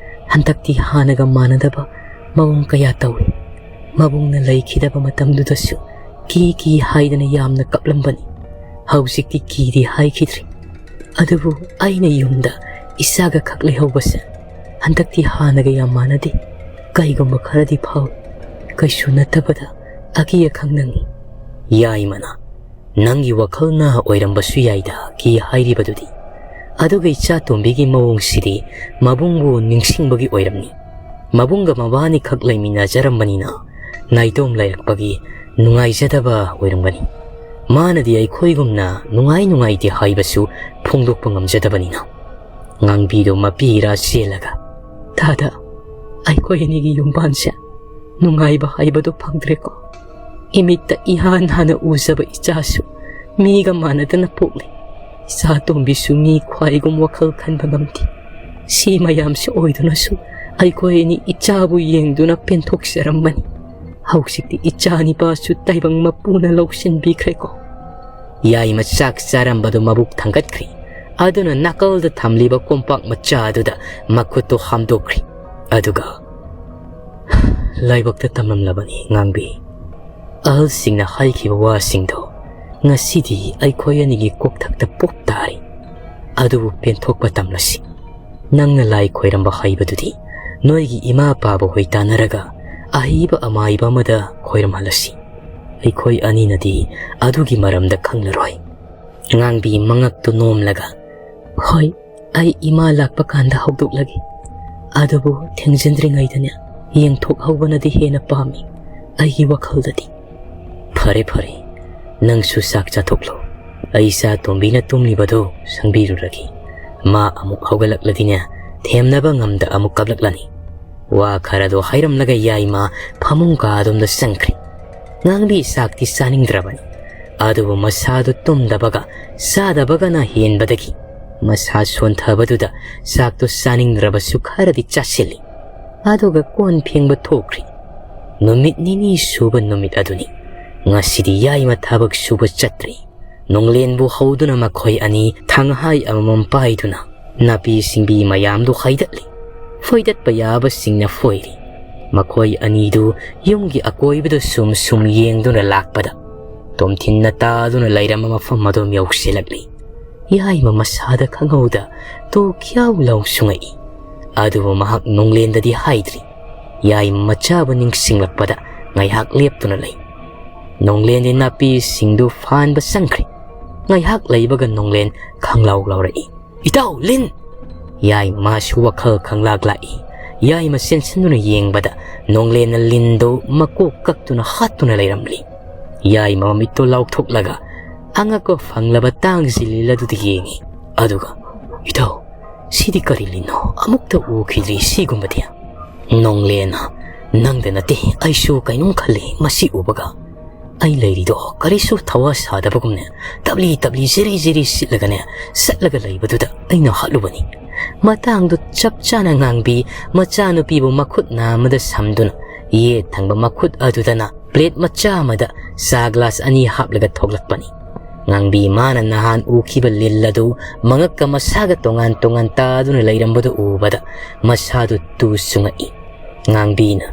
ꯍꯟꯗꯛꯇꯤ ꯍꯥꯟꯅꯒ ꯃꯥꯟꯅꯗꯕ ꯃꯑꯣꯡ ꯀꯌꯥ ꯇꯧꯏ꯫ ꯃꯕꯨꯡꯅ ꯂꯩꯈꯤꯗꯕ ꯃꯇꯝꯗꯨꯗꯁꯨ ꯀꯤ ꯀꯤ ꯍꯥꯏꯗꯅ ꯌꯥꯝꯅ ꯀꯞꯂꯝꯕꯅꯤ꯫ ꯍꯧꯖꯤꯛꯇꯤ ꯀꯤꯗꯤ ꯍꯥꯏꯈꯤꯗ꯭ꯔꯤ꯫ ꯑꯗꯨꯕꯨ ꯑꯩꯅ ꯌꯨꯝꯗ ꯏꯆꯥꯒ ꯈꯛ ꯂꯩꯍꯧꯕꯁꯦ ꯍꯟꯗꯛꯇꯤ ꯍꯥꯟꯅꯒ ꯌꯥꯝ ꯃꯥꯟꯅꯗꯦ꯫ ꯀꯩꯒꯨꯝꯕ ꯈꯔꯗꯤ ꯐꯥꯎꯏ꯫ ꯀꯩꯁꯨ ꯅꯠꯇꯕꯗ ꯑꯀꯤ ꯑꯈꯪ ꯅꯪꯏ꯫ ꯌꯥꯏꯃꯅ, ꯅꯪꯒꯤ ꯋꯥꯈꯜꯅ ꯑꯣꯏꯔꯝꯕꯁꯨ ꯌꯥꯏꯗ ꯀꯤ ꯍꯥꯏꯔꯤꯕꯗꯨꯗꯤ꯫ ꯑꯗꯨꯒ ꯏꯆꯥ ꯇꯣꯝꯕꯤꯒꯤ ꯃꯑꯣꯡꯁꯤꯗꯤ ꯃꯕꯨꯡꯕꯨ ꯅꯤꯡꯁꯤꯡꯕꯒꯤ ꯑꯣꯏꯔꯝꯅꯤ꯫ ꯃꯕꯨꯡꯒ ꯃꯕꯥꯅꯤꯈꯛ ꯂꯩꯃꯤꯟꯅꯖꯔꯝꯕꯅꯤꯅ ꯅꯥꯏꯇꯣꯝ ꯂꯩꯔꯛꯄꯒꯤ ꯅꯨꯡꯉꯥꯏꯖꯗꯕ ꯑꯣꯏꯔꯝꯒꯅꯤ꯫ ꯃꯥꯅꯗꯤ ꯑꯩꯈꯣꯏꯒꯨꯝꯅ ꯅꯨꯡꯉꯥꯏ ꯅꯨꯡꯉꯥꯏꯇꯦ ꯍꯥꯏꯕꯁꯨ ꯐꯣꯡꯗꯣꯛꯄ ꯉꯝꯖꯗꯕꯅꯤꯅ꯫ ꯉꯥꯡꯕꯤꯗꯨ ꯃꯄꯤ ꯏꯔꯥ ꯆꯦꯜꯂꯒ, "ꯗꯥꯗꯥ, ꯑꯩꯈꯣꯏ ꯑꯅꯤꯒꯤ ꯌꯨꯝꯕꯥꯟꯁꯦ ꯅꯨꯡꯉꯥꯏꯕ ꯍꯥꯏꯕꯗꯨ ꯐꯪꯗ꯭ꯔꯦꯀꯣ꯫ ꯏꯃꯤꯠꯇ ꯏꯍꯥꯟ ꯍꯥꯟꯅ ꯎꯖꯕ ꯏꯆꯥꯁꯨ ꯃꯤꯒ ꯃꯥꯟꯅꯗꯅ ꯄꯣꯛꯂꯦ꯫ ꯏꯆꯥ ꯇꯣꯝꯕꯤꯁꯨ ꯃꯤ ꯈ꯭ꯋꯥꯏꯒꯨꯝ ꯋꯥꯈꯜ ꯈꯟꯕ ꯉꯝꯗꯦ꯫ ꯁꯤ ꯃꯌꯥꯝꯁꯤ ꯑꯣꯏꯗꯨꯅꯁꯨ ꯑꯩꯈꯣꯏ ꯑꯅꯤ ꯏꯆꯥꯕꯨ ꯌꯦꯡꯗꯨꯅ ꯄꯦꯟꯊꯣꯛꯆꯔꯝꯕꯅꯤ꯫ ꯍꯧꯖꯤꯛꯇꯤ ꯏꯆꯥ ꯅꯤꯄꯥꯁꯨ ꯇꯥꯏꯕꯪ ꯃꯄꯨꯅ ꯂꯧꯁꯤꯟꯕꯤꯈ꯭ꯔꯦꯀꯣ꯫" ꯌꯥꯏꯃ ꯆꯥꯛ ꯆꯥꯔꯝꯕꯗꯨ ꯃꯕꯨꯛ ꯊꯥꯡꯒꯠꯈ꯭ꯔꯤ꯫ ꯑꯗꯨꯅ ꯅꯥꯀꯜꯗ ꯊꯝꯂꯤꯕ ꯀꯣꯝꯄꯥꯛ ꯃꯆꯥ ꯑꯗꯨꯗ ꯃꯈꯨꯠꯇꯨ ꯍꯥꯝꯗꯣꯛꯈ꯭ꯔꯤ꯫ ꯑꯗꯨꯒ, "ꯂꯥꯏꯕꯛꯇ ꯇꯝꯂꯝꯂꯕꯅꯤ, ꯉꯥꯡꯕꯤ꯫ ꯑꯍꯜꯁꯤꯡꯅ ꯍꯥꯏꯈꯤꯕ ꯋꯥꯁꯤꯡꯗꯣ ꯉꯁꯤꯗꯤ ꯑꯩꯈꯣꯏ ꯑꯅꯤꯒꯤ ꯀꯣꯛꯊꯛꯇ ꯄꯣꯞ ꯇꯥꯔꯤ꯫ ꯑꯗꯨꯕꯨ ꯄꯦꯟꯊꯣꯛꯄ ꯇꯝꯂꯁꯤ꯫ ꯅꯪꯅ ꯂꯥꯏ ꯈꯣꯏꯔꯝꯕ ꯍꯩꯕꯗꯨꯗꯤ ꯅꯣꯏꯒꯤ ꯏꯃꯥ ꯄꯥꯕ ꯍꯣꯏ ꯇꯥꯟꯅꯔꯒ ꯑꯍꯩꯕ ꯑꯃꯥꯏꯕ ꯑꯃꯗ ꯈꯣꯏꯔꯝꯍꯜꯂꯁꯤ꯫ ꯑꯩꯈꯣꯏ ꯑꯅꯤꯅꯗꯤ ꯑꯗꯨꯒꯤ ꯃꯔꯝꯗ ꯈꯪꯂꯔꯣꯏ꯫" ꯉꯥꯡꯕꯤ ꯃꯉꯛꯇꯨ ꯅꯣꯝꯂꯒ, "ꯍꯣꯏ, ꯑꯩ ꯏꯃꯥ ꯂꯥꯛꯄ ꯀꯥꯟꯗ ꯍꯧꯗꯣꯛꯂꯒꯦ꯫ ꯑꯗꯨꯕꯨ ꯊꯦꯡꯖꯤꯟꯗ꯭ꯔꯤꯉꯩꯗꯅꯦ ꯌꯦꯡꯊꯣꯛꯍꯧꯕꯅꯗꯤ ꯍꯦꯟꯅ ꯄꯥꯝꯃꯤ ꯑꯩꯒꯤ ꯋꯥꯈꯜꯗꯗꯤ꯫" "ꯐꯔꯦ, "ꯐꯔꯦ, ꯐꯔꯦ, ꯅꯪꯁꯨ ꯆꯥꯛ ꯆꯥꯊꯣꯛꯂꯣ꯫ ꯑꯩ ꯏꯆꯥ ꯇꯣꯝꯕꯤꯅ ꯇꯨꯝꯂꯤꯕꯗꯨ ꯁꯪꯕꯤꯔꯨꯔꯒꯦ꯫ ꯃꯥ ꯑꯃꯨꯛ ꯍꯧꯒꯠꯂꯛꯂꯗꯤꯅꯦ, ꯊꯦꯝꯅꯕ ꯉꯝꯗ ꯑꯃꯨꯛ ꯀꯞꯂꯛꯂꯅꯤ"꯫ ꯋꯥ ꯈꯔꯗꯣ ꯍꯥꯏꯔꯝꯂꯒ ꯌꯥꯏꯃ ꯐꯃꯨꯡ ꯀꯥꯗꯣꯝꯗ ꯆꯪꯈ꯭ꯔꯦ꯫ ꯉꯥꯡꯕꯤ ꯆꯥꯛꯇꯤ ꯆꯥꯅꯤꯡꯗ꯭ꯔꯕꯅꯤ, ꯑꯗꯨꯕꯨ ꯃꯁꯥꯗꯨ ꯇꯨꯝꯗꯕꯒ ꯆꯥꯗꯕꯒꯅ ꯍꯦꯟꯕꯗꯒꯤ ꯃꯁꯥ ꯁꯣꯟꯊꯕꯗꯨꯗ ꯆꯥꯛꯇꯨ ꯆꯥꯅꯤꯡꯗ꯭ꯔꯕꯁꯨ ꯈꯔꯗꯤ ꯆꯥꯁꯤꯜꯂꯤ꯫ ꯑꯗꯨꯒ ꯀꯣꯟ ꯐꯦꯡꯕ ꯊꯣꯛꯈ꯭ꯔꯤ꯫ ꯅꯨꯃꯤꯠ ꯅꯤꯅꯤ ꯁꯨꯕ ꯅꯨꯃꯤꯠ ꯑꯗꯨꯅꯤ꯫ ꯉꯁꯤꯗꯤ ꯌꯥꯏꯃ ꯊꯕꯛ ꯁꯨꯕ ꯆꯠꯇ꯭ꯔꯤ꯫ ꯅꯣꯡꯂꯦꯟꯕꯨ ꯍꯧꯗꯨꯅ ꯃꯈꯣꯏ ꯑꯅꯤ ꯊꯥꯡꯍꯥꯏ ꯑꯃꯃꯝ ꯄꯥꯏꯗꯨꯅ ꯅꯥꯄꯤ ꯁꯤꯡꯕꯤ ꯃꯌꯥꯝꯗꯨ ꯍꯩꯗꯠꯂꯤ꯫ ꯐꯣꯏꯗꯠꯄ ꯌꯥꯕꯁꯤꯡꯅ ꯐꯣꯏꯔꯤ꯫ ꯃꯈꯣꯏ ꯑꯅꯤꯗꯨ ꯌꯨꯝꯒꯤ ꯑꯀꯣꯏꯕꯗ ꯁꯨꯝ ꯁꯨꯝ ꯌꯦꯡꯗꯨꯅ ꯂꯥꯛꯄꯗ, ꯇꯣꯝꯊꯤꯟꯅ ꯇꯥꯗꯨꯅ ꯂꯩꯔꯝꯕ ꯃꯐꯝ ꯑꯗꯨꯝ ꯌꯧꯁꯤꯜꯂꯛꯂꯤ꯫ ꯌꯥꯏꯃ ꯃꯁꯥꯗ ꯈꯪꯍꯧꯗ ꯇꯨ ꯈ꯭ꯌꯥꯎ ꯂꯥꯎ ꯁꯨꯡꯉꯛꯏ꯫ ꯑꯗꯨꯕꯨ ꯃꯍꯥꯛ ꯅꯣꯡꯂꯦꯟꯗꯗꯤ ꯍꯥꯏꯗ꯭ꯔꯤ꯫ ꯌꯥꯏꯃ ꯃꯆꯥꯕꯨ ꯅꯤꯡꯁꯤꯡꯂꯛꯄꯗ ꯉꯥꯏꯍꯥꯛ ꯂꯦꯞꯇꯨꯅ ꯂꯩ꯫ ꯅꯣꯡꯂꯦꯟꯗꯤ ꯅꯥꯄꯤꯁꯤꯡꯗꯨ ꯐꯥꯟꯕ ꯆꯪꯈ꯭ꯔꯦ꯫ ꯉꯥꯏꯍꯥꯛ ꯂꯩꯕꯒ ꯅꯣꯡꯂꯦꯟ ꯈꯪꯂꯥꯎ ꯂꯥꯎꯔꯛꯏ, "ꯏꯇꯥꯎ ꯂꯤꯟ!" ꯌꯥꯏꯃꯁꯨ ꯋꯥꯈꯜ ꯈꯪꯂꯥꯛ ꯂꯥꯛꯏ꯫ ꯌꯥꯏꯃ ꯆꯦꯟꯁꯤꯟꯗꯨꯅ ꯌꯦꯡꯕꯗ ꯅꯣꯡꯂꯦꯟꯅ ꯂꯤꯟꯗꯨ ꯃꯀꯣꯛ ꯀꯛꯇꯨꯅ ꯍꯥꯠꯇꯨꯅ ꯂꯩꯔꯝꯂꯤ꯫ ꯌꯥꯏꯃ ꯃꯃꯤꯠꯇꯨ ꯂꯥꯎꯊꯣꯛꯂꯒ ꯑꯉꯛꯄ ꯐꯪꯂꯕ ꯇꯥꯡꯖꯤꯜ ꯂꯤꯜ ꯑꯗꯨꯗ ꯌꯦꯡꯉꯤ꯫ ꯑꯗꯨꯒ, "ꯏꯇꯥꯎ, ꯁꯤꯗꯤ ꯀꯔꯤ ꯂꯤꯟꯅꯣ? ꯑꯃꯨꯛꯇ ꯎꯈꯤꯗ꯭ꯔꯤ ꯁꯤꯒꯨꯝꯕꯗꯤ"꯫ ꯅꯣꯡꯂꯦꯟꯅ, "ꯅꯪꯗ ꯅꯠꯇꯦ, ꯑꯩꯁꯨ ꯀꯩꯅꯣꯝ ꯈꯜꯂꯤ ꯃꯁꯤ ꯎꯕꯒ꯫ ꯑꯩ ꯂꯩꯔꯤꯗꯣ ꯀꯔꯤꯁꯨ ꯊꯋꯥ ꯁꯥꯗꯕꯒꯨꯝꯅ ꯇꯞꯂꯤ ꯇꯞꯂꯤ ꯖꯤꯔꯤ ꯖꯤꯔꯤ ꯁꯤꯠꯂꯒꯅꯦ ꯆꯠꯂꯒ ꯂꯩꯕꯗꯨꯗ ꯑꯩꯅ ꯍꯥꯠꯂꯨꯕꯅꯤ"꯫ ꯃꯇꯥꯡꯗꯨ ꯆꯞ ꯆꯥꯅ ꯉꯥꯡꯕꯤ ꯃꯆꯥꯅꯨꯄꯤꯕꯨ ꯃꯈꯨꯠ ꯅꯥꯝꯃꯗ ꯁꯝꯗꯨꯅ ꯌꯦꯠ ꯊꯪꯕ ꯃꯈꯨꯠ ꯑꯗꯨꯗꯅ ꯄ꯭ꯂꯦꯠ ꯃꯆꯥ ꯑꯃꯗ ꯆꯥ ꯒ꯭ꯂꯥꯁ ꯑꯅꯤ ꯍꯥꯞꯂꯒ ꯊꯣꯛꯂꯛꯄꯅꯤ꯫ ꯉꯥꯡꯕꯤ ꯃꯥꯅ ꯅꯍꯥꯟ ꯎꯈꯤꯕ ꯂꯤꯜ ꯑꯗꯨ ꯃꯉꯛꯀ ꯃꯁꯥꯒ ꯇꯣꯉꯥꯟ ꯇꯣꯉꯥꯟ ꯇꯥꯗꯨꯅ ꯂꯩꯔꯝꯕꯗꯨ ꯎꯕꯗ ꯃꯁꯥꯗꯨ ꯇꯨ ꯆꯨꯡꯉꯛꯏ꯫ ꯉꯥꯡꯕꯤꯅ,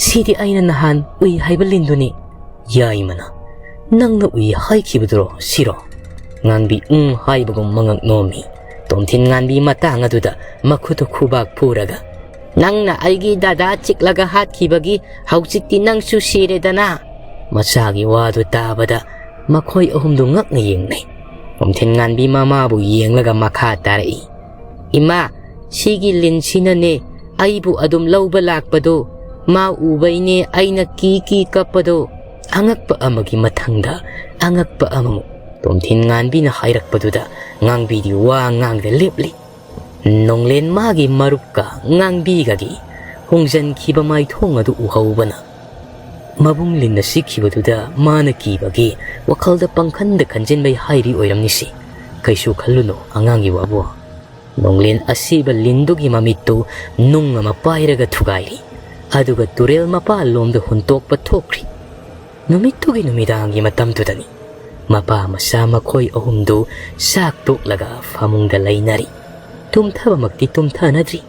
"ꯁꯤꯗꯤ ꯑꯩꯅ ꯅꯍꯥꯟ ꯎꯏ ꯍꯥꯏꯕ ꯂꯤꯟꯗꯨꯅꯤ"꯫ ꯌꯥꯏꯃꯅ, "ꯅꯪꯅ ꯎꯏ ꯍꯥꯏꯈꯤꯕꯗꯨꯔꯣ ꯁꯤꯔꯣ?" ꯉꯥꯡꯕꯤ ꯎꯝ ꯍꯥꯏꯕꯒꯨꯝ ꯃꯉꯛ ꯅꯣꯝꯃꯤ꯫ ꯇꯣꯝꯊꯤꯟ ꯉꯥꯟꯕꯤ ꯃꯇꯥꯡ ꯑꯗꯨꯗ ꯃꯈꯨꯠꯇꯨ ꯈꯨꯕꯥꯛ ꯐꯨꯔꯒ, "ꯅꯪꯅ ꯑꯩꯒꯤ ꯗꯥꯗꯥ ꯆꯤꯛꯂꯒ ꯍꯥꯠꯈꯤꯕꯒꯤ ꯍꯧꯖꯤꯛꯇꯤ ꯅꯪꯁꯨ ꯁꯤꯔꯦꯗꯅ"꯫ ꯃꯆꯥꯒꯤ ꯋꯥꯗꯨ ꯇꯥꯕꯗ ꯃꯈꯣꯏ ꯑꯍꯨꯝꯗꯨ ꯉꯛꯅ ꯌꯦꯡꯅꯩ꯫ ꯇꯣꯝꯊꯤꯟ ꯉꯥꯟꯕꯤ ꯃꯃꯥꯕꯨ ꯌꯦꯡꯂꯒ ꯃꯈꯥ ꯇꯥꯔꯛꯏ, "ꯏꯃꯥ, ꯁꯤꯒꯤ ꯂꯤꯟꯁꯤꯅꯅꯦ ꯑꯩꯕꯨ ꯑꯗꯨꯝ ꯂꯧꯕ ꯂꯥꯛꯄꯗꯣ꯫ ꯃꯥ ꯎꯕꯩꯅꯦ ꯑꯩꯅ ꯀꯤ ꯀꯤ ꯀꯞꯄꯗꯣ"꯫ ꯑꯉꯛꯄ ꯑꯃꯒꯤ ꯃꯊꯪꯗ ꯑꯉꯛꯄ ꯑꯃꯃꯨꯛ ꯇꯣꯝꯊꯤꯟ ꯉꯥꯟꯕꯤꯅ ꯍꯥꯏꯔꯛꯄꯗꯨꯗ ꯉꯥꯡꯕꯤꯗꯤ ꯋꯥ ꯉꯥꯡꯗ ꯂꯦꯞꯂꯤ꯫ ꯅꯣꯡꯂꯦꯟ ꯃꯥꯒꯤ ꯃꯔꯨꯞꯀ ꯉꯥꯡꯕꯤꯒꯒꯤ ꯍꯣꯡꯖꯟꯈꯤꯕ ꯃꯥꯏꯊꯣꯡ ꯑꯗꯨ ꯎꯍꯧꯕꯅ ꯃꯕꯨꯡ ꯂꯤꯟꯅ ꯁꯤꯈꯤꯕꯗꯨꯗ ꯃꯥꯅ ꯀꯤꯕꯒꯤ ꯋꯥꯈꯜꯗ ꯄꯪꯈꯟꯗ ꯈꯟꯖꯤꯟꯕꯩ ꯍꯥꯏꯔꯤ ꯑꯣꯏꯔꯝꯅꯤꯁꯤ꯫ ꯀꯩꯁꯨ ꯈꯜꯂꯨꯅꯨ ꯑꯉꯥꯡꯒꯤ ꯋꯥꯕꯨ꯫ ꯅꯣꯡꯂꯦꯟ ꯑꯁꯤꯕ ꯂꯤꯟꯗꯨꯒꯤ ꯃꯃꯤꯠꯇꯨ ꯅꯨꯡ ꯑꯃ ꯄꯥꯏꯔꯒ ꯊꯨꯒꯥꯏꯔꯤ꯫ ꯑꯗꯨꯒ ꯇꯨꯔꯦꯜ ꯃꯄꯥꯜꯂꯣꯝꯗ ꯍꯨꯟꯇꯣꯛꯄ ꯊꯣꯛꯈ꯭ꯔꯤ꯫ ꯅꯨꯃꯤꯠꯇꯨꯒꯤ ꯅꯨꯃꯤꯗꯥꯡꯒꯤ ꯃꯇꯝꯗꯨꯗꯅꯤ ꯃꯄꯥ ꯃꯆꯥ ꯃꯈꯣꯏ ꯑꯍꯨꯝꯗꯨ ꯆꯥꯛ ꯇꯣꯛꯂꯒ ꯐꯃꯨꯡꯗ ꯂꯩꯅꯔꯤ꯫ ꯇꯨꯝꯊꯕꯃꯛꯇꯤ ꯇꯨꯝꯊꯅꯗ꯭ꯔꯤ꯫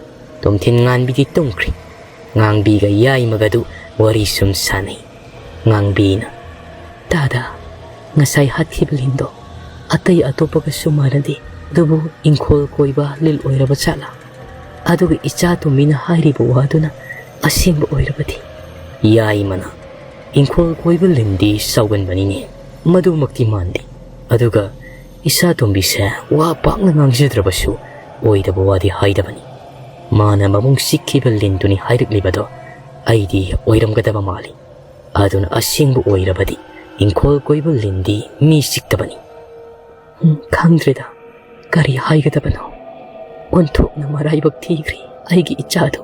ꯇꯣꯝꯊꯤꯟ ꯉꯥꯟꯕꯤꯗꯤ ꯇꯨꯝꯈ꯭ꯔꯤ꯫ ꯉꯥꯡꯕꯤꯒ ꯌꯥꯏꯃꯒꯗꯨ ꯋꯥꯔꯤ ꯁꯨꯝ ꯁꯥꯟꯅꯩ꯫ ꯉꯥꯡꯕꯤꯅ, "ꯇꯥꯗ, ꯉꯁꯥꯏ ꯍꯥꯠꯈꯤꯕ ꯂꯤꯟꯗꯣ ꯑꯇꯩ ꯑꯇꯣꯞꯄꯒꯁꯨ ꯃꯥꯟꯅꯗꯦ, ꯑꯗꯨꯕꯨ ꯏꯪꯈꯣꯜ ꯀꯣꯏꯕ ꯂꯤꯟ ꯑꯣꯏꯔꯕ ꯖꯥꯠꯂꯥ? ꯑꯗꯨꯒ ꯏꯆꯥ ꯇꯣꯝꯕꯤꯅ ꯍꯥꯏꯔꯤꯕ ꯋꯥꯗꯨꯅ ꯑꯁꯦꯡꯕ ꯑꯣꯏꯔꯕꯗꯤ?" ꯌꯥꯏꯃꯅ, "ꯏꯪꯈꯣꯜ ꯀꯣꯏꯕ ꯂꯤꯟꯗꯤ ꯆꯥꯎꯒꯟꯕꯅꯤꯅꯦ, ꯃꯗꯨꯃꯛꯇꯤ ꯃꯥꯟꯗꯦ꯫ ꯑꯗꯨꯒ ꯏꯆꯥ ꯇꯣꯝꯕꯤꯁꯦ ꯋꯥ ꯄꯥꯛꯅ ꯉꯥꯡꯖꯗ꯭ꯔꯕꯁꯨ ꯑꯣꯏꯗꯕ ꯋꯥꯗꯤ ꯍꯥꯏꯗꯕꯅꯤ꯫ ꯃꯥꯅ ꯃꯕꯨꯡ ꯁꯤꯈꯤꯕ ꯂꯤꯟꯗꯨꯅꯤ ꯍꯥꯏꯔꯛꯂꯤꯕꯗꯣ ꯑꯩꯗꯤ ꯑꯣꯏꯔꯝꯒꯗꯕ ꯃꯥꯜꯂꯤ꯫ ꯑꯗꯨꯅ ꯑꯁꯦꯡꯕ ꯑꯣꯏꯔꯕꯗꯤ ꯏꯪꯈꯣꯜ ꯀꯣꯏꯕ ꯂꯤꯟꯗꯤ ꯃꯤ ꯆꯤꯛꯇꯕꯅꯤ꯫" "ꯎꯝ, ꯈꯪꯗ꯭ꯔꯦꯗ, ꯀꯔꯤ ꯍꯥꯏꯒꯗꯕꯅꯣ꯫ ꯑꯣꯟꯊꯣꯛꯅ ꯃꯔꯥꯏꯕꯛ ꯊꯤꯈ꯭ꯔꯦ ꯑꯩꯒꯤ ꯏꯆꯥꯗꯣ꯫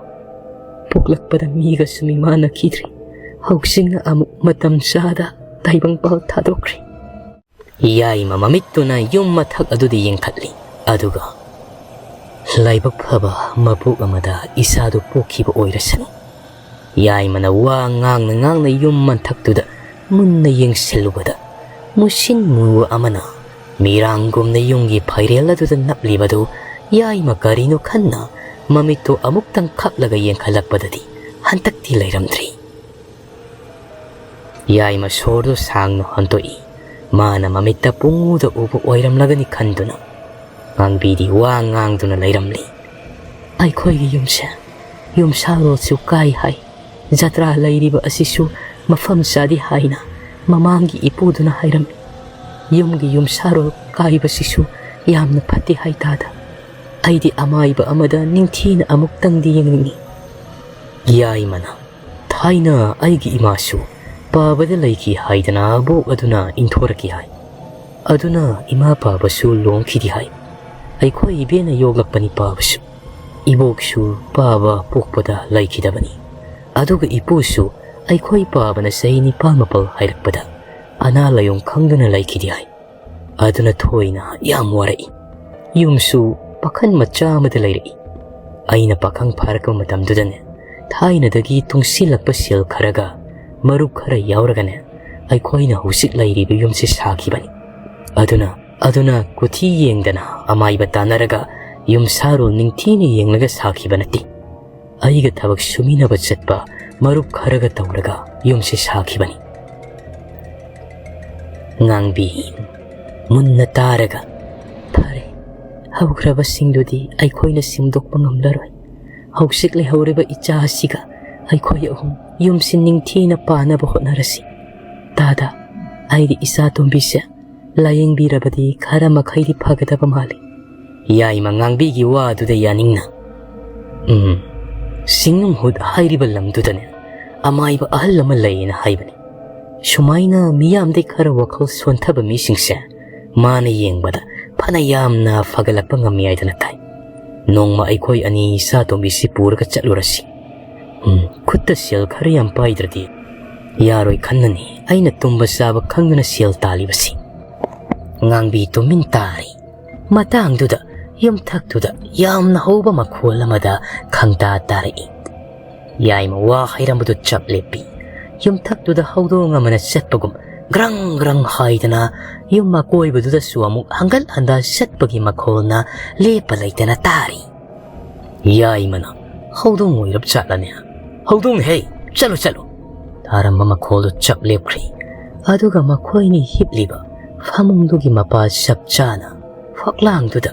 ꯄꯣꯛꯂꯛꯄꯗ ꯃꯤꯒꯁꯨ ꯃꯤꯃꯥꯟꯅꯈꯤꯗ꯭ꯔꯦ꯫ ꯍꯧꯖꯤꯛꯅ ꯑꯃꯨꯛ ꯃꯇꯝ ꯆꯥꯗ ꯇꯥꯏꯕꯪꯄꯥꯜ ꯊꯥꯗꯣꯛꯈ꯭ꯔꯦ꯫" ꯌꯥꯏꯃ ꯃꯃꯤꯠꯇꯨꯅ ꯌꯨꯝ ꯃꯊꯛ ꯑꯗꯨꯗ ꯌꯦꯡꯈꯠꯂꯤ꯫ ꯑꯗꯨꯒ, "ꯂꯥꯏꯕꯛ ꯐꯕ ꯃꯄꯣꯛ ꯑꯃꯗ ꯏꯆꯥꯗꯨ ꯄꯣꯛꯈꯤꯕ ꯑꯣꯏꯔꯁꯅꯨ꯫" ꯌꯥꯏꯃꯅ ꯋꯥ ꯉꯥꯡꯅ ꯉꯥꯡꯅ ꯌꯨꯝ ꯃꯊꯛꯇꯨꯗ ꯃꯨꯟꯅ ꯌꯦꯡꯁꯤꯜꯂꯨꯕꯗ, ꯃꯨꯁꯤꯟ ꯃꯨꯕ ꯑꯃꯅ ꯃꯤꯔꯥꯡꯒꯨꯝꯅ ꯌꯨꯝꯒꯤ ꯐꯩꯔꯦꯜ ꯑꯗꯨꯗ ꯅꯞꯂꯤꯕꯗꯨ ꯌꯥꯏꯃ ꯀꯔꯤꯅꯣ ꯈꯟꯅ ꯃꯃꯤꯠꯇꯨ ꯑꯃꯨꯛꯇꯪ ꯈꯞꯂꯒ ꯌꯦꯡꯈꯠꯂꯛꯄꯗꯗꯤ ꯍꯟꯇꯛꯇꯤ ꯂꯩꯔꯝꯗ꯭ꯔꯤ꯫ ꯌꯥꯏꯃ ꯁꯣꯔꯗꯨ ꯁꯥꯡꯅ ꯍꯣꯟꯗꯣꯛꯏ꯫ ꯃꯥꯅ ꯃꯃꯤꯠꯇ ꯄꯨꯡꯎꯗ ꯎꯕ ꯑꯣꯏꯔꯝꯂꯒꯅꯤ ꯈꯟꯗꯨꯅ ꯉꯥꯡꯕꯤꯗꯤ ꯋꯥ ꯉꯥꯡꯗꯨꯅ ꯂꯩꯔꯝꯂꯤ꯫ "ꯑꯩꯈꯣꯏꯒꯤ ꯌꯨꯝꯁꯦ, ꯌꯨꯝꯁꯥꯔꯣꯜꯁꯨ ꯀꯥꯏ ꯍꯥꯏ꯫ ꯖꯇ꯭ꯔꯥ ꯂꯩꯔꯤꯕ ꯑꯁꯤꯁꯨ ꯃꯐꯝ ꯆꯥꯗꯦ ꯍꯥꯏꯅ ꯃꯃꯥꯡꯒꯤ ꯏꯄꯨꯗꯨꯅ ꯍꯥꯏꯔꯝꯃꯤ꯫ ꯌꯨꯝꯒꯤ ꯌꯨꯝꯁꯥꯔꯣꯜ ꯀꯥꯏꯕꯁꯤꯁꯨ ꯌꯥꯝꯅ ꯐꯠꯇꯦ ꯍꯥꯏ ꯇꯥꯗ꯫ ꯑꯩꯗꯤ ꯑꯃꯥꯏꯕ ꯑꯃꯗ ꯅꯤꯡꯊꯤꯅ ꯑꯃꯨꯛꯇꯪꯗꯤ ꯌꯦꯡꯅꯤꯡꯏ꯫" ꯌꯥꯏꯃꯅ, "ꯊꯥꯏꯅ ꯑꯩꯒꯤ ꯏꯃꯥꯁꯨ ꯄꯥꯕꯗ ꯂꯩꯈꯤ ꯍꯥꯏꯗꯅ ꯑꯕꯣꯛ ꯑꯗꯨꯅ ꯏꯟꯊꯣꯔꯛꯈꯤ ꯍꯥꯏ꯫ ꯑꯗꯨꯅ ꯏꯃꯥ ꯄꯥꯕꯁꯨ ꯂꯨꯍꯣꯡꯈꯤꯗꯤ ꯍꯥꯏ꯫ ꯑꯩꯈꯣꯏ ꯏꯕꯦꯅ ꯌꯣꯛꯂꯛꯄꯅꯤ ꯄꯥꯕꯁꯨ꯫ ꯏꯕꯣꯛꯁꯨ ꯄꯥꯕ ꯄꯣꯛꯄꯗ ꯂꯩꯈꯤꯗꯕꯅꯤ꯫ ꯑꯗꯨꯒ ꯏꯄꯨꯁꯨ ꯑꯩꯈꯣꯏ ꯄꯥꯕꯅ ꯆꯍꯤ ꯅꯤꯄꯥꯜ ꯃꯥꯄꯜ ꯍꯥꯏꯔꯛꯄꯗ ꯑꯅꯥ ꯂꯥꯏꯌꯣꯡ ꯈꯪꯗꯨꯅ ꯂꯩꯈꯤꯗꯤ ꯍꯥꯏ꯫ ꯑꯗꯨꯅ ꯊꯣꯏꯅ ꯌꯥꯝ ꯋꯥꯔꯛꯏ꯫ ꯌꯨꯝꯁꯨ ꯄꯥꯈꯟ ꯃꯆꯥ ꯑꯃꯗ ꯂꯩꯔꯛꯏ꯫ ꯑꯩꯅ ꯄꯥꯈꯪ ꯐꯥꯔꯛꯄ ꯃꯇꯝꯗꯨꯗꯅꯦ, ꯊꯥꯏꯅꯗꯒꯤ ꯇꯨꯡꯁꯤꯜꯂꯛꯄ ꯁꯦꯜ ꯈꯔꯒ ꯃꯔꯨꯞ ꯈꯔ ꯌꯥꯎꯔꯒꯅꯦ, ꯑꯩꯈꯣꯏꯅ ꯍꯧꯖꯤꯛ ꯂꯩꯔꯤꯕ ꯌꯨꯝꯁꯦ ꯁꯥꯈꯤꯕꯅꯤ꯫ ꯑꯗꯨꯅ, ꯑꯗꯨꯅ ꯀꯨꯊꯤ ꯌꯦꯡꯗꯅ ꯑꯃꯥꯏꯕ ꯇꯥꯟꯅꯔꯒ ꯌꯨꯝꯁꯥꯔꯣꯜ ꯅꯤꯡꯊꯤꯅ ꯌꯦꯡꯂꯒ ꯁꯥꯈꯤꯕ ꯅꯠꯇꯦ꯫ ꯑꯩꯒ ꯊꯕꯛ ꯁꯨꯃꯤꯟꯅꯕ ꯆꯠꯄ ꯃꯔꯨꯞ ꯈꯔꯒ ꯇꯧꯔꯒ ꯌꯨꯝꯁꯦ ꯁꯥꯈꯤꯕꯅꯤ꯫ ꯉꯥꯡꯕꯤ ꯃꯨꯟꯅ ꯇꯥꯔꯒ, "ꯐꯔꯦ, ꯍꯧꯈ꯭ꯔꯕꯁꯤꯡꯗꯨꯗꯤ ꯑꯩꯈꯣꯏꯅ ꯁꯦꯝꯗꯣꯛꯄ ꯉꯝꯂꯔꯣꯏ꯫ ꯍꯧꯖꯤꯛ ꯂꯩꯍꯧꯔꯤꯕ ꯏꯆꯥ ꯑꯁꯤꯒ ꯑꯩꯈꯣꯏ ꯑꯍꯨꯝ ꯌꯨꯝꯁꯤ ꯅꯤꯡꯊꯤꯅ ꯄꯥꯅꯕ ꯍꯣꯠꯅꯔꯁꯤ꯫ ꯇꯥꯗ, ꯑꯩꯒꯤ ꯏꯆꯥ ꯇꯣꯝꯕꯤꯁꯦ ꯂꯥꯌꯦꯡꯕꯤꯔꯕꯗꯤ ꯈꯔ ꯃꯈꯩꯗꯤ ꯐꯒꯗꯕ ꯃꯥꯜꯂꯤ꯫" ꯌꯥꯏꯃ ꯉꯥꯡꯕꯤꯒꯤ ꯋꯥ ꯑꯗꯨꯗ ꯌꯥꯅꯤꯡꯅ, "ꯎꯝ, ꯁꯤꯡꯅꯨꯡꯍꯨꯠ ꯍꯥꯏꯔꯤꯕ ꯂꯝꯗꯨꯗꯅꯦ ꯑꯃꯥꯏꯕ ꯑꯍꯜ ꯑꯃ ꯂꯩꯌꯦꯅ ꯍꯥꯏꯕꯅꯤ꯫ ꯁꯨꯃꯥꯏꯅ ꯃꯤꯌꯥꯝꯗꯩ ꯈꯔ ꯋꯥꯈꯜ ꯁꯣꯟꯊꯕ ꯃꯤꯁꯤꯡꯁꯦ ꯃꯥꯅ ꯌꯦꯡꯕꯗ ꯐꯅ ꯌꯥꯝꯅ ꯐꯒꯠꯂꯛꯄ ꯉꯝꯃꯤ ꯍꯥꯏꯗꯅ ꯇꯥꯏ꯫ ꯅꯣꯡꯃ ꯑꯩꯈꯣꯏ ꯑꯅꯤ ꯏꯆꯥ ꯇꯣꯝꯕꯤꯁꯤ ꯄꯨꯔꯒ ꯆꯠꯂꯨꯔꯁꯤ꯫ ꯎꯝ, ꯈꯨꯠꯇ ꯁꯦꯜ ꯈꯔ ꯌꯥꯝ ꯄꯥꯏꯗ꯭ꯔꯗꯤ ꯌꯥꯔꯣꯏ ꯈꯟꯅꯅꯤ ꯑꯩꯅ ꯇꯨꯝꯕ ꯆꯥꯕ ꯈꯪꯗꯅ ꯁꯦꯜ ꯇꯥꯜꯂꯤꯕꯁꯤ꯫" ꯉꯥꯡꯕꯤ ꯇꯨꯃꯤꯟ ꯇꯥꯔꯤ꯫ ꯃꯇꯥꯡꯗꯨꯗ ꯌꯨꯝꯊꯛꯇꯨꯗ ꯌꯥꯝꯅ ꯍꯧꯕ ꯃꯈꯣꯜ ꯑꯃꯗ ꯈꯪꯇꯥ ꯇꯥꯔꯛꯏ꯫ ꯌꯥꯏꯃ ꯋꯥ ꯍꯥꯏꯔꯝꯕꯗꯨ ꯆꯞ ꯂꯦꯞꯄꯤ꯫ ꯌꯨꯝꯊꯛꯇꯨꯗ ꯍꯧꯗꯣꯡ ꯑꯃꯅ ꯆꯠꯄꯒꯨꯝ ꯒ꯭ꯔꯪ ꯒ꯭ꯔꯪ ꯍꯥꯏꯗꯅ ꯌꯨꯝ ꯑꯀꯣꯏꯕꯗꯨꯗꯁꯨ ꯑꯃꯨꯛ ꯍꯪꯒꯠ ꯍꯟꯗ ꯆꯠꯄꯒꯤ ꯃꯈꯣꯜꯅ ꯂꯦꯞꯄ ꯂꯩꯇꯅ ꯇꯥꯔꯤ꯫ ꯌꯥꯏꯃꯅ, "ꯍꯧꯗꯣꯡ ꯑꯣꯏꯔꯕ ꯖꯥꯠꯂꯅꯦ? ꯍꯧꯗꯣꯡꯅꯦ ꯍꯦ, ꯆꯠꯂꯨ, ꯆꯠꯂꯨ!" ꯊꯥꯔꯝꯕ ꯃꯈꯣꯜꯗꯨ ꯆꯞ ꯂꯦꯞꯈ꯭ꯔꯤ꯫ ꯑꯗꯨꯒ ꯃꯈꯣꯏꯅꯤ ꯍꯤꯞꯂꯤꯕ ꯐꯃꯨꯡꯗꯨꯒꯤ ꯃꯄꯥ ꯆꯞ ꯆꯥꯅ ꯐꯛꯂꯥꯡꯗꯨꯗ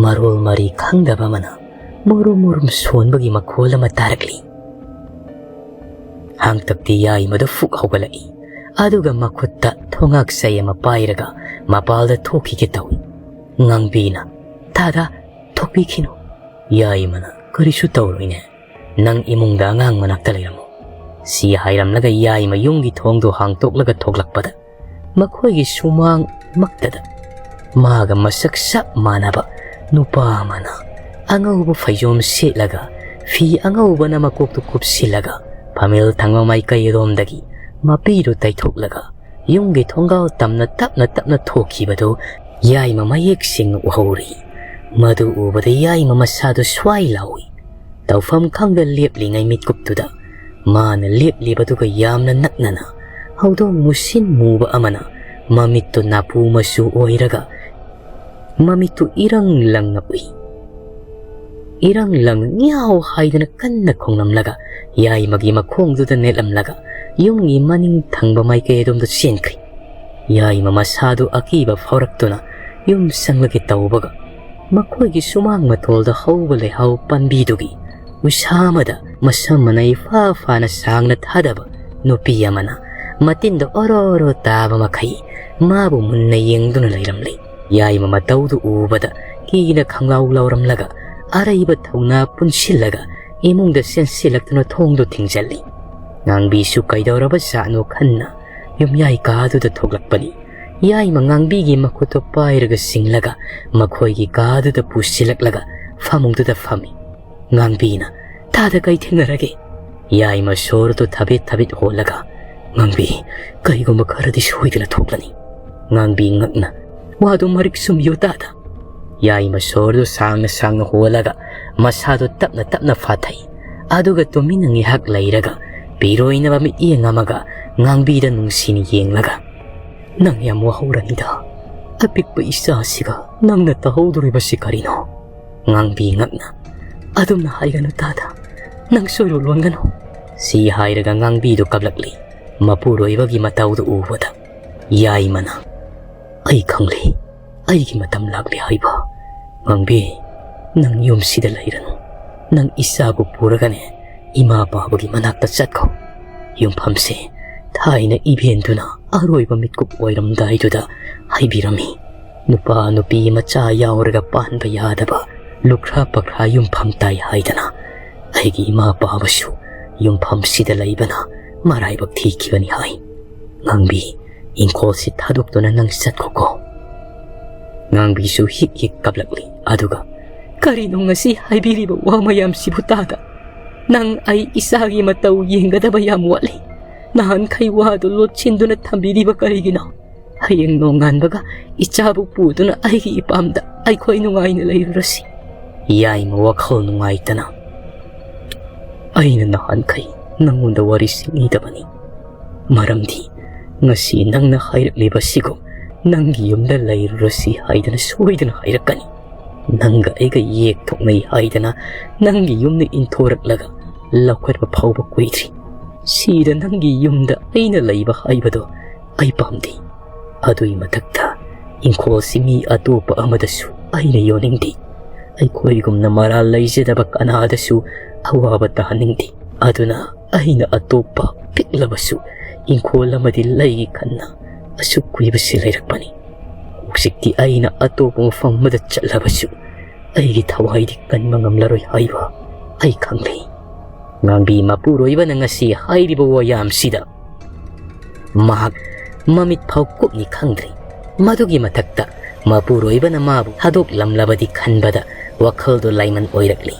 ꯃꯔꯣꯜ ꯃꯔꯤ ꯈꯪꯗꯕ ꯑꯃꯅ ꯃꯨꯔꯨꯝ ꯃꯨꯔꯨꯝ ꯁꯣꯟꯕꯒꯤ ꯃꯈꯣꯜ ꯑꯃ ꯇꯥꯔꯛꯂꯤ꯫ ꯍꯥꯡꯇꯛꯇꯤ ꯌꯥꯏꯃꯗꯨ ꯐꯨꯛ ꯍꯧꯒꯠꯂꯛꯏ꯫ ꯑꯗꯨꯒ ꯃꯈꯨꯠꯇ ꯊꯣꯉꯥꯛ ꯆꯩ ꯑꯃ ꯄꯥꯏꯔꯒ ꯃꯄꯥꯜꯗ ꯊꯣꯛꯈꯤꯒꯦ ꯇꯧꯏ꯫ ꯉꯥꯡꯕꯤꯅ, "ꯗꯥꯗꯥ, ꯊꯣꯛꯄꯤꯈꯤꯅꯨ꯫" ꯌꯥꯏꯃꯅ, "ꯀꯔꯤꯁꯨ ꯇꯧꯔꯣꯏꯅꯦ꯫ ꯅꯪ ꯏꯃꯨꯡꯗ ꯑꯉꯥꯡ ꯃꯅꯥꯛꯇ ꯂꯩꯔꯝꯃꯨ꯫ ꯁꯤ ꯍꯥꯏꯔꯝꯂꯒ ꯌꯥꯏꯃ ꯌꯨꯝꯒꯤ ꯊꯣꯡꯗꯣ ꯍꯥꯡꯇꯣꯛꯂꯒ ꯊꯣꯛꯂꯛꯄꯗ, ꯃꯈꯣꯏꯒꯤ ꯁꯨꯃꯥꯡꯃꯛꯇꯗ ꯃꯥꯒ ꯃꯁꯛ ꯆꯞ ꯃꯥꯟꯅꯕ ꯅꯨꯄꯥ ꯑꯃꯅ, ꯑꯉꯧꯕ ꯐꯩꯖꯣꯝ ꯁꯦꯠꯂꯒ, ꯐꯤ ꯑꯉꯧꯕꯅ ꯃꯀꯣꯛꯇꯨ ꯀꯨꯞꯁꯤꯜꯂꯒ, ꯐꯝꯃꯤꯜ ꯊꯪꯕ ꯃꯥꯏꯀꯩꯔꯣꯝꯗꯒꯤ ꯃꯄꯤꯗꯨ ꯇꯩꯊꯣꯛꯂꯒ, ꯌꯨꯝꯒꯤ ꯊꯣꯡꯒꯥꯜ ꯇꯝꯅ ꯇꯞꯅ ꯇꯞꯅ ꯊꯣꯛꯈꯤꯕꯗꯨ ꯌꯥꯏꯃ ꯃꯌꯦꯛ ꯁꯦꯡꯅ ꯎꯍꯧꯔꯤ꯫ ꯃꯗꯨ ꯎꯕꯗ ꯌꯥꯏꯃ ꯃꯁꯥꯗꯨ ꯁ꯭ꯋꯥꯏ ꯂꯥꯎꯏ꯫ ꯇꯧꯐꯝ ꯈꯪꯗ ꯂꯦꯞꯂꯤꯉꯩ ꯃꯤꯠꯀꯨꯞꯇꯨꯗ ꯃꯥꯅ ꯂꯦꯞꯂꯤꯕꯗꯨꯒ ꯌꯥꯝꯅ ꯅꯛꯅꯅ ꯍꯧꯗꯣꯡ ꯃꯨꯁꯤꯟ ꯃꯨꯕ ꯑꯃꯅ ꯃꯃꯤꯠꯇꯨ ꯅꯥꯄꯨ ꯃꯆꯨ ꯑꯣꯏꯔꯒ ꯃꯃꯤꯠꯇꯨ ꯏꯔꯪ ꯂꯪꯅ ꯎꯏ꯫ ꯏꯔꯪ ꯂꯪꯅ ꯉ꯭ꯌꯥꯎ ꯍꯥꯏꯗꯅ ꯀꯟꯅ ꯈꯣꯡꯂꯝꯂꯒ ꯌꯥꯏꯃꯒꯤ ꯃꯈꯣꯡꯗꯨꯗ ꯅꯦꯠꯂꯝꯂꯒ ꯌꯨꯝꯒꯤ ꯃꯅꯤꯡ ꯊꯪꯕ ꯃꯥꯏꯀꯩ ꯑꯗꯣꯝꯗ ꯆꯦꯟꯈ꯭ꯔꯤ꯫ ꯌꯥꯏꯃ ꯃꯁꯥꯗꯨ ꯑꯀꯤꯕ ꯐꯥꯎꯔꯛꯇꯨꯅ ꯌꯨꯝ ꯆꯪꯂꯒꯦ ꯇꯧꯕꯒ, ꯃꯈꯣꯏꯒꯤ ꯁꯨꯃꯥꯡ ꯃꯇꯣꯜꯗ ꯍꯧꯕ ꯂꯩꯍꯥꯎ ꯄꯥꯝꯕꯤꯗꯨꯒꯤ ꯎꯁꯥ ꯑꯃꯗ ꯃꯁꯝ ꯃꯅꯩ ꯐꯥ ꯐꯥꯅ ꯁꯥꯡꯅ ꯊꯥꯗꯕ ꯅꯨꯄꯤ ꯑꯃꯅ ꯃꯇꯤꯟꯗ ꯑꯣꯔꯣ ꯑꯣꯔꯣ ꯇꯥꯕ ꯃꯈꯩ ꯃꯥꯕꯨ ꯃꯨꯟꯅ ꯌꯦꯡꯗꯨꯅ ꯂꯩꯔꯝꯂꯤ꯫ ꯌꯥꯏꯃ ꯃꯇꯧꯗꯨ ꯎꯕꯗ ꯀꯤꯅ ꯈꯪꯂꯥꯎ ꯂꯥꯎꯔꯝꯂꯒ ꯑꯔꯩꯕ ꯊꯧꯅꯥ ꯄꯨꯟꯁꯤꯜꯂꯒ ꯏꯃꯨꯡꯗ ꯆꯦꯟꯁꯤꯜꯂꯛꯇꯨꯅ ꯊꯣꯡꯗꯨ ꯊꯤꯡꯖꯤꯜꯂꯤ꯫ ꯉꯥꯡꯕꯤꯁꯨ ꯀꯩꯗꯧꯔꯕ ꯖꯥꯠꯅꯣ ꯈꯟꯅ ꯌꯨꯝꯌꯥꯏ ꯀꯥꯗꯨꯗ ꯊꯣꯛꯂꯛꯄꯅꯤ꯫ ꯌꯥꯏꯃ ꯉꯥꯡꯕꯤꯒꯤ ꯃꯈꯨꯠꯇꯨ ꯄꯥꯏꯔꯒ ꯆꯤꯡꯂꯒ ꯃꯈꯣꯏꯒꯤ ꯀꯥꯗꯨꯗ ꯄꯨꯁꯤꯜꯂꯛꯂꯒ ꯐꯃꯨꯡꯗꯨꯗ ꯐꯝꯃꯤ꯫ ꯉꯥꯡꯕꯤꯅ, "ꯇꯥꯗ, ꯀꯩ ꯊꯦꯡꯅꯔꯒꯦ?" ꯌꯥꯏꯃ ꯁꯣꯔꯗꯨ ꯊꯕꯦꯠ ꯊꯕꯦꯠ ꯍꯣꯜꯂꯒ, "ꯉꯥꯡꯕꯤ, ꯀꯩꯒꯨꯝꯕ ꯈꯔꯗꯤ ꯁꯣꯏꯗꯅ ꯊꯣꯛꯂꯅꯤ꯫" ꯉꯥꯡꯕꯤ ꯉꯛꯅ, "ꯋꯥꯗꯨ ꯃꯔꯤꯛ ꯆꯨꯝꯕꯤꯌꯨ ꯇꯥꯗ꯫" ꯌꯥꯏꯃ ꯁꯣꯔꯗꯨ ꯁꯥꯡꯅ ꯁꯥꯡꯅ ꯍꯣꯜꯂꯒ ꯃꯁꯥꯗꯨ ꯇꯞꯅ ꯇꯞꯅ ꯐꯥꯊꯩ꯫ ꯑꯗꯨꯒ ꯇꯨꯃꯤꯟꯅ ꯉꯥꯏꯍꯥꯛ ꯂꯩꯔꯒ ꯄꯤꯔꯣꯏꯅꯕ ꯃꯤꯠꯌꯦꯡ ꯑꯃꯒ ꯉꯥꯡꯕꯤꯗ ꯅꯨꯡꯁꯤꯅ ꯌꯦꯡꯂꯒ, "ꯅꯪ ꯌꯥꯝ ꯋꯥꯍꯧꯔꯅꯤꯗ꯫ ꯑꯄꯤꯛꯄ ꯏꯆꯥꯁꯤꯒ ꯅꯪꯅ ꯇꯧꯍꯧꯗꯣꯔꯤꯕꯁꯤ ꯀꯔꯤꯅꯣ?" ꯉꯥꯡꯕꯤ ꯉꯛꯅ, "ꯑꯗꯨꯝꯅ ꯍꯥꯏꯒꯅꯨ ꯇꯥꯗ, ꯅꯪ ꯁꯣꯏꯔꯣ ꯂꯣꯟꯒꯅꯨ꯫" ꯁꯤ ꯍꯥꯏꯔꯒ ꯉꯥꯡꯕꯤꯗꯨ ꯀꯞꯂꯛꯂꯤ꯫ ꯃꯄꯨꯔꯣꯏꯕꯒꯤ ꯃꯇꯧꯗꯨ ꯎꯕꯗ ꯌꯥꯏꯃꯅ, "ꯑꯩ ꯈꯪꯂꯦ, ꯑꯩꯒꯤ ꯃꯇꯝ ꯂꯥꯛꯂꯦ ꯍꯥꯏꯕ꯫ ꯉꯥꯡꯕꯤ, ꯅꯪ ꯌꯨꯝꯁꯤꯗ ꯂꯩꯔꯅꯨ꯫ ꯅꯪ ꯏꯆꯥꯕꯨ ꯄꯨꯔꯒꯅꯦ ꯏꯃꯥ ꯄꯥꯕꯒꯤ ꯃꯅꯥꯛꯇ ꯆꯠꯈꯣ꯫ ꯌꯨꯝꯐꯝꯁꯦ ꯊꯥꯏꯅ ꯏꯕꯦꯟꯗꯨꯅ ꯑꯔꯣꯏꯕ ꯃꯤꯠꯀꯨꯞ ꯑꯣꯏꯔꯝꯗꯥꯏꯗꯨꯗ ꯍꯥꯏꯕꯤꯔꯝꯃꯤ꯫ ꯅꯨꯄꯥ ꯅꯨꯄꯤ ꯃꯆꯥ ꯌꯥꯎꯔꯒ ꯄꯥꯟꯕ ꯌꯥꯗꯕ ꯂꯨꯈ꯭ꯔꯥ ꯄꯛꯈ꯭ꯔꯥ ꯌꯨꯝꯐꯝ ꯇꯥꯏ ꯍꯥꯏꯗꯅ ꯑꯩꯒꯤ ꯏꯃꯥ ꯄꯥꯕꯁꯨ ꯌꯨꯝꯐꯝꯁꯤꯗ ꯂꯩꯕꯅ ꯃꯔꯥꯏꯕꯛ ꯊꯤꯈꯤꯕꯅꯤ ꯍꯥꯏ꯫ ꯉꯥꯡꯕꯤ, ꯏꯪꯈꯣꯜꯁꯤ ꯊꯥꯗꯣꯛꯇꯨꯅ ꯅꯪ ꯆꯠꯈꯣꯀꯣ꯫ ꯉꯥꯡꯕꯤꯁꯨ ꯍꯤꯛ ꯍꯤꯛ ꯀꯞꯂꯛꯂꯤ꯫ ꯑꯗꯨꯒ, "ꯀꯔꯤꯅꯣ ꯉꯁꯤ ꯍꯥꯏꯕꯤꯔꯤꯕ ꯋꯥ ꯃꯌꯥꯝꯁꯤꯕꯨ ꯇꯥꯗ? ꯅꯪ ꯑꯩ ꯏꯆꯥꯒꯤ ꯃꯇꯧ ꯌꯦꯡꯒꯗꯕ ꯌꯥꯝ ꯋꯥꯠꯂꯤ꯫ ꯅꯍꯥꯟꯈꯩ ꯋꯥꯗꯨ ꯂꯣꯠꯁꯤꯟꯗꯨꯅ ꯊꯝꯕꯤꯔꯤꯕ ꯀꯔꯤꯒꯤꯅꯣ? ꯍꯌꯦꯡ ꯅꯣꯡꯉꯥꯟꯕꯒ ꯏꯆꯥꯕꯨ ꯄꯨꯗꯨꯅ ꯑꯩꯒꯤ ꯏꯄꯥꯝꯗ ꯑꯩꯈꯣꯏ ꯅꯨꯡꯉꯥꯏꯅ ꯂꯩꯔꯨꯔꯁꯤ꯫" ꯌꯥꯏꯃ ꯋꯥꯈꯜ ꯅꯨꯡꯉꯥꯏꯇꯅ, "ꯑꯩꯅ ꯅꯍꯥꯟꯈꯩ ꯅꯪꯉꯣꯟꯗ ꯋꯥꯔꯤ ꯁꯤꯡꯏꯗꯕꯅꯤ꯫ ꯃꯔꯝꯗꯤ ꯉꯁꯤ ꯅꯪꯅ ꯍꯥꯏꯔꯛꯂꯤꯕꯁꯤꯒꯨꯝ ꯅꯪꯒꯤ ꯌꯨꯝꯗ ꯂꯩꯔꯨꯔꯁꯤ ꯍꯥꯏꯗꯅ ꯁꯣꯏꯗꯅ ꯍꯥꯏꯔꯛꯀꯅꯤ꯫ ꯅꯪꯒ ꯑꯩꯒ ꯌꯦꯛ ꯊꯣꯛꯅꯩ ꯍꯥꯏꯗꯅ ꯅꯪꯒꯤ ꯌꯨꯝꯗ ꯏꯟꯊꯣꯔꯛꯂꯒ ꯂꯧꯈꯠꯄ ꯐꯥꯎꯕ ꯀꯨꯏꯗ꯭ꯔꯤ꯫ ꯁꯤꯗ ꯅꯪꯒꯤ ꯌꯨꯝꯗ ꯑꯩꯅ ꯂꯩꯕ ꯍꯥꯏꯕꯗꯣ ꯑꯩ ꯄꯥꯝꯗꯦ꯫ ꯑꯗꯨꯒꯤ ꯃꯊꯛꯇ ꯏꯪꯈꯣꯜꯁꯤ ꯃꯤ ꯑꯇꯣꯞꯄ ꯑꯃꯗꯁꯨ ꯑꯩꯅ ꯌꯣꯟꯅꯤꯡꯗꯦ꯫ ꯑꯩꯈꯣꯏꯒꯨꯝꯅ ꯃꯔꯥꯜ ꯂꯩꯖꯗꯕ ꯀꯅꯥꯗꯁꯨ ꯑꯋꯥꯕ ꯇꯥꯍꯟꯅꯤꯡꯗꯦ꯫ ꯑꯗꯨꯅ ꯑꯩꯅ ꯑꯇꯣꯞꯄ ꯄꯤꯛꯂꯕꯁꯨ ꯏꯪꯈꯣꯜ ꯑꯃꯗꯤ ꯂꯩꯒꯦ ꯈꯟꯅ ꯑꯁꯨꯛ ꯀꯨꯏꯕꯁꯤ ꯂꯩꯔꯛꯄꯅꯤ꯫ ꯍꯧꯖꯤꯛꯇꯤ ꯑꯩꯅ ꯑꯇꯣꯞꯄ ꯃꯐꯝ ꯑꯃꯗ ꯆꯠꯂꯕꯁꯨ ꯑꯩꯒꯤ ꯊꯋꯥꯏꯗꯤ ꯀꯟꯕ ꯉꯝꯂꯔꯣꯏ ꯍꯥꯏꯕ ꯑꯩ ꯈꯪꯂꯦ꯫" ꯉꯥꯡꯕꯤ ꯃꯄꯨꯔꯣꯏꯕꯅ ꯉꯁꯤ ꯍꯥꯏꯔꯤꯕ ꯋꯥꯌꯥꯝꯁꯤꯗ ꯃꯍꯥꯛ ꯃꯃꯤꯠ ꯐꯥꯎ ꯀꯨꯞꯅꯤ ꯈꯪꯗ꯭ꯔꯤ꯫ ꯃꯗꯨꯒꯤ ꯃꯊꯛꯇ ꯃꯄꯨꯔꯣꯏꯕꯅ ꯃꯥꯕꯨ ꯊꯥꯗꯣꯛꯂꯝꯂꯕꯗꯤ ꯈꯟꯕꯗ ꯋꯥꯈꯜꯗꯨ ꯂꯥꯏꯃꯟ ꯑꯣꯏꯔꯛꯂꯤ꯫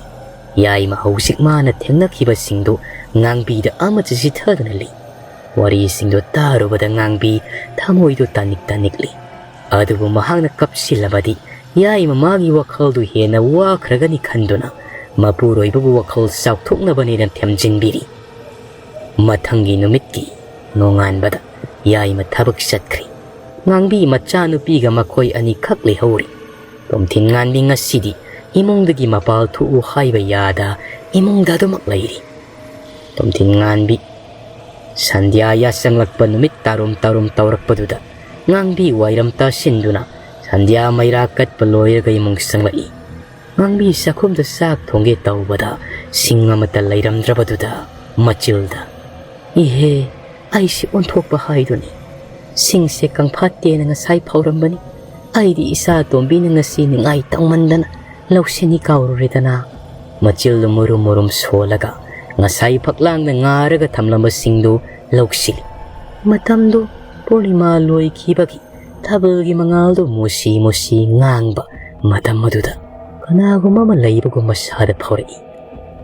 ꯌꯥꯏꯃ ꯍꯧꯖꯤꯛ ꯃꯥꯅ ꯊꯦꯡꯅꯈꯤꯕꯁꯤꯡꯗꯨ ꯉꯥꯡꯕꯤꯗ ꯑꯃꯠꯇ ꯆꯤꯊꯗꯨꯅ ꯂꯩ꯫ ꯋꯥꯔꯤꯁꯤꯡꯗꯨ ꯇꯥꯔꯨꯕꯗ ꯉꯥꯡꯕꯤ ꯊꯃꯣꯏꯗꯨ ꯇꯥꯅꯤꯛ ꯇꯥꯅꯤꯛꯂꯤ꯫ ꯑꯗꯨꯕꯨ ꯃꯍꯥꯛꯅ ꯀꯞꯁꯤꯜꯂꯕꯗꯤ ꯌꯥꯏꯃ ꯃꯥꯒꯤ ꯋꯥꯈꯜꯗꯨ ꯍꯦꯟꯅ ꯋꯥꯈ꯭ꯔꯒꯅꯤ ꯈꯟꯗꯨꯅ ꯃꯄꯨꯔꯣꯏꯕꯕꯨ ꯋꯥꯈꯜ ꯆꯥꯎꯊꯣꯛꯅꯕꯅꯦꯅ ꯊꯦꯝꯖꯤꯟꯕꯤꯔꯤ꯫ ꯃꯊꯪꯒꯤ ꯅꯨꯃꯤꯠꯀꯤ ꯅꯣꯡꯉꯥꯟꯕꯗ ꯌꯥꯏꯃ ꯊꯕꯛ ꯆꯠꯈ꯭ꯔꯤ꯫ ꯉꯥꯡꯕꯤ ꯃꯆꯥꯅꯨꯄꯤꯒ ꯃꯈꯣꯏ ꯑꯅꯤꯈꯛ ꯂꯩꯍꯧꯔꯤ꯫ ꯇꯣꯝꯊꯤꯟ ꯉꯥꯟꯕꯤ ꯉꯁꯤꯗꯤ ꯏꯃꯨꯡꯗꯒꯤ ꯃꯄꯥꯜ ꯊꯣꯛꯎ ꯍꯥꯏꯕ ꯌꯥꯗ ꯏꯃꯨꯡꯗ ꯑꯗꯨꯃꯛ ꯂꯩꯔꯤ꯫ ꯇꯣꯝꯊꯤꯟ ꯉꯥꯟꯕꯤ ꯁꯟꯙ꯭ꯌꯥ ꯌꯥꯆꯪꯂꯛꯄ ꯅꯨꯃꯤꯠ ꯇꯥꯔꯨꯝ ꯇꯥꯔꯨꯝ ꯇꯧꯔꯛꯄꯗꯨꯗ ꯉꯥꯡꯕꯤ ꯋꯥꯏꯔꯝ ꯇꯥꯁꯤꯟꯗꯨꯅ ꯁꯟꯙ꯭ꯌꯥ ꯃꯩꯔꯥ ꯀꯠꯄ ꯂꯣꯏꯔꯒ ꯏꯃꯨꯡ ꯆꯪꯂꯛꯏ꯫ ꯉꯥꯡꯕꯤ ꯆꯥꯛꯈꯨꯝꯗ ꯆꯥꯛ ꯊꯣꯡꯒꯦ ꯇꯧꯕꯗ ꯁꯤꯡ ꯑꯃꯠꯇ ꯂꯩꯔꯝꯗ꯭ꯔꯕꯗꯨꯗ ꯃꯆꯤꯜꯗ, "ꯏꯍꯦ, ꯑꯩꯁꯤ ꯑꯣꯟꯊꯣꯛꯄ ꯍꯥꯏꯗꯨꯅꯤ꯫ ꯁꯤꯡꯁꯦ ꯀꯪꯐꯥꯠꯇꯦꯅ ꯉꯁꯥꯏ ꯐꯥꯎꯔꯝꯕꯅꯤ꯫ ꯑꯩꯗꯤ ꯏꯆꯥ ꯑꯇꯣꯝꯕꯤꯅ ꯉꯁꯤ ꯅꯤꯡꯉꯥꯏ ꯇꯧꯃꯟꯗꯅ ꯂꯧꯁꯤꯅꯤ ꯀꯥꯎꯔꯨꯔꯦꯗꯅ꯫" ꯃꯆꯤꯜꯗꯨ ꯃꯨꯔꯨꯝ ꯃꯨꯔꯨꯝ ꯁꯣꯜꯂꯒ ꯉꯁꯥꯏ ꯐꯛꯂꯥꯡꯗ ꯉꯥꯔꯒ ꯊꯝꯂꯝꯕꯁꯤꯡꯗꯨ ꯂꯧꯁꯤꯜꯂꯤ꯫ ꯃꯇꯝꯗꯨ ꯄꯨꯔꯅꯤꯃꯥ ꯂꯣꯏꯈꯤꯕꯒꯤ ꯊꯥꯕꯜꯒꯤ ꯃꯉꯥꯜꯗꯨ ꯃꯨꯁꯤ ꯃꯨꯁꯤ ꯉꯥꯡꯕ ꯃꯇꯝ ꯑꯗꯨꯗ ꯀꯅꯥꯒꯨꯝꯕ ꯑꯃ ꯂꯩꯕꯒꯨꯝꯕ ꯁꯥꯗ ꯐꯥꯎꯔꯛꯏ꯫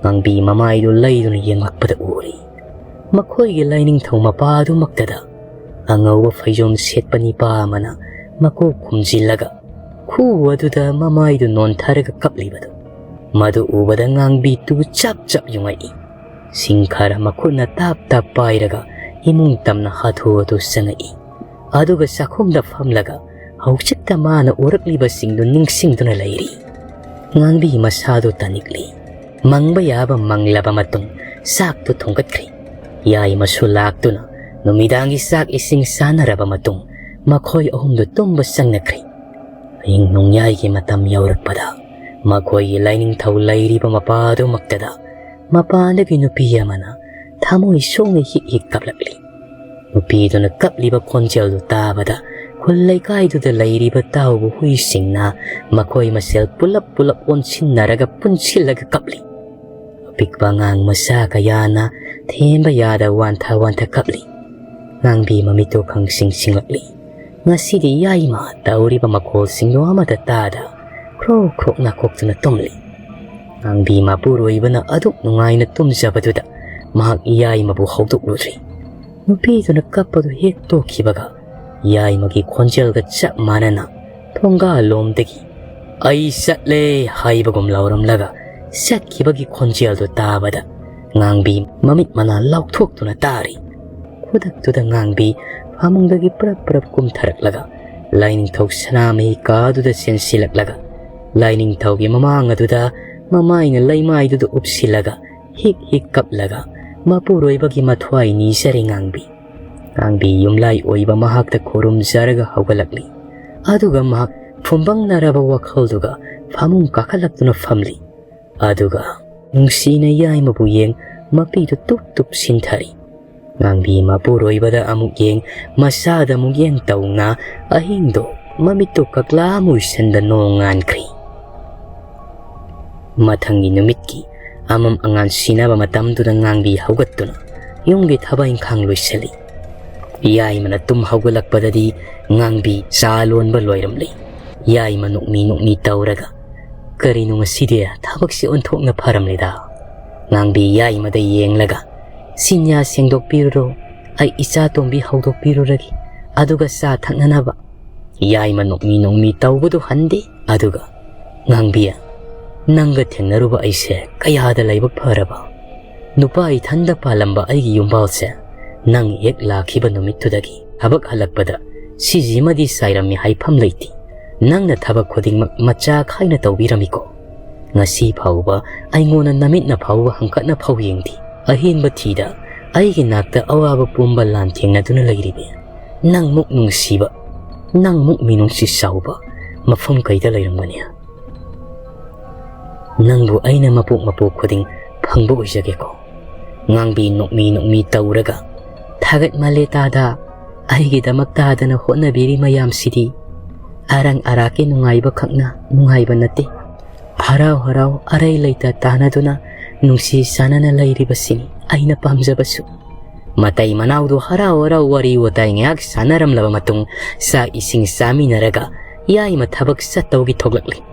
ꯉꯥꯡꯕꯤ ꯃꯃꯥꯏꯗꯨ ꯂꯩꯗꯨꯅ ꯌꯦꯡꯂꯛꯄꯗ ꯎꯔꯤ꯫ ꯃꯈꯣꯏꯒꯤ ꯂꯥꯏꯅꯤꯡꯊꯧ ꯃꯄꯥꯗꯨꯃꯛꯇꯗ ꯑꯉꯧꯕ ꯐꯩꯖꯣꯝ ꯁꯦꯠꯄ ꯅꯤꯄꯥ ꯑꯃꯅ ꯃꯀꯣꯛ ꯈꯨꯝꯖꯤꯜꯂꯒ ꯈꯨ ꯑꯗꯨꯗ ꯃꯃꯥꯏꯗꯨ ꯅꯣꯟꯊꯔꯒ ꯀꯞꯂꯤꯕꯗꯨ꯫ ꯃꯗꯨ ꯎꯕꯗ ꯉꯥꯡꯕꯤ ꯇꯨ ꯆꯞ ꯆꯞ ꯌꯨꯡꯉꯛꯏ꯫ ꯁꯤꯡ ꯈꯔ ꯃꯈꯨꯠꯅ ꯇꯥꯞ ꯇꯥꯞ ꯄꯥꯏꯔꯒ ꯏꯃꯨꯡ ꯇꯝꯅ ꯍꯥꯊꯨ ꯍꯥꯊꯨ ꯆꯪꯉꯛꯏ꯫ ꯑꯗꯨꯒ ꯆꯥꯛꯈꯨꯝꯗ ꯐꯝꯂꯒ ꯍꯧꯖꯤꯛꯇ ꯃꯥꯅ ꯎꯔꯛꯂꯤꯕꯁꯤꯡꯗꯨ ꯅꯤꯡꯁꯤꯡꯗꯨꯅ ꯂꯩꯔꯤ꯫ ꯉꯥꯡꯕꯤ ꯃꯁꯥꯗꯨ ꯇꯥꯅꯤꯛꯂꯤ꯫ ꯃꯪꯕ ꯌꯥꯕ ꯃꯪꯂꯕ ꯃꯇꯨꯡ ꯆꯥꯛꯇꯨ ꯊꯣꯡꯒꯠꯈ꯭ꯔꯦ꯫ ꯌꯥꯏꯃꯁꯨ ꯂꯥꯛꯇꯨꯅ ꯅꯨꯃꯤꯗꯥꯡꯒꯤ ꯆꯥꯛ ꯏꯁꯤꯡ ꯆꯥꯅꯔꯕ ꯃꯇꯨꯡ ꯃꯈꯣꯏ ꯑꯍꯨꯝꯗꯨ ꯇꯨꯝꯕ ꯆꯪꯅꯈ꯭ꯔꯦ꯫ ꯑꯍꯤꯡ ꯅꯣꯡꯌꯥꯏꯒꯤ ꯃꯇꯝ ꯌꯧꯔꯛꯄꯗ ꯃꯈꯣꯏꯒꯤ ꯂꯥꯏꯅꯤꯡꯊꯧ ꯂꯩꯔꯤꯕ ꯃꯄꯥꯗꯨꯃꯛꯇꯗ ꯃꯄꯥꯟꯗꯒꯤ ꯅꯨꯄꯤ ꯑꯃꯅ ꯊꯃꯣꯏ ꯁꯣꯛꯅ ꯍꯤꯛ ꯍꯤꯛ ꯀꯞꯂꯛꯂꯤ꯫ ꯅꯨꯄꯤꯗꯨꯅ ꯀꯞꯂꯤꯕ ꯈꯣꯟꯖꯦꯜꯗꯨ ꯇꯥꯕꯗ ꯈꯨꯜ ꯂꯩꯀꯥꯏꯗꯨꯗ ꯂꯩꯔꯤꯕ ꯇꯥꯎꯕ ꯍꯨꯏꯁꯤꯡꯅ ꯃꯈꯣꯏ ꯃꯁꯦꯜ ꯄꯨꯂꯞ ꯄꯨꯂꯞ ꯑꯣꯟꯁꯤꯟꯅꯔꯒ ꯄꯨꯟꯁꯤꯜꯂꯒ ꯀꯞꯂꯤ꯫ ꯑꯄꯤꯛꯄ ꯑꯉꯥꯡ ꯃꯆꯥ ꯀꯌꯥꯅ ꯊꯦꯝꯕ ꯌꯥꯗ ꯋꯥꯟꯊ ꯋꯥꯟꯊ ꯀꯞꯂꯤ꯫ ꯉꯥꯡꯕꯤ ꯃꯃꯤꯠꯇꯨ ꯈꯪꯁꯤꯡ ꯁꯤꯡꯂꯛꯂꯤ꯫ ꯉꯁꯤꯗꯤ ꯌꯥꯏꯃ ꯇꯧꯔꯤꯕ ꯃꯈꯣꯜꯁꯤꯡꯗꯨ ꯑꯃꯠꯇ ꯇꯥꯗ ꯈ꯭ꯔꯣꯛ ꯈ꯭ꯔꯣꯛ ꯅꯥꯀꯣꯛꯇꯨꯅ ꯇꯨꯝꯂꯤ꯫ ꯉꯥꯡꯕꯤ ꯃꯄꯨꯔꯣꯏꯕꯅ ꯑꯗꯨꯛ ꯅꯨꯡꯉꯥꯏꯅ ꯇꯨꯝꯖꯕꯗꯨꯗ ꯃꯍꯥꯛ ꯌꯥꯏꯃꯕꯨ ꯍꯧꯗꯣꯛꯂꯨꯗ꯭ꯔꯤ꯫ ꯅꯨꯄꯤꯗꯨꯅ ꯀꯞꯄꯗꯨ ꯍꯦꯛ ꯇꯣꯛꯈꯤꯕꯒ ꯌꯥꯏꯃꯒꯤ ꯈꯣꯟꯖꯦꯜꯒ ꯆꯞ ꯃꯥꯟꯅꯅ ꯊꯣꯡꯒꯥꯜꯂꯣꯝꯗꯒꯤ "ꯑꯩ ꯆꯠꯂꯦ" ꯍꯥꯏꯕꯒꯨꯝ ꯂꯥꯎꯔꯝꯂꯒ ꯆꯠꯈꯤꯕꯒꯤ ꯈꯣꯟꯖꯦꯜꯗꯨ ꯇꯥꯕꯗ ꯉꯥꯡꯕꯤ ꯃꯃꯤꯠ ꯃꯅꯥ ꯂꯥꯎꯊꯣꯛꯇꯨꯅ ꯇꯥꯔꯤ꯫ ꯈꯨꯗꯛꯇꯨꯗ ꯉꯥꯡꯕꯤ ꯐꯃꯨꯡꯗꯒꯤ ꯄ꯭ꯔꯞ ꯄ꯭ꯔꯞ ꯀꯨꯝꯊꯔꯛꯂꯒ ꯂꯥꯏꯅꯤꯡꯊꯧ ꯁꯅꯥꯃꯍꯤ ꯀꯥꯗꯨꯗ ꯆꯦꯟꯁꯤꯜꯂꯛꯂꯒ ꯂꯥꯏꯅꯤꯡꯊꯧꯒꯤ ꯃꯃꯥꯡ ꯑꯗꯨꯗ ꯃꯃꯥꯏꯅ ꯂꯩꯃꯥꯏꯗꯨꯗ ꯎꯞꯁꯤꯜꯂꯒ ꯍꯤꯛ ꯍꯤꯛ ꯀꯞꯂꯒ ꯃꯄꯨꯔꯣꯏꯕꯒꯤ ꯃꯊ꯭ꯋꯥꯏ ꯅꯤꯖꯔꯦ ꯉꯥꯡꯕꯤ꯫ ꯉꯥꯡꯕꯤ ꯌꯨꯝꯂꯥꯏ ꯑꯣꯏꯕ ꯃꯍꯥꯛꯇ ꯈꯨꯔꯨꯝꯖꯔꯒ ꯍꯧꯒꯠꯂꯛꯂꯤ꯫ ꯑꯗꯨꯒ ꯃꯍꯥꯛ ꯐꯨꯝꯕꯪꯅꯔꯕ ꯋꯥꯈꯜꯗꯨꯒ ꯐꯃꯨꯡ ꯀꯥꯈꯠꯂꯛꯇꯨꯅ ꯐꯝꯂꯤ꯫ ꯑꯗꯨꯒ ꯅꯨꯡꯁꯤꯅ ꯌꯥꯏꯃꯕꯨ ꯌꯦꯡ ꯃꯄꯤꯗꯨ ꯇꯨꯞ ꯇꯨꯞ ꯁꯤꯟꯊꯔꯤ꯫ ꯉꯥꯡꯕꯤ ꯃꯄꯨꯔꯣꯏꯕꯗ ꯑꯃꯨꯛ ꯌꯦꯡ ꯃꯁꯥꯗ ꯑꯃꯨꯛ ꯌꯦꯡ ꯇꯧꯅ ꯑꯍꯤꯡꯗꯣ ꯃꯃꯤꯠꯇꯨ ꯀꯛꯂꯥ ꯑꯃ ꯎꯏꯁꯟꯗ ꯅꯣꯡ ꯉꯥꯟꯈ꯭ꯔꯤ꯫ ꯃꯊꯪꯒꯤ ꯅꯨꯃꯤꯠꯀꯤ ꯑꯃꯝ ꯑꯉꯥꯟ ꯁꯤꯅꯕ ꯃꯇꯝꯗꯨꯗ ꯉꯥꯡꯕꯤ ꯍꯧꯒꯠꯇꯨꯅ ꯌꯨꯝꯒꯤ ꯊꯕꯛ ꯏꯪꯈꯥꯡ ꯂꯣꯏꯁꯤꯜꯂꯤ꯫ ꯌꯥꯏꯃꯅ ꯇꯨꯝ ꯍꯧꯒꯠꯂꯛꯄꯗꯗꯤ ꯉꯥꯡꯕꯤ ꯆꯥ ꯂꯣꯟꯕ ꯂꯣꯏꯔꯝꯂꯤ꯫ ꯌꯥꯏꯃ ꯅꯣꯛꯃꯤ ꯅꯣꯛꯃꯤ ꯇꯧꯔꯒ, "ꯀꯔꯤꯅꯣ ꯉꯁꯤꯗꯤ ꯊꯕꯛꯁꯤ ꯑꯣꯟꯊꯣꯛꯅ ꯐꯔꯝꯂꯤꯗ?" ꯉꯥꯡꯕꯤ ꯌꯥꯏꯃꯗ ꯌꯦꯡꯂꯒ, "ꯆꯤꯟꯌꯥ ꯁꯦꯡꯗꯣꯛꯄꯤꯔꯨꯔꯣ, ꯑꯩ ꯏꯆꯥ ꯇꯣꯝꯕꯤ ꯍꯧꯗꯣꯛꯄꯤꯔꯨꯔꯒꯦ, ꯑꯗꯨꯒ ꯆꯥ ꯊꯛꯅꯅꯕ꯫" ꯌꯥꯏꯃ ꯅꯣꯛꯃꯤ ꯅꯣꯛꯃꯤ ꯇꯧꯕꯗꯨ ꯍꯟꯗꯦ꯫ ꯑꯗꯨꯒ, "ꯉꯥꯡꯕꯤ, ꯅꯪꯒ ꯊꯦꯡꯅꯔꯨꯕ ꯑꯩꯁꯦ ꯀꯌꯥꯗ ꯂꯥꯏꯕꯛ ꯐꯔꯕ꯫ ꯅꯨꯄꯥ ꯏꯊꯟꯗ ꯄꯥꯜꯂꯝꯕ ꯑꯩꯒꯤ ꯌꯨꯝꯕꯥꯜꯁꯦ ꯅꯪ ꯍꯦꯛ ꯂꯥꯛꯈꯤꯕ ꯅꯨꯃꯤꯠꯇꯨꯗꯒꯤ ꯊꯕꯛ ꯍꯜꯂꯛꯄꯗ ꯁꯤꯁꯤꯃꯗꯤ ꯆꯥꯏꯔꯝꯃꯤ ꯍꯥꯏꯐꯝ ꯂꯩꯇꯦ꯫ ꯅꯪꯅ ꯊꯕꯛ ꯈꯨꯗꯤꯡꯃꯛ ꯃꯆꯥ ꯈꯥꯏꯅ ꯇꯧꯕꯤꯔꯝꯃꯤꯀꯣ꯫ ꯉꯁꯤ ꯐꯥꯎꯕ ꯑꯩꯉꯣꯟꯗ ꯅꯃꯤꯠꯅ ꯐꯥꯎꯕ ꯍꯪꯀꯠꯅ ꯐꯥꯎ ꯌꯦꯡꯗꯦ꯫ ꯑꯍꯦꯟꯕ ꯊꯤꯗ ꯑꯩꯒꯤ ꯅꯥꯛꯇ ꯑꯋꯥꯕ ꯄꯨꯝꯕ ꯂꯥꯟꯊꯦꯡꯅꯗꯨꯅ ꯂꯩꯔꯤꯕꯤ꯫ ꯅꯪꯃꯨꯛ ꯅꯨꯡꯁꯤꯕ, ꯅꯪꯃꯨꯛ ꯃꯤꯅꯨꯡꯁꯤ ꯆꯥꯎꯕ ꯃꯐꯝ ꯀꯩꯗ ꯂꯩꯔꯝꯒꯅꯤ? ꯅꯪꯕꯨ ꯑꯩꯅ ꯃꯄꯣꯛ ꯃꯄꯣꯛ ꯈꯨꯗꯤꯡ ꯐꯪꯕ ꯑꯣꯏꯖꯒꯦꯀꯣ꯫" ꯉꯥꯡꯕꯤ ꯅꯣꯛꯃꯤ ꯅꯣꯛꯃꯤ ꯇꯧꯔꯒ, "ꯊꯥꯒꯠꯃꯜꯂꯦ ꯇꯥꯗ, ꯑꯩꯒꯤꯗꯃꯛ ꯇꯥꯗꯅ ꯍꯣꯠꯅꯕꯤꯔꯤ ꯃꯌꯥꯝꯁꯤꯗꯤ꯫ ꯑꯔꯪ ꯑꯔꯥꯛꯀꯤ ꯅꯨꯡꯉꯥꯏꯕ ꯈꯛꯅ ꯅꯨꯡꯉꯥꯏꯕ ꯅꯠꯇꯦ꯫ ꯍꯔꯥꯎ ꯍꯔꯥꯎ ꯑꯔꯩ ꯂꯩꯇ ꯇꯥꯟꯅꯗꯨꯅ ꯅꯨꯡꯁꯤ ꯆꯥꯟꯅꯅ ꯂꯩꯔꯤꯕꯁꯤꯅꯤ ꯑꯩꯅ ꯄꯥꯝꯖꯕꯁꯨ꯫" ꯃꯇꯩ ꯃꯅꯥꯎꯗꯨ ꯍꯔꯥꯎ ꯍꯔꯥꯎ ꯋꯥꯔꯤ ꯋꯥꯇꯥꯏ ꯉꯥꯏꯍꯥꯛ ꯁꯥꯟꯅꯔꯝꯂꯕ ꯃꯇꯨꯡ ꯆꯥꯛ ꯏꯁꯤꯡ ꯆꯥꯃꯤꯟꯅꯔꯒ ꯌꯥꯏꯃ ꯊꯕꯛ ꯆꯠꯇꯧꯒꯤ ꯊꯣꯛꯂꯛꯂꯤ꯫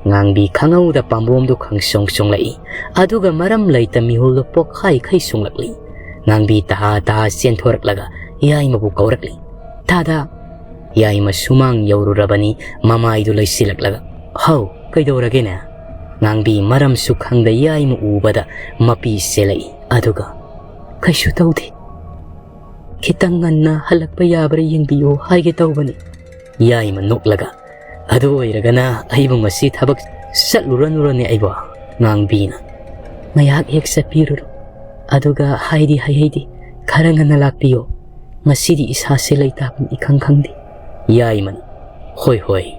ꯉꯥꯡꯕꯤ ꯈꯪꯍꯧꯗ ꯄꯥꯝꯕꯣꯝꯗꯨ ꯈꯪꯁꯣꯡ ꯁꯣꯡꯂꯛꯏ꯫ ꯑꯗꯨꯒ ꯃꯔꯝ ꯂꯩꯇ ꯃꯤꯍꯨꯜꯗꯨ ꯄꯣꯛꯈꯥꯏꯈꯩ ꯁꯣꯡꯂꯛꯂꯤ꯫ ꯉꯥꯡꯕꯤ ꯇꯍꯥ ꯇꯍꯥ ꯆꯦꯟꯊꯣꯔꯛꯂꯒ ꯌꯥꯏꯃꯕꯨ ꯀꯧꯔꯛꯂꯤ꯫ "ꯇꯥꯗ!" ꯌꯥꯏꯃ ꯁꯨꯃꯥꯡ ꯌꯧꯔꯨꯔꯕꯅꯤ, ꯃꯃꯥꯏꯗꯨ ꯂꯩꯁꯤꯜꯂꯛꯂꯒ, "ꯍꯧ, ꯀꯩꯗꯧꯔꯒꯦꯅꯦ?" ꯉꯥꯡꯕꯤ ꯃꯔꯝꯁꯨ ꯈꯪꯗ ꯌꯥꯏꯃ ꯎꯕꯗ ꯃꯄꯤ ꯆꯦꯜꯂꯛꯏ꯫ ꯑꯗꯨꯒ, "ꯀꯩꯁꯨ ꯇꯧꯗꯦ꯫ ꯈꯤꯇꯪ ꯉꯟꯅ ꯍꯜꯂꯛꯄ ꯌꯥꯕ꯭ꯔꯥ ꯌꯦꯡꯕꯤꯌꯣ ꯍꯥꯏꯒꯦ ꯇꯧꯕꯅꯤ꯫" ꯌꯥꯏꯃ ꯅꯣꯛꯂꯒ, "ꯑꯗꯨ ꯑꯣꯏꯔꯒꯅ ꯑꯩꯕꯨ ꯉꯁꯤ ꯊꯕꯛ ꯆꯠꯂꯨꯔꯅꯨꯔꯅꯦ ꯑꯩꯕꯣ?" ꯉꯥꯡꯕꯤꯅ, "ꯉꯥꯏꯍꯥꯛ ꯍꯦꯛ ꯆꯠꯄꯤꯔꯨꯔꯣ꯫ ꯑꯗꯨꯒ ꯍꯥꯏꯗꯤ ꯍꯥꯏꯍꯩꯗꯦ, ꯈꯔ ꯉꯟꯅ ꯂꯥꯛꯄꯤꯌꯣ꯫ ꯉꯁꯤꯗꯤ ꯏꯁꯥꯁꯦ ꯂꯩꯇꯥꯐꯝ ꯏꯈꯪ ꯈꯪꯗꯦ꯫" ꯌꯥꯏꯃꯅ, "ꯍꯣꯏ, ꯍꯣꯏ,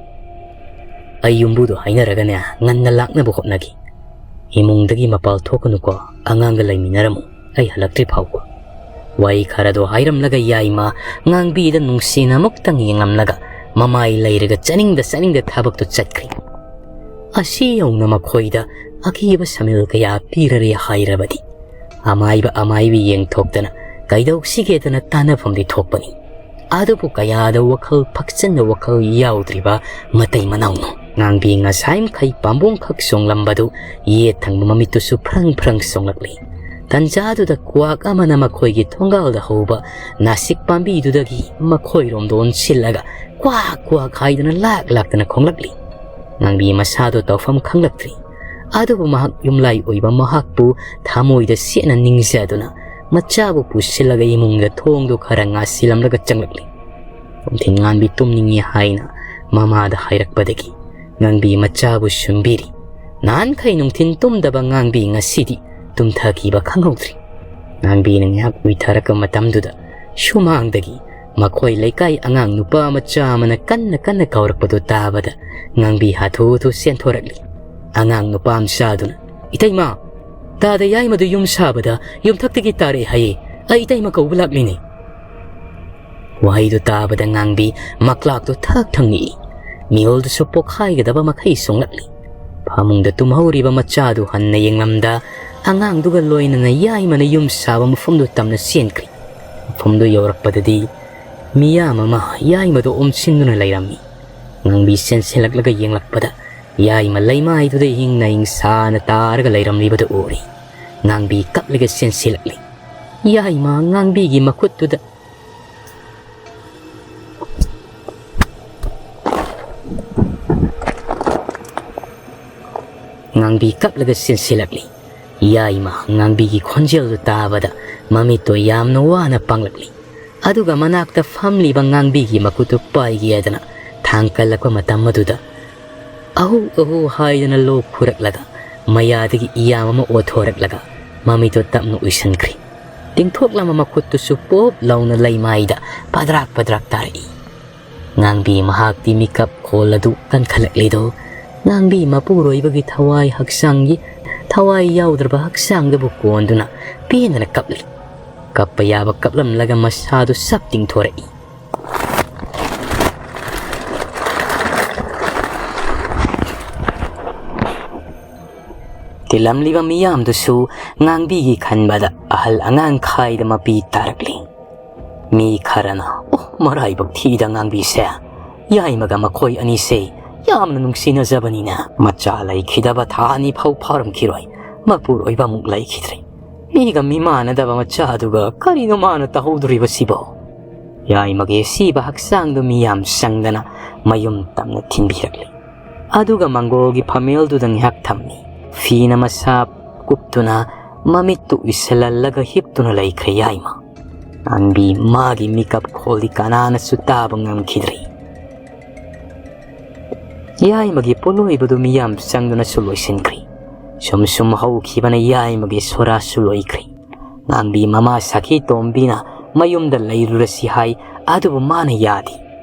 ꯑꯩ ꯌꯨꯝꯕꯨꯗꯣ ꯍꯥꯏꯅꯔꯒꯅꯦ ꯉꯟꯅ ꯂꯥꯛꯅꯕ ꯍꯣꯠꯅꯒꯦ꯫ ꯏꯃꯨꯡꯗꯒꯤ ꯃꯄꯥꯜ ꯊꯣꯛꯀꯅꯨꯀꯣ, ꯑꯉꯥꯡꯒ ꯂꯩꯃꯤꯟꯅꯔꯝꯃꯨ, ꯑꯩ ꯍꯜꯂꯛꯇ꯭ꯔꯤ ꯐꯥꯎꯕ꯫" ꯋꯥꯔꯤ ꯈꯔꯗꯣ ꯍꯥꯏꯔꯝꯂꯒ ꯌꯥꯏꯃ ꯉꯥꯡꯕꯤꯗ ꯅꯨꯡꯁꯤꯅ ꯑꯃꯨꯛꯇꯪ ꯌꯦꯡꯂꯝꯂꯒ ꯃꯃꯥꯏ ꯂꯩꯔꯒ ꯆꯠꯅꯤꯡꯗ ꯆꯠꯅꯤꯡꯗ ꯊꯕꯛꯇꯨ ꯆꯠꯈ꯭ꯔꯦ꯫ ꯑꯁꯤ ꯌꯧꯅ ꯃꯈꯣꯏꯗ ꯑꯀꯤꯕ ꯁꯃꯤꯜ ꯀꯌꯥ ꯄꯤꯔꯔꯦ ꯍꯥꯏꯔꯕꯗꯤ꯫ ꯑꯃꯥꯏꯕ ꯑꯃꯥꯏꯕꯤ ꯌꯦꯡꯊꯣꯛꯇꯅ ꯀꯩꯗꯧꯁꯤꯒꯦꯗꯅ ꯇꯥꯟꯅꯐꯝꯗꯤ ꯊꯣꯛꯄꯅꯤ꯫ ꯑꯗꯨꯕꯨ ꯀꯌꯥꯗ ꯋꯥꯈꯜ ꯐꯛꯆꯟꯅ ꯋꯥꯈꯜ ꯌꯥꯎꯗ꯭ꯔꯤꯕ ꯃꯇꯩ ꯃꯅꯥꯎꯅꯣ꯫ ꯉꯥꯡꯕꯤ ꯉꯁꯥꯏ ꯃꯈꯩ ꯄꯥꯝꯕꯣꯝꯈꯛ ꯆꯣꯡꯂꯝꯕꯗꯨ ꯌꯦꯠ ꯊꯪꯕ ꯃꯃꯤꯠꯇꯨꯁꯨ ꯐ꯭ꯔꯪ ꯐ꯭ꯔꯪ ꯆꯣꯡꯂꯛꯂꯤ꯫ ꯇꯟꯖꯥꯗꯨꯗ ꯀ꯭ꯋꯥꯛ ꯑꯃꯅ ꯃꯈꯣꯏꯒꯤ ꯊꯣꯡꯒꯥꯜꯗ ꯍꯧꯕ ꯅꯥꯁꯤꯛ ꯄꯥꯝꯕꯤꯗꯨꯗꯒꯤ ꯃꯈꯣꯏꯔꯣꯝꯗ ꯑꯣꯟꯁꯤꯜꯂꯒ ꯀ꯭ꯋꯥꯛ ꯀ꯭ꯋꯥꯛ ꯍꯥꯏꯗꯅ ꯂꯥꯛ ꯂꯥꯛꯇꯅ ꯈꯣꯡꯂꯛꯂꯤ꯫ ꯉꯥꯡꯕꯤ ꯃꯁꯥꯗꯣ ꯇꯧꯐꯝ ꯈꯪꯂꯛꯇ꯭ꯔꯤ꯫ ꯑꯗꯨꯕꯨ ꯃꯍꯥꯛ ꯌꯨꯝꯂꯥꯏ ꯑꯣꯏꯕ ꯃꯍꯥꯛꯄꯨ ꯊꯃꯣꯏꯗ ꯁꯦꯠꯅ ꯅꯤꯡꯖꯗꯨꯅ ꯃꯆꯥꯕꯨ ꯄꯨꯁꯤꯜꯂꯒ ꯏꯃꯨꯡꯗ ꯊꯣꯡꯗꯣ ꯈꯔ ꯉꯥꯁꯤꯜꯂꯝꯂꯒ ꯆꯪꯂꯛꯂꯤ꯫ ꯅꯨꯡꯊꯤꯜ ꯉꯥꯟꯕꯤ ꯇꯨꯝꯅꯤꯡꯉꯤ ꯍꯥꯏꯅ ꯃꯃꯥꯗ ꯍꯥꯏꯔꯛꯄꯗꯒꯤ ꯉꯥꯡꯕꯤ ꯃꯆꯥꯕꯨ ꯁꯨꯝꯕꯤꯔꯤ꯫ ꯅꯍꯥꯟꯈꯩ ꯅꯨꯡꯊꯤꯜ ꯇꯨꯝꯗꯕ ꯉꯥꯡꯕꯤ ꯉꯁꯤꯗꯤ ꯇꯨꯝꯊꯈꯤꯕ ꯈꯪꯍꯧꯗ꯭ꯔꯤ꯫ ꯉꯥꯡꯕꯤꯅ ꯉꯥꯏꯍꯥꯛ ꯎꯏꯊꯔꯛꯄ ꯃꯇꯝꯗꯨꯗ ꯁꯨꯃꯥꯡꯗꯒꯤ ꯃꯈꯣꯏ ꯂꯩꯀꯥꯏ ꯑꯉꯥꯡ ꯅꯨꯄꯥ ꯃꯆꯥ ꯑꯃꯅ ꯀꯟꯅ ꯀꯟꯅ ꯀꯧꯔꯛꯄꯗꯨ ꯇꯥꯕꯗ ꯉꯥꯡꯕꯤ ꯍꯥꯊꯨ ꯍꯥꯊꯨ ꯆꯦꯟꯊꯣꯔꯛꯂꯤ꯫ ꯑꯉꯥꯡ ꯅꯨꯄꯥ ꯃꯆꯥꯗꯨꯅ, "ꯏꯇꯩꯃ, ꯇꯥꯗ ꯌꯥꯏꯃꯗꯨ ꯌꯨꯝ ꯁꯥꯕꯗ ꯌꯨꯝꯊꯛꯇꯒꯤ ꯇꯥꯔꯛꯑꯦ ꯍꯥꯏꯌꯦ꯫ ꯑꯩ ꯏꯇꯩꯃ ꯀꯧꯕ ꯂꯥꯛꯂꯤꯅꯦ꯫" ꯋꯥꯍꯩꯗꯨ ꯇꯥꯕꯗ ꯉꯥꯡꯕꯤ ꯃꯀ꯭ꯂꯥꯛꯇꯨ ꯊꯛ ꯊꯛ ꯅꯤꯛꯏ꯫ ꯃꯤꯍꯨꯜꯗꯨꯁꯨ ꯄꯣꯛꯈꯥꯏꯒꯗꯕ ꯃꯈꯩ ꯆꯣꯡꯂꯛꯂꯤ꯫ ꯐꯃꯨꯡꯗ ꯇꯨꯝꯍꯧꯔꯤꯕ ꯃꯆꯥꯗꯨ ꯍꯟꯅ ꯌꯦꯡꯂꯝꯗ ꯑꯉꯥꯡꯗꯨꯒ ꯂꯣꯏꯅꯅ ꯌꯥꯏꯃꯅ ꯌꯨꯝ ꯁꯥꯕ ꯃꯐꯝꯗꯨ ꯇꯝꯅ ꯆꯦꯟꯈ꯭ꯔꯤ꯫ ꯃꯐꯝꯗꯨ ꯌꯧꯔꯛꯄꯗꯗꯤ ꯃꯤꯌꯥꯝ ꯑꯃ ꯌꯥꯏꯃꯗꯨ ꯑꯣꯝꯁꯤꯟꯗꯨꯅ ꯂꯩꯔꯝꯃꯤ꯫ ꯉꯥꯡꯕꯤ ꯆꯦꯟꯁꯤꯜꯂꯛꯂꯒ ꯌꯦꯡꯂꯛꯄꯗ ꯌꯥꯏꯃ ꯂꯩꯃꯥꯏꯗꯨꯗ ꯍꯤꯡꯅ ꯍꯤꯡꯁꯥꯅ ꯇꯥꯔꯒ ꯂꯩꯔꯝꯂꯤꯕꯗꯨ ꯎꯔꯤ꯫ ꯉꯥꯡꯕꯤ ꯀꯞꯂꯒ ꯆꯦꯟꯁꯤꯜꯂꯛꯂꯤ꯫ ꯌꯥꯏꯃ ꯉꯥꯡꯕꯤꯒꯤ ꯃꯈꯨꯠꯇꯨꯗ ꯉꯥꯡꯕꯤ ꯀꯞꯂꯒ ꯆꯦꯟꯁꯤꯜꯂꯛꯂꯤ꯫ ꯌꯥꯏꯃ ꯉꯥꯡꯕꯤꯒꯤ ꯈꯣꯟꯖꯦꯜꯗꯨ ꯇꯥꯕꯗ ꯃꯃꯤꯠꯇꯣ ꯌꯥꯝꯅ ꯋꯥꯅ ꯄꯥꯡꯂꯛꯂꯤ꯫ ꯑꯗꯨꯒ ꯃꯅꯥꯛꯇ ꯐꯝꯂꯤꯕ ꯉꯥꯡꯕꯤꯒꯤ ꯃꯈꯨꯠꯇꯨ ꯄꯥꯏꯒꯦ ꯍꯥꯏꯗꯅ ꯊꯥꯡꯀꯠꯂꯛꯄ ꯃꯇꯝ ꯑꯗꯨꯗ ꯑꯍꯨ ꯑꯍꯨ ꯍꯥꯏꯗꯅ ꯂꯣꯛ ꯈꯨꯔꯛꯂꯒ ꯃꯌꯥꯗꯒꯤ ꯏꯌꯥꯝ ꯑꯃ ꯑꯣꯊꯣꯔꯛꯂꯒ ꯃꯃꯤꯠꯇꯣ ꯇꯞꯅ ꯎꯏꯁꯟꯈ꯭ꯔꯤ꯫ ꯇꯤꯡꯊꯣꯛꯂꯝꯕ ꯃꯈꯨꯠꯇꯨꯁꯨ ꯄꯣꯞ ꯂꯥꯎꯅ ꯂꯩꯃꯥꯏꯗ ꯄꯗ꯭ꯔꯥꯛ ꯄꯗ꯭ꯔꯥꯛ ꯇꯥꯔꯛꯏ꯫ ꯉꯥꯡꯕꯤ ꯃꯍꯥꯛꯇꯤ ꯃꯤꯀꯞ ꯈꯣꯜ ꯑꯗꯨ ꯀꯟꯈꯠꯂꯛꯂꯤꯗꯣ ꯉꯥꯡꯕꯤ ꯃꯄꯨꯔꯣꯏꯕꯒꯤ ꯊꯋꯥꯏ ꯍꯛꯆꯥꯡꯒꯤ ꯊꯋꯥꯏ ꯌꯥꯎꯗ꯭ꯔꯕ ꯍꯛꯆꯥꯡꯗꯕꯨ ꯀꯣꯟꯗꯨꯅ ꯄꯦꯟꯗꯅ ꯀꯞꯂꯤ꯫ ꯀꯞꯄ ꯌꯥꯕ ꯀꯞꯂꯝꯂꯒ ꯃꯁꯥꯗꯨ ꯁꯞ ꯇꯤꯡꯊꯣꯔꯛꯏ꯫ ꯇꯤꯜꯂꯝꯂꯤꯕ ꯃꯤꯌꯥꯝꯗꯨꯁꯨ ꯉꯥꯡꯕꯤꯒꯤ ꯈꯟꯕꯗ ꯑꯍꯜ ꯑꯉꯥꯡ ꯈꯥꯏꯗ ꯃꯄꯤ ꯇꯥꯔꯛꯂꯤ꯫ ꯃꯤ ꯈꯔꯅ, "ꯑꯣ, ꯃꯔꯥꯏꯕꯛ ꯊꯤꯗ ꯉꯥꯡꯕꯤꯁꯦ, ꯌꯥꯏꯃꯒ ꯃꯈꯣꯏ ꯑꯅꯤꯁꯦ ꯌꯥꯝꯅ ꯅꯨꯡꯁꯤꯅꯖꯕꯅꯤꯅ ꯃꯆꯥ ꯂꯩꯈꯤꯗꯕ ꯊꯥ ꯑꯅꯤ ꯐꯥꯎ ꯐꯥꯔꯝꯈꯤꯔꯣꯏ, ꯃꯄꯨꯔꯣꯏꯕ ꯑꯃꯨꯛ ꯂꯩꯈꯤꯗ꯭ꯔꯦ꯫ ꯃꯤꯒ ꯃꯤꯃꯥꯟꯅꯗꯕ ꯃꯆꯥꯗꯨꯒ ꯀꯔꯤꯅꯣ ꯃꯥꯅ ꯇꯧꯍꯧꯗꯣꯔꯤꯕꯁꯤꯕꯣ?" ꯌꯥꯏꯃꯒꯤ ꯁꯤꯕ ꯍꯛꯆꯥꯡꯗꯨ ꯃꯤꯌꯥꯝ ꯆꯪꯗꯅ ꯃꯌꯨꯝ ꯇꯝꯅ ꯊꯤꯟꯕꯤꯔꯛꯂꯤ꯫ ꯑꯗꯨꯒ ꯃꯪꯒꯣꯜꯒꯤ ꯐꯝꯃꯦꯜꯗꯨꯗ ꯉꯥꯏꯍꯥꯛ ꯊꯝꯃꯤ꯫ ꯐꯤꯅ ꯃꯁꯥ ꯀꯨꯞꯇꯨꯅ ꯃꯃꯤꯠꯇꯨ ꯎꯏꯁꯤꯜꯍꯜꯂꯒ ꯍꯤꯞꯇꯨꯅ ꯂꯩꯈ꯭ꯔꯦ ꯌꯥꯏꯃ꯫ ꯉꯥꯡꯕꯤ ꯃꯥꯒꯤ ꯃꯤꯀꯞ ꯈꯣꯜꯗꯤ ꯀꯅꯥꯅꯁꯨ ꯇꯥꯕ ꯉꯝꯈꯤꯗ꯭ꯔꯤ꯫ ꯌꯥꯏꯃꯒꯤ ꯄꯣꯠꯂꯣꯏꯕꯗꯨ ꯃꯤꯌꯥꯝ ꯆꯪꯗꯨꯅꯁꯨ ꯂꯣꯏꯁꯤꯟꯈ꯭ꯔꯤ꯫ ꯁꯨꯝ ꯁꯨꯝ ꯍꯧꯈꯤꯕꯅ ꯌꯥꯏꯃꯒꯤ ꯁꯣꯔꯥꯁꯨ ꯂꯣꯏꯈ꯭ꯔꯤ꯫ ꯉꯥꯡꯕꯤ ꯃꯃꯥ ꯁꯈꯤ ꯇꯣꯝꯕꯤꯅ ꯃꯌꯨꯝꯗ ꯂꯩꯔꯨꯔꯁꯤ ꯍꯥꯏ, ꯑꯗꯨꯕꯨ ꯃꯥꯅ ꯌꯥꯗꯦ꯫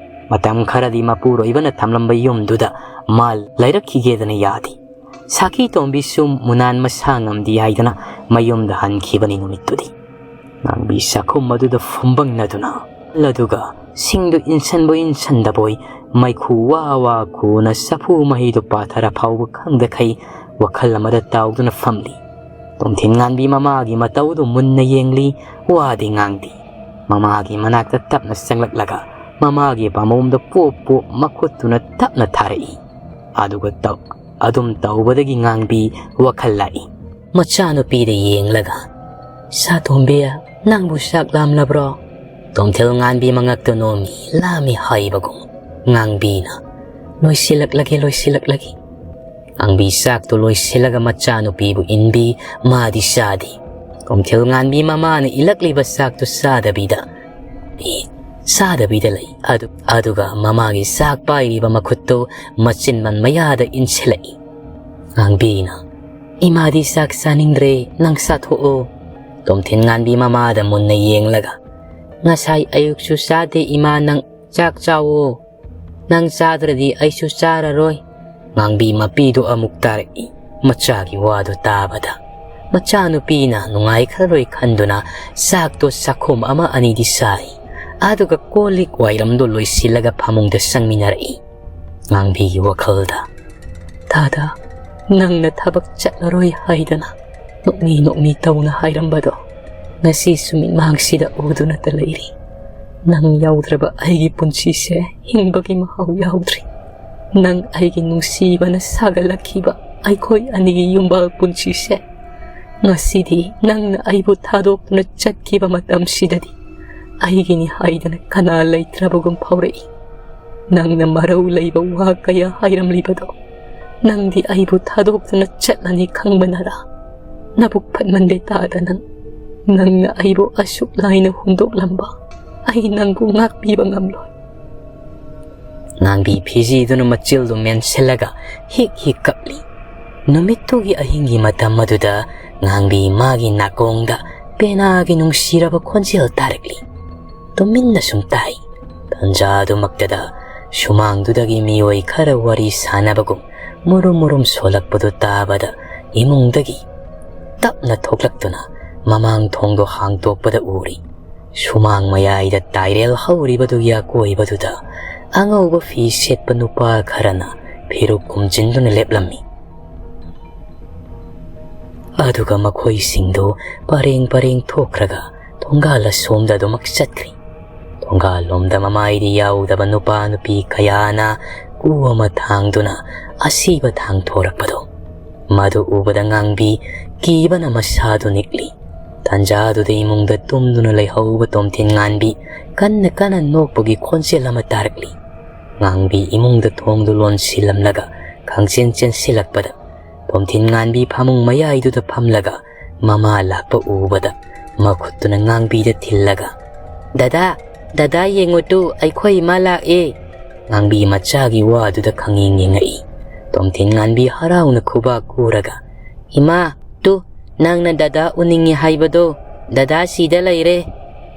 ꯃꯇꯝ ꯈꯔꯗꯤ ꯃꯄꯨꯔꯣꯏꯕꯅ ꯊꯝꯂꯝꯕ ꯌꯨꯝꯗꯨꯗ ꯃꯥ ꯂꯩꯔꯛꯈꯤꯒꯦꯗꯅ ꯌꯥꯗꯦ꯫ ꯁꯈꯤ ꯇꯣꯝꯕꯤꯁꯨ ꯃꯨꯅꯥꯟ ꯃꯁꯥ ꯉꯝꯗꯦ ꯍꯥꯏꯗꯅ ꯃꯌꯨꯝꯗ ꯍꯟꯈꯤꯕꯅꯤ ꯅꯨꯃꯤꯠꯇꯨꯗꯤ꯫ ꯉꯥꯡꯕꯤ ꯆꯥꯛꯈꯨꯝ ꯑꯗꯨꯗ ꯐꯨꯝꯕꯪꯅꯗꯨꯅ, ꯑꯗꯨꯒ ꯁꯤꯡꯗꯨ ꯏꯟꯁꯟꯕꯣꯏ ꯏꯟꯁꯟꯗꯕꯣꯏ, ꯃꯩꯈꯨ ꯋꯥ ꯋꯥ ꯈꯨꯅ ꯆꯐꯨ ꯃꯍꯤꯗꯨ ꯄꯥꯊꯔ ꯐꯥꯎꯕ ꯈꯪꯗꯈꯩ ꯋꯥꯈꯜ ꯑꯃꯗ ꯇꯥꯎꯗꯨꯅ ꯐꯝꯂꯤ꯫ ꯇꯣꯝꯊꯤꯟ ꯉꯥꯟꯕꯤ ꯃꯃꯥꯒꯤ ꯃꯇꯧꯗꯨ ꯃꯨꯟꯅ ꯌꯦꯡꯂꯤ, ꯋꯥꯗꯤ ꯉꯥꯡꯗꯦ꯫ ꯃꯃꯥꯒꯤ ꯃꯅꯥꯛꯇ ꯇꯞꯅ ꯆꯪꯂꯛꯂꯒ ꯃꯃꯥꯒꯤ ꯄꯥꯝꯕꯣꯝꯗ ꯄꯣꯞ ꯄꯣꯞ ꯃꯈꯨꯠꯇꯨꯅ ꯇꯞꯅ ꯊꯥꯔꯛꯏ꯫ ꯑꯗꯨꯒ ꯇꯧ-, ꯑꯗꯨꯝ ꯇꯧꯕꯗꯒꯤ ꯉꯥꯡꯕꯤ ꯋꯥꯈꯜ ꯂꯥꯛꯏ꯫ ꯃꯆꯥꯅꯨꯄꯤꯗ ꯌꯦꯡꯂꯒ, "ꯁꯥꯇꯣꯝꯕꯤ, ꯅꯪꯕꯨ ꯆꯥꯛ ꯂꯥꯝꯂꯕ꯭ꯔꯣ?" ꯇꯣꯝꯊꯤꯜ ꯉꯥꯟꯕꯤ ꯃꯉꯛꯇ ꯅꯣꯝꯃꯤ, ꯂꯥꯝꯃꯤ ꯍꯥꯏꯕꯒꯨꯝ꯫ ꯉꯥꯡꯕꯤꯅ, "ꯂꯣꯏꯁꯤꯜꯂꯛꯂꯒꯦ, ꯂꯣꯏꯁꯤꯜꯂꯛꯂꯒꯦ"꯫ ꯉꯥꯡꯕꯤ ꯆꯥꯛꯇꯨ ꯂꯣꯏꯁꯤꯜꯂꯒ ꯃꯆꯥꯅꯨꯄꯤꯕꯨ ꯏꯟꯕꯤ, ꯃꯥꯗꯤ ꯆꯥꯗꯦ꯫ ꯇꯣꯝꯊꯤꯜ ꯉꯥꯟꯕꯤ ꯃꯃꯥꯅ ꯏꯜꯂꯛꯂꯤꯕ ꯆꯥꯛꯇꯨ ꯆꯥꯗꯕꯤꯗ, ꯆꯥꯗꯕꯤꯗ ꯂꯩ꯫ ꯑꯗꯨ-, ꯑꯗꯨꯒ ꯃꯃꯥꯒꯤ ꯆꯥꯛ ꯄꯥꯏꯔꯤꯕ ꯃꯈꯨꯠꯇꯨ ꯃꯆꯤꯟꯕꯟ ꯃꯌꯥꯗ ꯏꯟꯁꯤꯜꯂꯛꯏ꯫ ꯉꯥꯡꯕꯤꯅ, "ꯏꯃꯥꯗꯤ ꯆꯥꯛ ꯆꯥꯅꯤꯡꯗ꯭ꯔꯦ, ꯅꯪ ꯆꯥꯊꯣꯛꯑꯣ"꯫ ꯇꯣꯝꯊꯤꯟ ꯉꯥꯟꯕꯤ ꯃꯃꯥꯗ ꯃꯨꯟꯅ ꯌꯦꯡꯂꯒ, "ꯉꯁꯥꯏ ꯑꯌꯨꯛꯁꯨ ꯆꯥꯗꯦ ꯏꯃꯥ, ꯅꯪ ꯆꯥꯛ ꯆꯥꯋꯣ꯫ ꯅꯪ ꯆꯥꯗ꯭ꯔꯗꯤ ꯑꯩꯁꯨ ꯆꯥꯔꯔꯣꯏ"꯫ ꯉꯥꯡꯕꯤ ꯃꯄꯤꯗꯨ ꯑꯃꯨꯛ ꯇꯥꯔꯛꯏ꯫ ꯃꯆꯥꯒꯤ ꯋꯥꯗꯨ ꯇꯥꯕꯗ ꯃꯆꯥꯅꯨꯄꯤꯅ ꯅꯨꯡꯉꯥꯏꯈ꯭ꯔꯔꯣꯏ ꯈꯟꯗꯨꯅ ꯆꯥꯛꯇꯣ ꯆꯥꯛꯈꯣꯝ ꯑꯃ ꯑꯅꯤꯗꯤ ꯆꯥꯏ꯫ ꯑꯗꯨꯒ ꯀꯣꯜ ꯂꯤꯛ ꯋꯥꯏꯔꯝꯗꯣ ꯂꯣꯏꯁꯤꯜꯂꯒ ꯐꯃꯨꯡꯗ ꯆꯪꯃꯤꯟꯅꯔꯛꯏ꯫ ꯉꯥꯡꯕꯤꯒꯤ ꯋꯥꯈꯜꯗ, "ꯗꯥꯗꯥ, ꯅꯪꯅ ꯊꯕꯛ ꯆꯠꯂꯔꯣꯏ ꯍꯥꯏꯗꯅ ꯅꯣꯛꯃꯤ ꯅꯣꯛꯃꯤ ꯇꯧꯅ ꯍꯥꯏꯔꯝꯕꯗꯣ ꯉꯁꯤꯁꯨ ꯃꯤꯠꯃꯥꯡꯁꯤꯗ ꯎꯗꯨꯅꯇ ꯂꯩꯔꯤ꯫ ꯅꯪ ꯌꯥꯎꯗ꯭ꯔꯕ ꯑꯩꯒꯤ ꯄꯨꯟꯁꯤꯁꯦ ꯍꯤꯡꯕꯒꯤ ꯃꯍꯥꯎ ꯌꯥꯎꯗ꯭ꯔꯤ꯫ ꯅꯪ ꯑꯩꯒꯤ ꯅꯨꯡꯁꯤꯕꯅ ꯁꯥꯒꯠꯂꯛꯈꯤꯕ ꯑꯩꯈꯣꯏ ꯑꯅꯤꯒꯤ ꯌꯨꯝꯕꯥꯜ ꯄꯨꯟꯁꯤꯁꯦ ꯉꯁꯤꯗꯤ ꯅꯪꯅ ꯑꯩꯕꯨ ꯊꯥꯗꯣꯛꯇꯨꯅ ꯆꯠꯈꯤꯕ ꯃꯇꯝꯁꯤꯗꯗꯤ ꯑꯩꯒꯤꯅꯤ ꯍꯥꯏꯗꯅ ꯀꯅꯥ ꯂꯩꯇ꯭ꯔꯕꯒꯨꯝ ꯐꯥꯎꯔꯛꯏ꯫ ꯅꯪꯅ ꯃꯔꯧ ꯂꯩꯕ ꯋꯥ ꯀꯌꯥ ꯍꯥꯏꯔꯝꯂꯤꯕꯗꯣ ꯅꯪꯗꯤ ꯑꯩꯕꯨ ꯊꯥꯗꯣꯛꯇꯨꯅ ꯆꯠꯂꯅꯤ ꯈꯪꯕꯅꯔꯥ? ꯅꯕꯨꯛ ꯐꯠꯃꯟꯗꯦ ꯇꯥꯗ ꯅꯪ꯫ ꯅꯪꯅ ꯑꯩꯕꯨ ꯑꯁꯨꯛ ꯂꯥꯏꯅ ꯍꯨꯟꯗꯣꯛꯂꯝꯕ ꯑꯩ ꯅꯪꯕꯨ ꯉꯥꯛꯄꯤꯕ ꯉꯝꯂꯣꯏ꯫ ꯉꯥꯡꯕꯤ ꯐꯤꯖꯤꯗꯨꯅ ꯃꯆꯤꯜꯗꯨ ꯃꯦꯟꯁꯤꯜꯂꯒ ꯍꯤꯛ ꯍꯤꯛ ꯀꯞꯂꯤ꯫ ꯅꯨꯃꯤꯠꯇꯨꯒꯤ ꯑꯍꯤꯡꯒꯤ ꯃꯇꯝ ꯑꯗꯨꯗ ꯉꯥꯡꯕꯤ ꯃꯥꯒꯤ ꯅꯥꯀꯣꯡꯗ ꯄꯦꯅꯥꯒꯤ ꯅꯨꯡꯁꯤꯔꯕ ꯈꯣꯟꯖꯦꯜ ꯇꯥꯔꯛꯂꯤ꯫ ꯇꯨꯃꯤꯟꯅ ꯁꯨꯝ ꯇꯥꯏ꯫ ꯇꯟꯖꯥ ꯑꯗꯨꯃꯛꯇꯗ ꯁꯨꯃꯥꯡꯗꯨꯗꯒꯤ ꯃꯤꯑꯣꯏ ꯈꯔ ꯋꯥꯔꯤ ꯁꯥꯟꯅꯕꯒꯨꯝ ꯃꯨꯔꯨꯝ ꯃꯨꯔꯨꯝ ꯁꯣꯜꯂꯛꯄꯗꯨ ꯇꯥꯕꯗ ꯏꯃꯨꯡꯗꯒꯤ ꯇꯞꯅ ꯊꯣꯛꯂꯛꯇꯨꯅ ꯃꯃꯥꯡ ꯊꯣꯡꯗꯣ ꯍꯥꯡꯗꯣꯛꯄꯗ ꯎꯔꯤ꯫ ꯁꯨꯃꯥꯡ ꯃꯌꯥꯏꯗ ꯇꯥꯏꯔꯦꯜ ꯍꯧꯔꯤꯕꯗꯨꯒꯤ ꯑꯀꯣꯏꯕꯗꯨꯗ ꯑꯉꯧꯕ ꯐꯤ ꯁꯦꯠꯄ ꯅꯨꯄꯥ ꯈꯔꯅ ꯐꯤꯔꯨꯛ ꯈꯨꯝꯖꯤꯟꯗꯨꯅ ꯂꯦꯞꯂꯝꯃꯤ꯫ ꯑꯗꯨꯒ ꯃꯈꯣꯏꯁꯤꯡꯗꯨ ꯄꯔꯦꯡ ꯄꯔꯦꯡ ꯊꯣꯛꯈ꯭ꯔꯒ ꯊꯣꯡꯒꯥꯜ ꯑꯁꯣꯝꯗ ꯑꯗꯨꯃꯛ ꯆꯠꯈ꯭ꯔꯤ꯫ ꯊꯣꯡꯒꯥꯜꯂꯣꯝꯗ ꯃꯃꯥꯏꯗꯤ ꯌꯥꯎꯗꯕ ꯅꯨꯄꯥ ꯅꯨꯄꯤ ꯀꯌꯥꯅ ꯀꯨ ꯑꯃ ꯊꯥꯡꯗꯨꯅ ꯑꯁꯤꯕ ꯊꯥꯡꯊꯣꯔꯛꯄꯗꯣ ꯃꯗꯨ ꯎꯕꯗ ꯉꯥꯡꯕꯤ ꯀꯤꯕꯅ ꯃꯁꯥꯗꯨ ꯅꯤꯛꯂꯤ꯫ ꯇꯟꯖꯥꯗꯨꯗ ꯏꯃꯨꯡꯗ ꯇꯨꯝꯗꯨꯅ ꯂꯩꯍꯧꯕ ꯇꯣꯝꯊꯤꯟ ꯉꯥꯟꯕꯤ ꯀꯟꯅ ꯀꯟꯅ ꯅꯣꯛꯄꯒꯤ ꯈꯣꯟꯖꯦꯜ ꯑꯃ ꯇꯥꯔꯛꯂꯤ꯫ ꯉꯥꯡꯕꯤ ꯏꯃꯨꯡꯗ ꯊꯣꯡꯗꯨ ꯂꯣꯟꯁꯤꯜꯂꯝꯂꯒ ꯈꯪꯆꯦꯟ ꯆꯦꯟꯁꯤꯜꯂꯛꯄꯗ ꯇꯣꯝꯊꯤꯟ ꯉꯥꯟꯕꯤ ꯐꯃꯨꯡ ꯃꯌꯥꯏꯗꯨꯗ ꯐꯝꯂꯒ ꯃꯃꯥ ꯂꯥꯛꯄ ꯎꯕꯗ ꯃꯈꯨꯠꯇꯨꯅ ꯉꯥꯡꯕꯤꯗ ꯊꯤꯜꯂꯒ, "ꯗꯗꯥ, ꯗꯗꯥ ꯌꯦꯡꯉꯨ ꯇꯨ, ꯑꯩꯈꯣꯏ ꯏꯃꯥ ꯂꯥꯛꯑꯦ!" ꯉꯥꯡꯕꯤ ꯃꯆꯥꯒꯤ ꯋꯥꯗꯨꯗ ꯈꯪꯌꯦꯡ ꯌꯦꯡꯉꯛꯏ꯫ ꯇꯣꯝꯊꯤꯟ ꯉꯥꯟꯕꯤ ꯍꯔꯥꯎꯅ ꯈꯨꯕꯥꯛ ꯈꯨꯔꯒ, "ꯏꯃꯥ, ꯇꯨ, ꯅꯪꯅ ꯗꯗꯥ ꯎꯅꯤꯡꯉꯤ ꯍꯥꯏꯕꯗꯣ, ꯗꯗꯥ ꯁꯤꯗ ꯂꯩꯔꯦ!"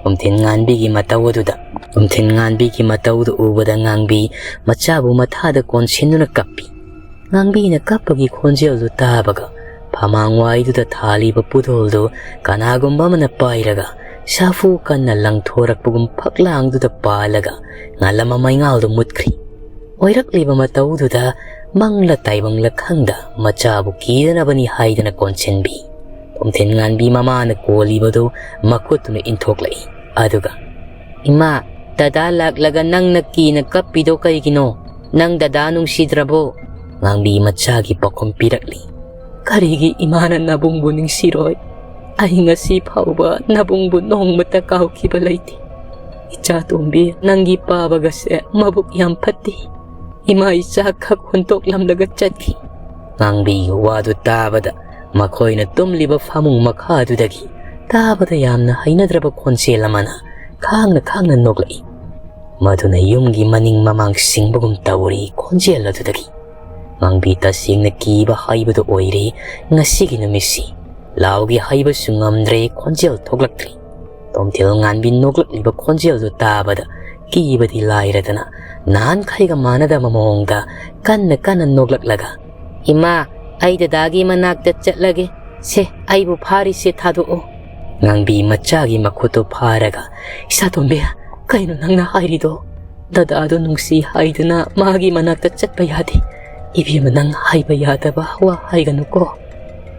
ꯇꯣꯝꯊꯤꯟ ꯉꯥꯟꯕꯤꯒꯤ ꯃꯇꯧ ꯑꯗꯨꯗ, ꯇꯣꯝꯊꯤꯟ ꯉꯥꯟꯕꯤꯒꯤ ꯃꯇꯧꯗꯨ ꯎꯕꯗ ꯉꯥꯡꯕꯤ ꯃꯆꯥꯕꯨ ꯃꯊꯥꯗ ꯀꯣꯟꯁꯤꯟꯗꯨꯅ ꯀꯞꯄꯤ꯫ ꯉꯥꯡꯕꯤꯅ ꯀꯞꯄꯒꯤ ꯈꯣꯟꯖꯦꯜꯗꯨ ꯇꯥꯕꯒ ꯐꯃꯥꯡ ꯋꯥꯏꯗꯨꯗ ꯊꯥꯜꯂꯤꯕ ꯄꯨꯗꯣꯜꯗꯨ ꯀꯅꯥꯒꯨꯝꯕ ꯑꯃꯅ ꯄꯥꯏꯔꯒ ꯁꯥꯐꯨ ꯀꯟꯅ ꯂꯪꯊꯣꯔꯛꯄꯒꯨꯝ ꯐꯛꯂꯥꯡꯗꯨꯗ ꯄꯥꯜꯂꯒ ꯉꯥꯂꯝꯕ ꯃꯩꯉꯥꯜꯗꯨ ꯃꯨꯠꯈ꯭ꯔꯤ꯫ ꯑꯣꯏꯔꯛꯂꯤꯕ ꯃꯇꯧꯗꯨꯗ ꯃꯪꯂ ꯇꯥꯏꯕꯪꯂ ꯈꯪꯗ ꯃꯆꯥꯕꯨ ꯀꯤꯗꯅꯕꯅꯤ ꯍꯥꯏꯗꯅ ꯀꯣꯟꯁꯤꯟꯕꯤ ꯇꯣꯝꯊꯤꯟ ꯉꯥꯟꯕꯤ ꯃꯃꯥꯅ ꯀꯣꯜꯂꯤꯕꯗꯨ ꯃꯈꯨꯠꯇꯨꯅ ꯏꯟꯊꯣꯛꯂꯛꯏ꯫ ꯑꯗꯨꯒ, "ꯏꯃꯥ, ꯗꯗꯥ ꯂꯥꯛꯂꯒ ꯅꯪꯅ ꯀꯤꯅ ꯀꯞꯄꯤꯗꯣ ꯀꯩꯒꯤꯅꯣ? ꯅꯪ ꯗꯗꯥ ꯅꯨꯡꯁꯤꯗ꯭ꯔꯕꯣ?" ꯉꯥꯡꯕꯤ ꯃꯆꯥꯒꯤ ꯄꯥꯎꯈꯨꯝ ꯄꯤꯔꯛꯂꯤ꯫ "ꯀꯔꯤꯒꯤ ꯏꯃꯥꯅ ꯅꯕꯨꯡꯕꯨ ꯅꯤꯡꯁꯤꯔꯣꯏ? ꯑꯩ ꯉꯁꯤ ꯐꯥꯎꯕ ꯅꯕꯨꯡꯕꯨ ꯅꯣꯡꯃꯇ ꯀꯥꯎꯈꯤꯕ ꯂꯩꯇꯦ꯫ ꯏꯆꯥ ꯇꯣꯝꯕꯤ, ꯅꯪꯒꯤ ꯄꯥꯕꯒꯁꯦ ꯃꯕꯨꯛ ꯌꯥꯝ ꯐꯠꯇꯦ꯫ ꯏꯃꯥ ꯏꯆꯥ ꯈꯛ ꯍꯨꯟꯗꯣꯛꯂꯝꯂꯒ ꯆꯠꯈꯤ꯫" ꯉꯥꯡꯕꯤꯒꯤ ꯋꯥꯗꯨ ꯇꯥꯕꯗ ꯃꯈꯣꯏꯅ ꯇꯨꯝꯂꯤꯕ ꯐꯃꯨꯡ ꯃꯈꯥꯗꯨꯗꯒꯤ ꯇꯥꯕꯗ ꯌꯥꯝꯅ ꯍꯩꯅꯗ꯭ꯔꯕ ꯈꯣꯟꯖꯦꯜ ꯑꯃꯅ ꯈꯥꯡꯅ ꯈꯥꯡꯅ ꯅꯣꯛꯂꯛꯏ꯫ ꯃꯗꯨꯅ ꯌꯨꯝꯒꯤ ꯃꯅꯤꯡ ꯃꯃꯥꯡ ꯁꯤꯡꯕꯒꯨꯝ ꯇꯧꯔꯤ ꯈꯣꯟꯖꯦꯜ ꯑꯗꯨꯗꯒꯤ꯫ ꯉꯥꯡꯕꯤ ꯇꯁꯦꯡꯅ ꯀꯤꯕ ꯍꯥꯏꯕꯗꯨ ꯑꯣꯏꯔꯦ ꯉꯁꯤꯒꯤ ꯅꯨꯃꯤꯠꯁꯤ꯫ ꯂꯥꯎꯒꯦ ꯍꯥꯏꯕꯁꯨ ꯉꯝꯗ꯭ꯔꯦ, ꯈꯣꯟꯖꯦꯜ ꯊꯣꯛꯂꯛꯇ꯭ꯔꯤ꯫ ꯇꯣꯝꯊꯤꯜ ꯉꯥꯟꯕꯤ ꯅꯣꯛꯂꯛꯂꯤꯕ ꯈꯣꯟꯖꯦꯜꯗꯨ ꯇꯥꯕꯗ ꯀꯤꯕꯗꯤ ꯂꯥꯏꯔꯗꯅ ꯅꯍꯥꯟꯈꯩꯒ ꯃꯥꯟꯅꯗꯕ ꯃꯑꯣꯡꯗ ꯀꯟꯅ ꯀꯟꯅ ꯅꯣꯛꯂꯛꯂꯒ, "ꯏꯃꯥ, ꯑꯩ ꯗꯗꯥꯒꯤ ꯃꯅꯥꯛꯇ ꯆꯠꯂꯒꯦ꯫ ꯁꯦ, ꯑꯩꯕꯨ ꯐꯥꯔꯤꯁꯦ ꯊꯥꯗꯣꯛꯑꯣ꯫" ꯉꯥꯡꯕꯤ ꯃꯆꯥꯒꯤ ꯃꯈꯨꯠꯇꯨ ꯐꯥꯔꯒ, "ꯏꯆꯥꯇꯣꯝꯕꯤ, ꯀꯩꯅꯣ ꯅꯪꯅ ꯍꯥꯏꯔꯤꯗꯣ? ꯗꯗꯥꯗꯣ ꯅꯨꯡꯁꯤ ꯍꯥꯏꯗꯨꯅ ꯃꯥꯒꯤ ꯃꯅꯥꯛꯇ ꯆꯠꯄ ꯌꯥꯗꯦ꯫ ꯏꯕꯦꯝꯃ, ꯅꯪ ꯍꯥꯏꯕ ꯌꯥꯗꯕ ꯋꯥ ꯍꯥꯏꯒꯅꯨꯀꯣ꯫"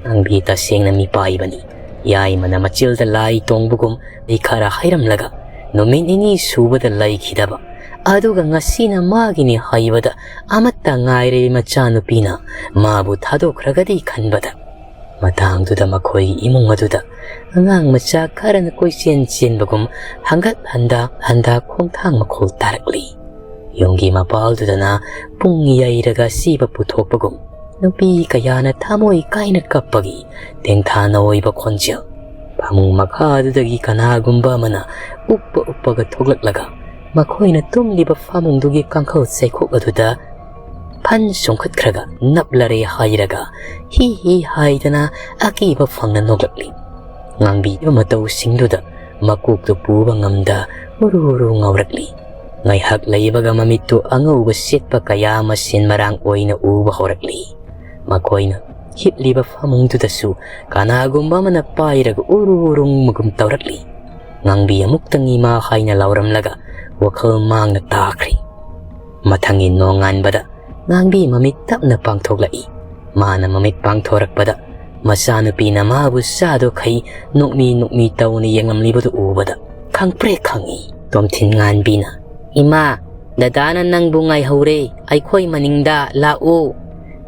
ꯉꯥꯡꯕꯤ ꯇꯁꯦꯡꯅ ꯃꯤꯄꯥꯏꯕꯅꯤ꯫ ꯌꯥꯏꯃꯅ ꯃꯆꯤꯜꯗ ꯂꯥꯏ ꯇꯣꯡꯕꯒꯨꯝ ꯑꯩ ꯈꯔ ꯍꯥꯏꯔꯝꯂꯒ ꯅꯨꯃꯤꯠ ꯅꯤꯅꯤ ꯁꯨꯕꯗ ꯂꯩꯈꯤꯗꯕ, ꯑꯗꯨꯒ ꯉꯁꯤꯅ ꯃꯥꯒꯤꯅꯤ ꯍꯥꯏꯕꯗ ꯑꯃꯠꯇ ꯉꯥꯏꯔꯦ ꯃꯆꯥꯅꯨꯄꯤꯅ ꯃꯥꯕꯨ ꯊꯥꯗꯣꯛꯈ꯭ꯔꯒꯗꯤ ꯈꯟꯕꯗ꯫ ꯃꯇꯥꯡꯗꯨꯗ ꯃꯈꯣꯏꯒꯤ ꯏꯃꯨꯡ ꯑꯗꯨꯗ ꯑꯉꯥꯡ ꯃꯆꯥ ꯈꯔꯅ ꯀꯣꯏꯆꯦꯟ ꯆꯦꯟꯕꯒꯨꯝ ꯍꯪꯒꯠ ꯍꯟꯗ ꯍꯟꯗ ꯈꯣꯡꯊꯥꯡ ꯃꯈꯣꯜ ꯇꯥꯔꯛꯂꯤ꯫ ꯌꯨꯝꯒꯤ ꯃꯄꯥꯜꯗꯨꯗꯅ ꯄꯨꯡ ꯌꯩꯔꯒ ꯁꯤꯕ ꯄꯨꯊꯣꯛꯄꯒꯨꯝ ꯅꯨꯄꯤ ꯀꯌꯥꯅ ꯊꯃꯣꯏ ꯀꯥꯏꯅ ꯀꯞꯄꯒꯤ ꯇꯦꯡꯊꯥꯅ ꯑꯣꯏꯕ ꯈꯣꯟꯖꯦꯜ꯫ ꯐꯃꯨꯡ ꯃꯈꯥꯗꯨꯗꯒꯤ ꯀꯅꯥꯒꯨꯝꯕ ꯑꯃꯅ ꯎꯞꯄ ꯎꯞꯄꯒ ꯊꯣꯛꯂꯛꯂꯒ ꯃꯈꯣꯏꯅ ꯇꯨꯝꯂꯤꯕ ꯐꯃꯨꯡꯗꯨꯒꯤ ꯀꯥꯡꯈꯜ ꯆꯩꯈꯣꯛ ꯑꯗꯨꯗ ꯐꯟ ꯆꯣꯡꯈꯠꯈ꯭ꯔꯒ ꯅꯞꯂꯔꯦ ꯍꯥꯏꯔꯒ ꯍꯤ ꯍꯤ ꯍꯥꯏꯗꯅ ꯑꯀꯤꯕ ꯐꯪꯅ ꯅꯣꯛꯂꯛꯂꯤ꯫ ꯉꯥꯡꯕꯤꯕ ꯃꯇꯧꯁꯤꯡꯗꯨꯗ ꯃꯀꯣꯛꯇꯨ ꯄꯨꯕ ꯉꯝꯗ ꯎꯔꯨ ꯎꯔꯨ ꯉꯥꯎꯔꯛꯂꯤ꯫ ꯉꯥꯏꯍꯥꯛ ꯂꯩꯕꯒ ꯃꯃꯤꯠꯇꯨ ꯑꯉꯧꯕ ꯁꯦꯠꯄ ꯀꯌꯥ ꯑꯃ ꯁꯦꯟ ꯃꯔꯥꯡ ꯑꯣꯏꯅ ꯎꯕ ꯍꯧꯔꯛꯂꯤ꯫ ꯃꯈꯣꯏꯅ ꯍꯤꯞꯂꯤꯕ ꯐꯃꯨꯡꯗꯨꯗꯁꯨ ꯀꯅꯥꯒꯨꯝꯕ ꯑꯃꯅ ꯄꯥꯏꯔꯒ ꯎꯔꯨ ꯎꯔꯨ ꯎꯪꯕꯒꯨꯝ ꯇꯧꯔꯛꯂꯤ꯫ ꯉꯥꯡꯕꯤ ꯑꯃꯨꯛꯇꯪ ꯏꯃꯥ ꯍꯥꯏꯅ ꯂꯥꯎꯔꯝꯂꯒ ꯋꯥꯈꯜ ꯃꯥꯡꯅ ꯇꯥꯈ꯭ꯔꯦ꯫ ꯃꯊꯪꯒꯤ ꯅꯣꯡꯉꯥꯟꯕꯗ ꯉꯥꯡꯕꯤ ꯃꯃꯤꯠ ꯇꯞꯅ ꯄꯥꯡꯊꯣꯛꯂꯛꯏ꯫ ꯃꯥꯅ ꯃꯃꯤꯠ ꯄꯥꯡꯊꯣꯔꯛꯄꯗ ꯃꯆꯥꯅꯨꯄꯤꯅ ꯃꯥꯕꯨ ꯆꯥꯗꯣꯈꯩ ꯅꯣꯛꯃꯤ ꯅꯣꯛꯃꯤ ꯇꯧꯅ ꯌꯦꯡꯂꯝꯂꯤꯕꯗꯨ ꯎꯕꯗ ꯈꯪꯄ꯭ꯔꯦꯛ ꯈꯪꯏ꯫ ꯇꯣꯝꯊꯤꯟ ꯉꯥꯟꯕꯤꯅ, "ꯏꯃꯥ, ꯗꯗꯥꯅ ꯅꯪꯕꯨ ꯉꯥꯏꯍꯧꯔꯦ, ꯑꯩꯈꯣꯏ ꯃꯅꯤꯡꯗ ꯂꯥꯛꯎ꯫"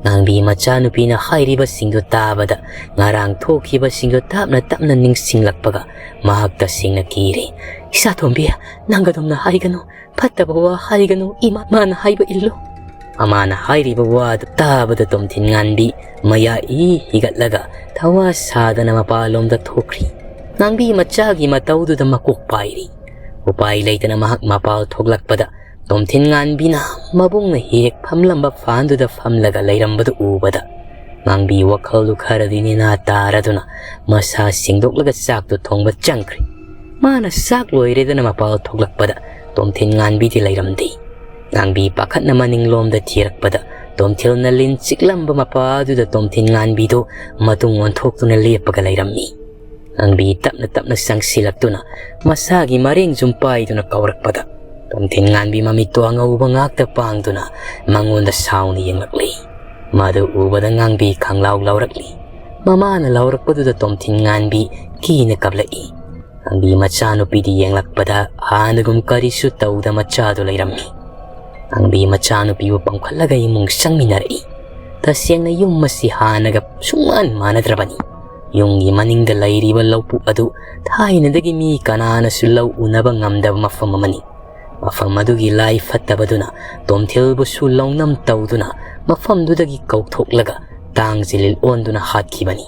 ꯉꯥꯡꯕꯤ ꯃꯆꯥꯅꯨꯄꯤꯅ ꯍꯥꯏꯔꯤꯕꯁꯤꯡꯗꯨ ꯇꯥꯕꯗ ꯉꯔꯥꯡ ꯊꯣꯛꯈꯤꯕꯁꯤꯡꯗꯨ ꯇꯞꯅ ꯇꯞꯅ ꯅꯤꯡꯁꯤꯡꯂꯛꯄꯒ ꯃꯍꯥꯛ ꯇꯁꯦꯡꯅ ꯀꯤꯔꯦ꯫ "ꯏꯆꯥꯇꯣꯝꯕꯤ, ꯅꯪ ꯑꯗꯨꯝꯅ ꯍꯥꯏꯒꯅꯨ, ꯐꯠꯇꯕ ꯋꯥ ꯍꯥꯏꯒꯅꯨ, ꯏꯃꯥ, ꯃꯥꯅ ꯍꯥꯏꯕ ꯏꯜꯂꯨ꯫" ꯃꯃꯥꯅ ꯍꯥꯏꯔꯤꯕ ꯋꯥꯗꯨ ꯇꯥꯕꯗ ꯇꯣꯝꯊꯤꯟ ꯉꯥꯟꯕꯤ ꯃꯌꯥ ꯏ ꯍꯤꯒꯠꯂꯒ ꯊꯋꯥ ꯁꯥꯗꯅ ꯃꯄꯥꯟꯂꯣꯝꯗ ꯊꯣꯛꯈ꯭ꯔꯤ꯫ ꯉꯥꯡꯕꯤ ꯃꯆꯥꯒꯤ ꯃꯇꯧꯗꯨꯗ ꯃꯀꯣꯛ ꯄꯥꯏꯔꯤ꯫ ꯎꯄꯥꯏ ꯂꯩꯇꯅ ꯃꯍꯥꯛ ꯃꯄꯥꯜ ꯊꯣꯛꯂꯛꯄꯗ ꯇꯣꯝꯊꯤꯟ ꯉꯥꯟꯕꯤꯅ ꯃꯕꯨꯡꯅ ꯍꯦꯛ ꯐꯝꯂꯝꯕ ꯐꯥꯟꯗꯨꯗ ꯐꯝꯂꯒ ꯂꯩꯔꯝꯕꯗꯨ ꯎꯕꯗ ꯉꯥꯡꯕꯤ ꯋꯥꯈꯜꯗꯨ ꯈꯔꯗꯤ ꯅꯦꯅꯥ ꯇꯥꯔꯗꯨꯅ ꯃꯁꯥ ꯁꯦꯡꯗꯣꯛꯂꯒ ꯆꯥꯛꯇꯨ ꯊꯣꯡꯕ ꯆꯪꯈ꯭ꯔꯤ꯫ ꯃꯥꯅ ꯆꯥꯛ ꯂꯣꯏꯔꯦꯗꯅ ꯃꯄꯥꯜ ꯊꯣꯛꯂꯛꯄꯗ ꯇꯣꯝꯊꯤꯟ ꯉꯥꯟꯕꯤꯗꯤ ꯂꯩꯔꯝꯗꯦ꯫ ꯉꯥꯡꯕꯤ ꯄꯥꯈꯠꯅ ꯃꯅꯤꯡꯂꯣꯝꯗ ꯊꯤꯔꯛꯄꯗ ꯇꯣꯝꯊꯤꯜꯅ ꯂꯤꯟ ꯆꯤꯛꯂꯝꯕ ꯃꯄꯥꯗꯨꯗ ꯇꯣꯝꯊꯤꯟ ꯉꯥꯟꯕꯤꯗꯨ ꯃꯇꯨꯡ ꯑꯣꯟꯊꯣꯛꯇꯨꯅ ꯂꯦꯞꯄꯒ ꯂꯩꯔꯝꯃꯤ꯫ ꯉꯥꯡꯕꯤ ꯇꯞꯅ ꯇꯞꯅ ꯆꯪꯁꯤꯜꯂꯛꯇꯨꯅ ꯃꯁꯥꯒꯤ ꯃꯔꯦꯡ ꯁꯨꯝ ꯄꯥꯏꯗꯨꯅ ꯀꯧꯔꯛꯄꯗ ꯇꯣꯝꯊꯤꯟ ꯉꯥꯟꯕꯤ ꯃꯃꯤꯠꯇꯣ ꯑꯉꯧꯕ ꯉꯥꯛꯇ ꯄꯥꯡꯗꯨꯅ ꯃꯉꯣꯟꯗ ꯁꯥꯎꯅ ꯌꯦꯡꯂꯛꯂꯤ꯫ ꯃꯗꯨ ꯎꯕꯗ ꯉꯥꯡꯕꯤ ꯈꯪꯂꯥꯎ ꯂꯥꯎꯔꯛꯂꯤ꯫ ꯃꯃꯥꯅ ꯂꯥꯎꯔꯛꯄꯗꯨꯗ ꯇꯣꯝꯊꯤꯟ ꯉꯥꯟꯕꯤ ꯀꯤꯅ ꯀꯞꯂꯛꯏ꯫ ꯉꯥꯡꯕꯤ ꯃꯆꯥꯅꯨꯄꯤꯗꯤ ꯌꯦꯡꯂꯛꯄꯗ ꯍꯥꯟꯅꯒꯨꯝ ꯀꯔꯤꯁꯨ ꯇꯧꯗ ꯃꯆꯥꯗꯨ ꯂꯩꯔꯝꯃꯤ꯫ ꯉꯥꯡꯕꯤ ꯃꯆꯥꯅꯨꯄꯤꯕꯨ ꯄꯝꯈꯠꯂꯒ ꯏꯃꯨꯡ ꯆꯪꯃꯤꯟꯅꯔꯛꯏ꯫ ꯇꯁꯦꯡꯅ ꯌꯨꯝ ꯑꯁꯤ ꯍꯥꯟꯅꯒ ꯁꯨꯡꯃꯥꯟ ꯃꯥꯟꯅꯗ꯭ꯔꯕꯅꯤ꯫ ꯌꯨꯝꯒꯤ ꯃꯅꯤꯡꯗ ꯂꯩꯔꯤꯕ ꯂꯧꯕꯨꯛ ꯑꯗꯨ ꯊꯥꯏꯅꯗꯒꯤ ꯃꯤ ꯀꯅꯥꯅꯁꯨ ꯂꯧ ꯎꯅꯕ ꯉꯝꯗꯕ ꯃꯐꯝ ꯑꯃꯅꯤ꯫ ꯃꯐꯝ ꯑꯗꯨꯒꯤ ꯂꯥꯏ ꯐꯠꯇꯕꯗꯨꯅ ꯇꯣꯝꯊꯤꯜꯕꯨꯁꯨ ꯂꯧꯅꯝ ꯇꯧꯗꯨꯅ ꯃꯐꯝꯗꯨꯗꯒꯤ ꯀꯧꯊꯣꯛꯂꯒ ꯇꯥꯡ ꯖꯤꯂꯤꯜ ꯑꯣꯟꯗꯨꯅ ꯍꯥꯠꯈꯤꯕꯅꯤ꯫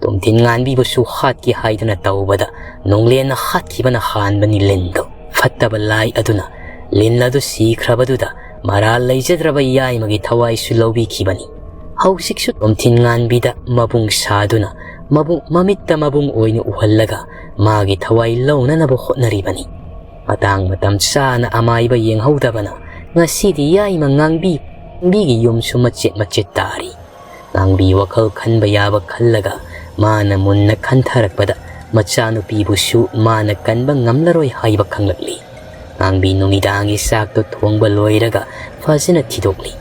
ꯇꯣꯝꯊꯤꯟ ꯉꯥꯟꯕꯤꯕꯨꯁꯨ ꯍꯥꯠꯀꯦ ꯍꯥꯏꯗꯨꯅ ꯇꯧꯕꯗ ꯅꯣꯡꯂꯦꯟꯅ ꯍꯥꯠꯈꯤꯕꯅ ꯍꯥꯟꯕꯅꯤ ꯂꯤꯟꯗꯨ꯫ ꯐꯠꯇꯕ ꯂꯥꯏ ꯑꯗꯨꯅ ꯂꯤꯟ ꯑꯗꯨ ꯁꯤꯈ꯭ꯔꯕꯗꯨꯗ ꯃꯔꯥꯜ ꯂꯩꯖꯗ꯭ꯔꯕ ꯌꯥꯏꯃꯒꯤ ꯊꯋꯥꯏꯁꯨ ꯂꯧꯕꯤꯈꯤꯕꯅꯤ꯫ ꯍꯧꯖꯤꯛꯁꯨ ꯇꯣꯝꯊꯤꯟ ꯉꯥꯟꯕꯤꯗ ꯃꯕꯨꯡ ꯁꯥꯗꯨꯅ ꯃꯕꯨꯡ, ꯃꯃꯤꯠꯇ ꯃꯕꯨꯡ ꯑꯣꯏꯅ ꯎꯍꯜꯂꯒ ꯃꯥꯒꯤ ꯊꯋꯥꯏ ꯂꯧꯅꯅꯕ ꯍꯣꯠꯅꯔꯤꯕꯅꯤ꯫ ꯃꯇꯥꯡ ꯃꯇꯝ ꯆꯥꯅ ꯑꯃꯥꯏꯕ ꯌꯦꯡꯍꯧꯗꯕꯅ ꯉꯁꯤꯗꯤ ꯌꯥꯏꯃ ꯉꯥꯡꯕꯤ, ꯉꯥꯡꯕꯤꯒꯤ ꯌꯨꯝꯁꯨ ꯃꯆꯦꯠ ꯃꯆꯦꯠ ꯇꯥꯔꯤ꯫ ꯉꯥꯡꯕꯤ ꯋꯥꯈꯜ ꯈꯟꯕ ꯌꯥꯕ ꯈꯜꯂꯒ ꯃꯥꯅ ꯃꯨꯟꯅ ꯈꯟꯊꯔꯛꯄꯗ ꯃꯆꯥꯅꯨꯄꯤꯕꯨꯁꯨ ꯃꯥꯅ ꯀꯟꯕ ꯉꯝꯂꯔꯣꯏ ꯍꯥꯏꯕ ꯈꯪꯂꯛꯂꯤ꯫ ꯉꯥꯡꯕꯤ ꯅꯨꯃꯤꯗꯥꯡꯒꯤ ꯆꯥꯛꯇꯨ ꯊꯣꯡꯕ ꯂꯣꯏꯔꯒ ꯐꯖꯅ ꯊꯤꯗꯣꯛꯂꯤ꯫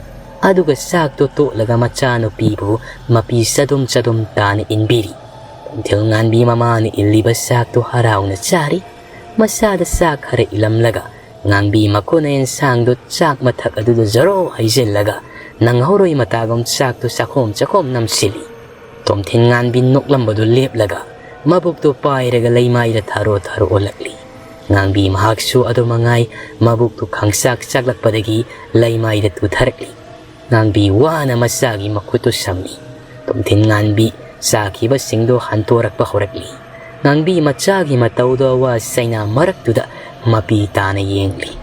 ꯑꯗꯨꯒ ꯆꯥꯛꯇꯣ ꯇꯣꯠꯂꯒ ꯃꯆꯥꯅꯨꯄꯤꯕꯨ ꯃꯄꯤ ꯆꯗꯨꯝ ꯆꯗꯨꯝ ꯇꯥꯅ ꯏꯟꯕꯤꯔꯤ꯫ ꯇꯣꯝꯊꯤꯟ ꯉꯥꯟꯕꯤ ꯃꯃꯥꯅ ꯏꯜꯂꯤꯕ ꯆꯥꯛꯇꯣ ꯍꯔꯥꯎꯅ ꯆꯥꯔꯤ꯫ ꯃꯆꯥꯗ ꯆꯥꯛ ꯈꯔ ꯏꯜꯂꯝꯂꯒ ꯉꯥꯡꯕꯤ ꯃꯈꯨꯠꯅ ꯑꯦꯟꯁꯥꯡꯗꯣ ꯆꯥꯛ ꯃꯊꯛ ꯑꯗꯨꯗ ꯖꯔꯣ ꯍꯩꯖꯤꯜꯂꯒ ꯅꯪꯍꯧꯔꯣꯏ ꯃꯇꯥꯒꯨꯝ ꯆꯥꯛꯇꯣ ꯆꯥꯈꯣꯝ ꯆꯥꯈꯣꯝ ꯅꯝꯁꯤꯜꯂꯤ꯫ ꯇꯣꯝꯊꯤꯟ ꯉꯥꯟꯕꯤ ꯅꯣꯛꯂꯝꯕꯗꯨ ꯂꯦꯞꯂꯒ ꯃꯕꯨꯛꯇꯨ ꯄꯥꯏꯔꯒ ꯂꯩꯃꯥꯏꯗ ꯊꯥꯔꯣ ꯊꯥꯔꯣ ꯑꯣꯜꯂꯛꯂꯤ꯫ ꯉꯥꯡꯕꯤ ꯃꯍꯥꯛꯁꯨ ꯑꯗꯨ ꯃꯉꯥꯏ, ꯃꯕꯨꯛꯇꯨ ꯈꯪꯆꯥꯛ ꯆꯥꯛꯂꯛꯄꯗꯒꯤ ꯂꯩꯃꯥꯏꯗ ꯇꯨꯊꯔꯛꯂꯤ꯫ ꯉꯥꯡꯕꯤ ꯋꯥꯅ ꯃꯆꯥꯒꯤ ꯃꯈꯨꯠꯇꯨ ꯁꯝꯃꯤ꯫ ꯇꯣꯝꯊꯤꯟ ꯉꯥꯟꯕꯤ ꯆꯥꯈꯤꯕꯁꯤꯡꯗꯨ ꯍꯟꯇꯣꯔꯛꯄ ꯍꯧꯔꯛꯂꯤ꯫ ꯉꯥꯡꯕꯤ ꯃꯆꯥꯒꯤ ꯃꯇꯧꯗꯣ ꯑꯋꯥ ꯆꯩꯅꯥ ꯃꯔꯛꯇꯨꯗ ꯃꯄꯤ ꯇꯥꯅ ꯌꯦꯡꯂꯤ꯫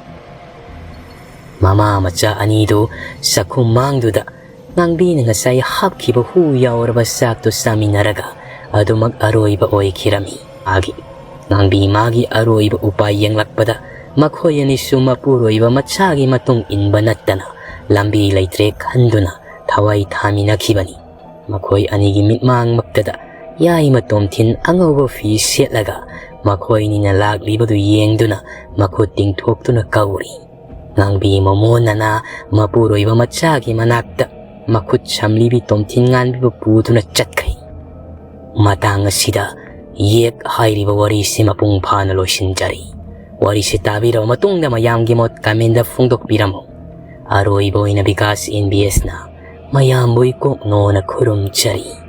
ꯃꯃꯥ ꯃꯆꯥ ꯑꯅꯤꯗꯨ ꯆꯥꯛꯈꯨꯝ ꯃꯥꯡꯗꯨꯗ ꯉꯥꯡꯕꯤꯅ ꯉꯁꯥꯏ ꯍꯥꯞꯈꯤꯕ ꯍꯨ ꯌꯥꯎꯔꯕ ꯆꯥꯛꯇꯨ ꯆꯥꯃꯤꯟꯅꯔꯒ ꯑꯗꯨꯃꯛ ꯑꯔꯣꯏꯕ ꯑꯣꯏꯈꯤꯔꯝꯃꯤ꯫ ꯃꯥꯒꯤ ꯉꯥꯡꯕꯤ ꯃꯥꯒꯤ ꯑꯔꯣꯏꯕ ꯎꯄꯥꯏ ꯌꯦꯡꯂꯛꯄꯗ ꯃꯈꯣꯏ ꯑꯅꯤꯁꯨ ꯃꯄꯨꯔꯣꯏꯕ ꯃꯆꯥꯒꯤ ꯃꯇꯨꯡ ꯏꯟꯕ ꯅꯠꯇꯅ ꯂꯝꯕꯤ ꯂꯩꯇ꯭ꯔꯦ ꯈꯟꯗꯨꯅ ꯊꯋꯥꯏ ꯊꯥꯃꯤꯟꯅꯈꯤꯕꯅꯤ꯫ ꯃꯈꯣꯏ ꯑꯅꯤꯒꯤ ꯃꯤꯠꯃꯥꯡꯃꯛꯇꯗ ꯌꯥꯏꯃ ꯇꯣꯝꯊꯤꯟ ꯑꯉꯧꯕ ꯐꯤ ꯁꯦꯠꯂꯒ ꯃꯈꯣꯏꯅꯤꯅ ꯂꯥꯛꯂꯤꯕꯗꯨ ꯌꯦꯡꯗꯨꯅ ꯃꯈꯨꯠ ꯇꯤꯡꯊꯣꯛꯇꯨꯅ ꯀꯧꯔꯤ꯫ ꯉꯥꯡꯕꯤ ꯃꯃꯣꯟꯅꯅ ꯃꯄꯨꯔꯣꯏꯕ ꯃꯆꯥꯒꯤ ꯃꯅꯥꯛꯇ ꯃꯈꯨꯠ ꯁꯝꯂꯤꯕꯤ ꯇꯣꯝꯊꯤꯟ ꯉꯥꯟꯕꯤꯕꯨ ꯄꯨꯗꯨꯅ ꯆꯠꯈ꯭ꯔꯤ꯫ ꯃꯇꯥꯡ ꯑꯁꯤꯗ ꯌꯦꯛ ꯍꯥꯏꯔꯤꯕ ꯋꯥꯔꯤꯁꯤ ꯃꯄꯨꯡ ꯐꯥꯅ ꯂꯣꯏꯁꯤꯟꯖꯔꯤ꯫ ꯋꯥꯔꯤꯁꯤ ꯇꯥꯕꯤꯔꯕ ꯃꯇꯨꯡꯗ ꯃꯌꯥꯝꯒꯤ ꯃꯣꯠ comment ꯐꯣꯡꯗꯣꯛꯄꯤꯔꯝꯃꯨ꯫ ꯑꯔꯣꯏꯕ ꯑꯣꯏꯅ ꯕꯤꯀꯥꯁ ꯑꯦꯟ ꯕꯤ ꯑꯦꯁꯅ ꯃꯌꯥꯝꯕꯨ ꯏꯀꯣꯛꯅꯣꯅ ꯈꯨꯔꯨꯝꯖꯔꯤ꯫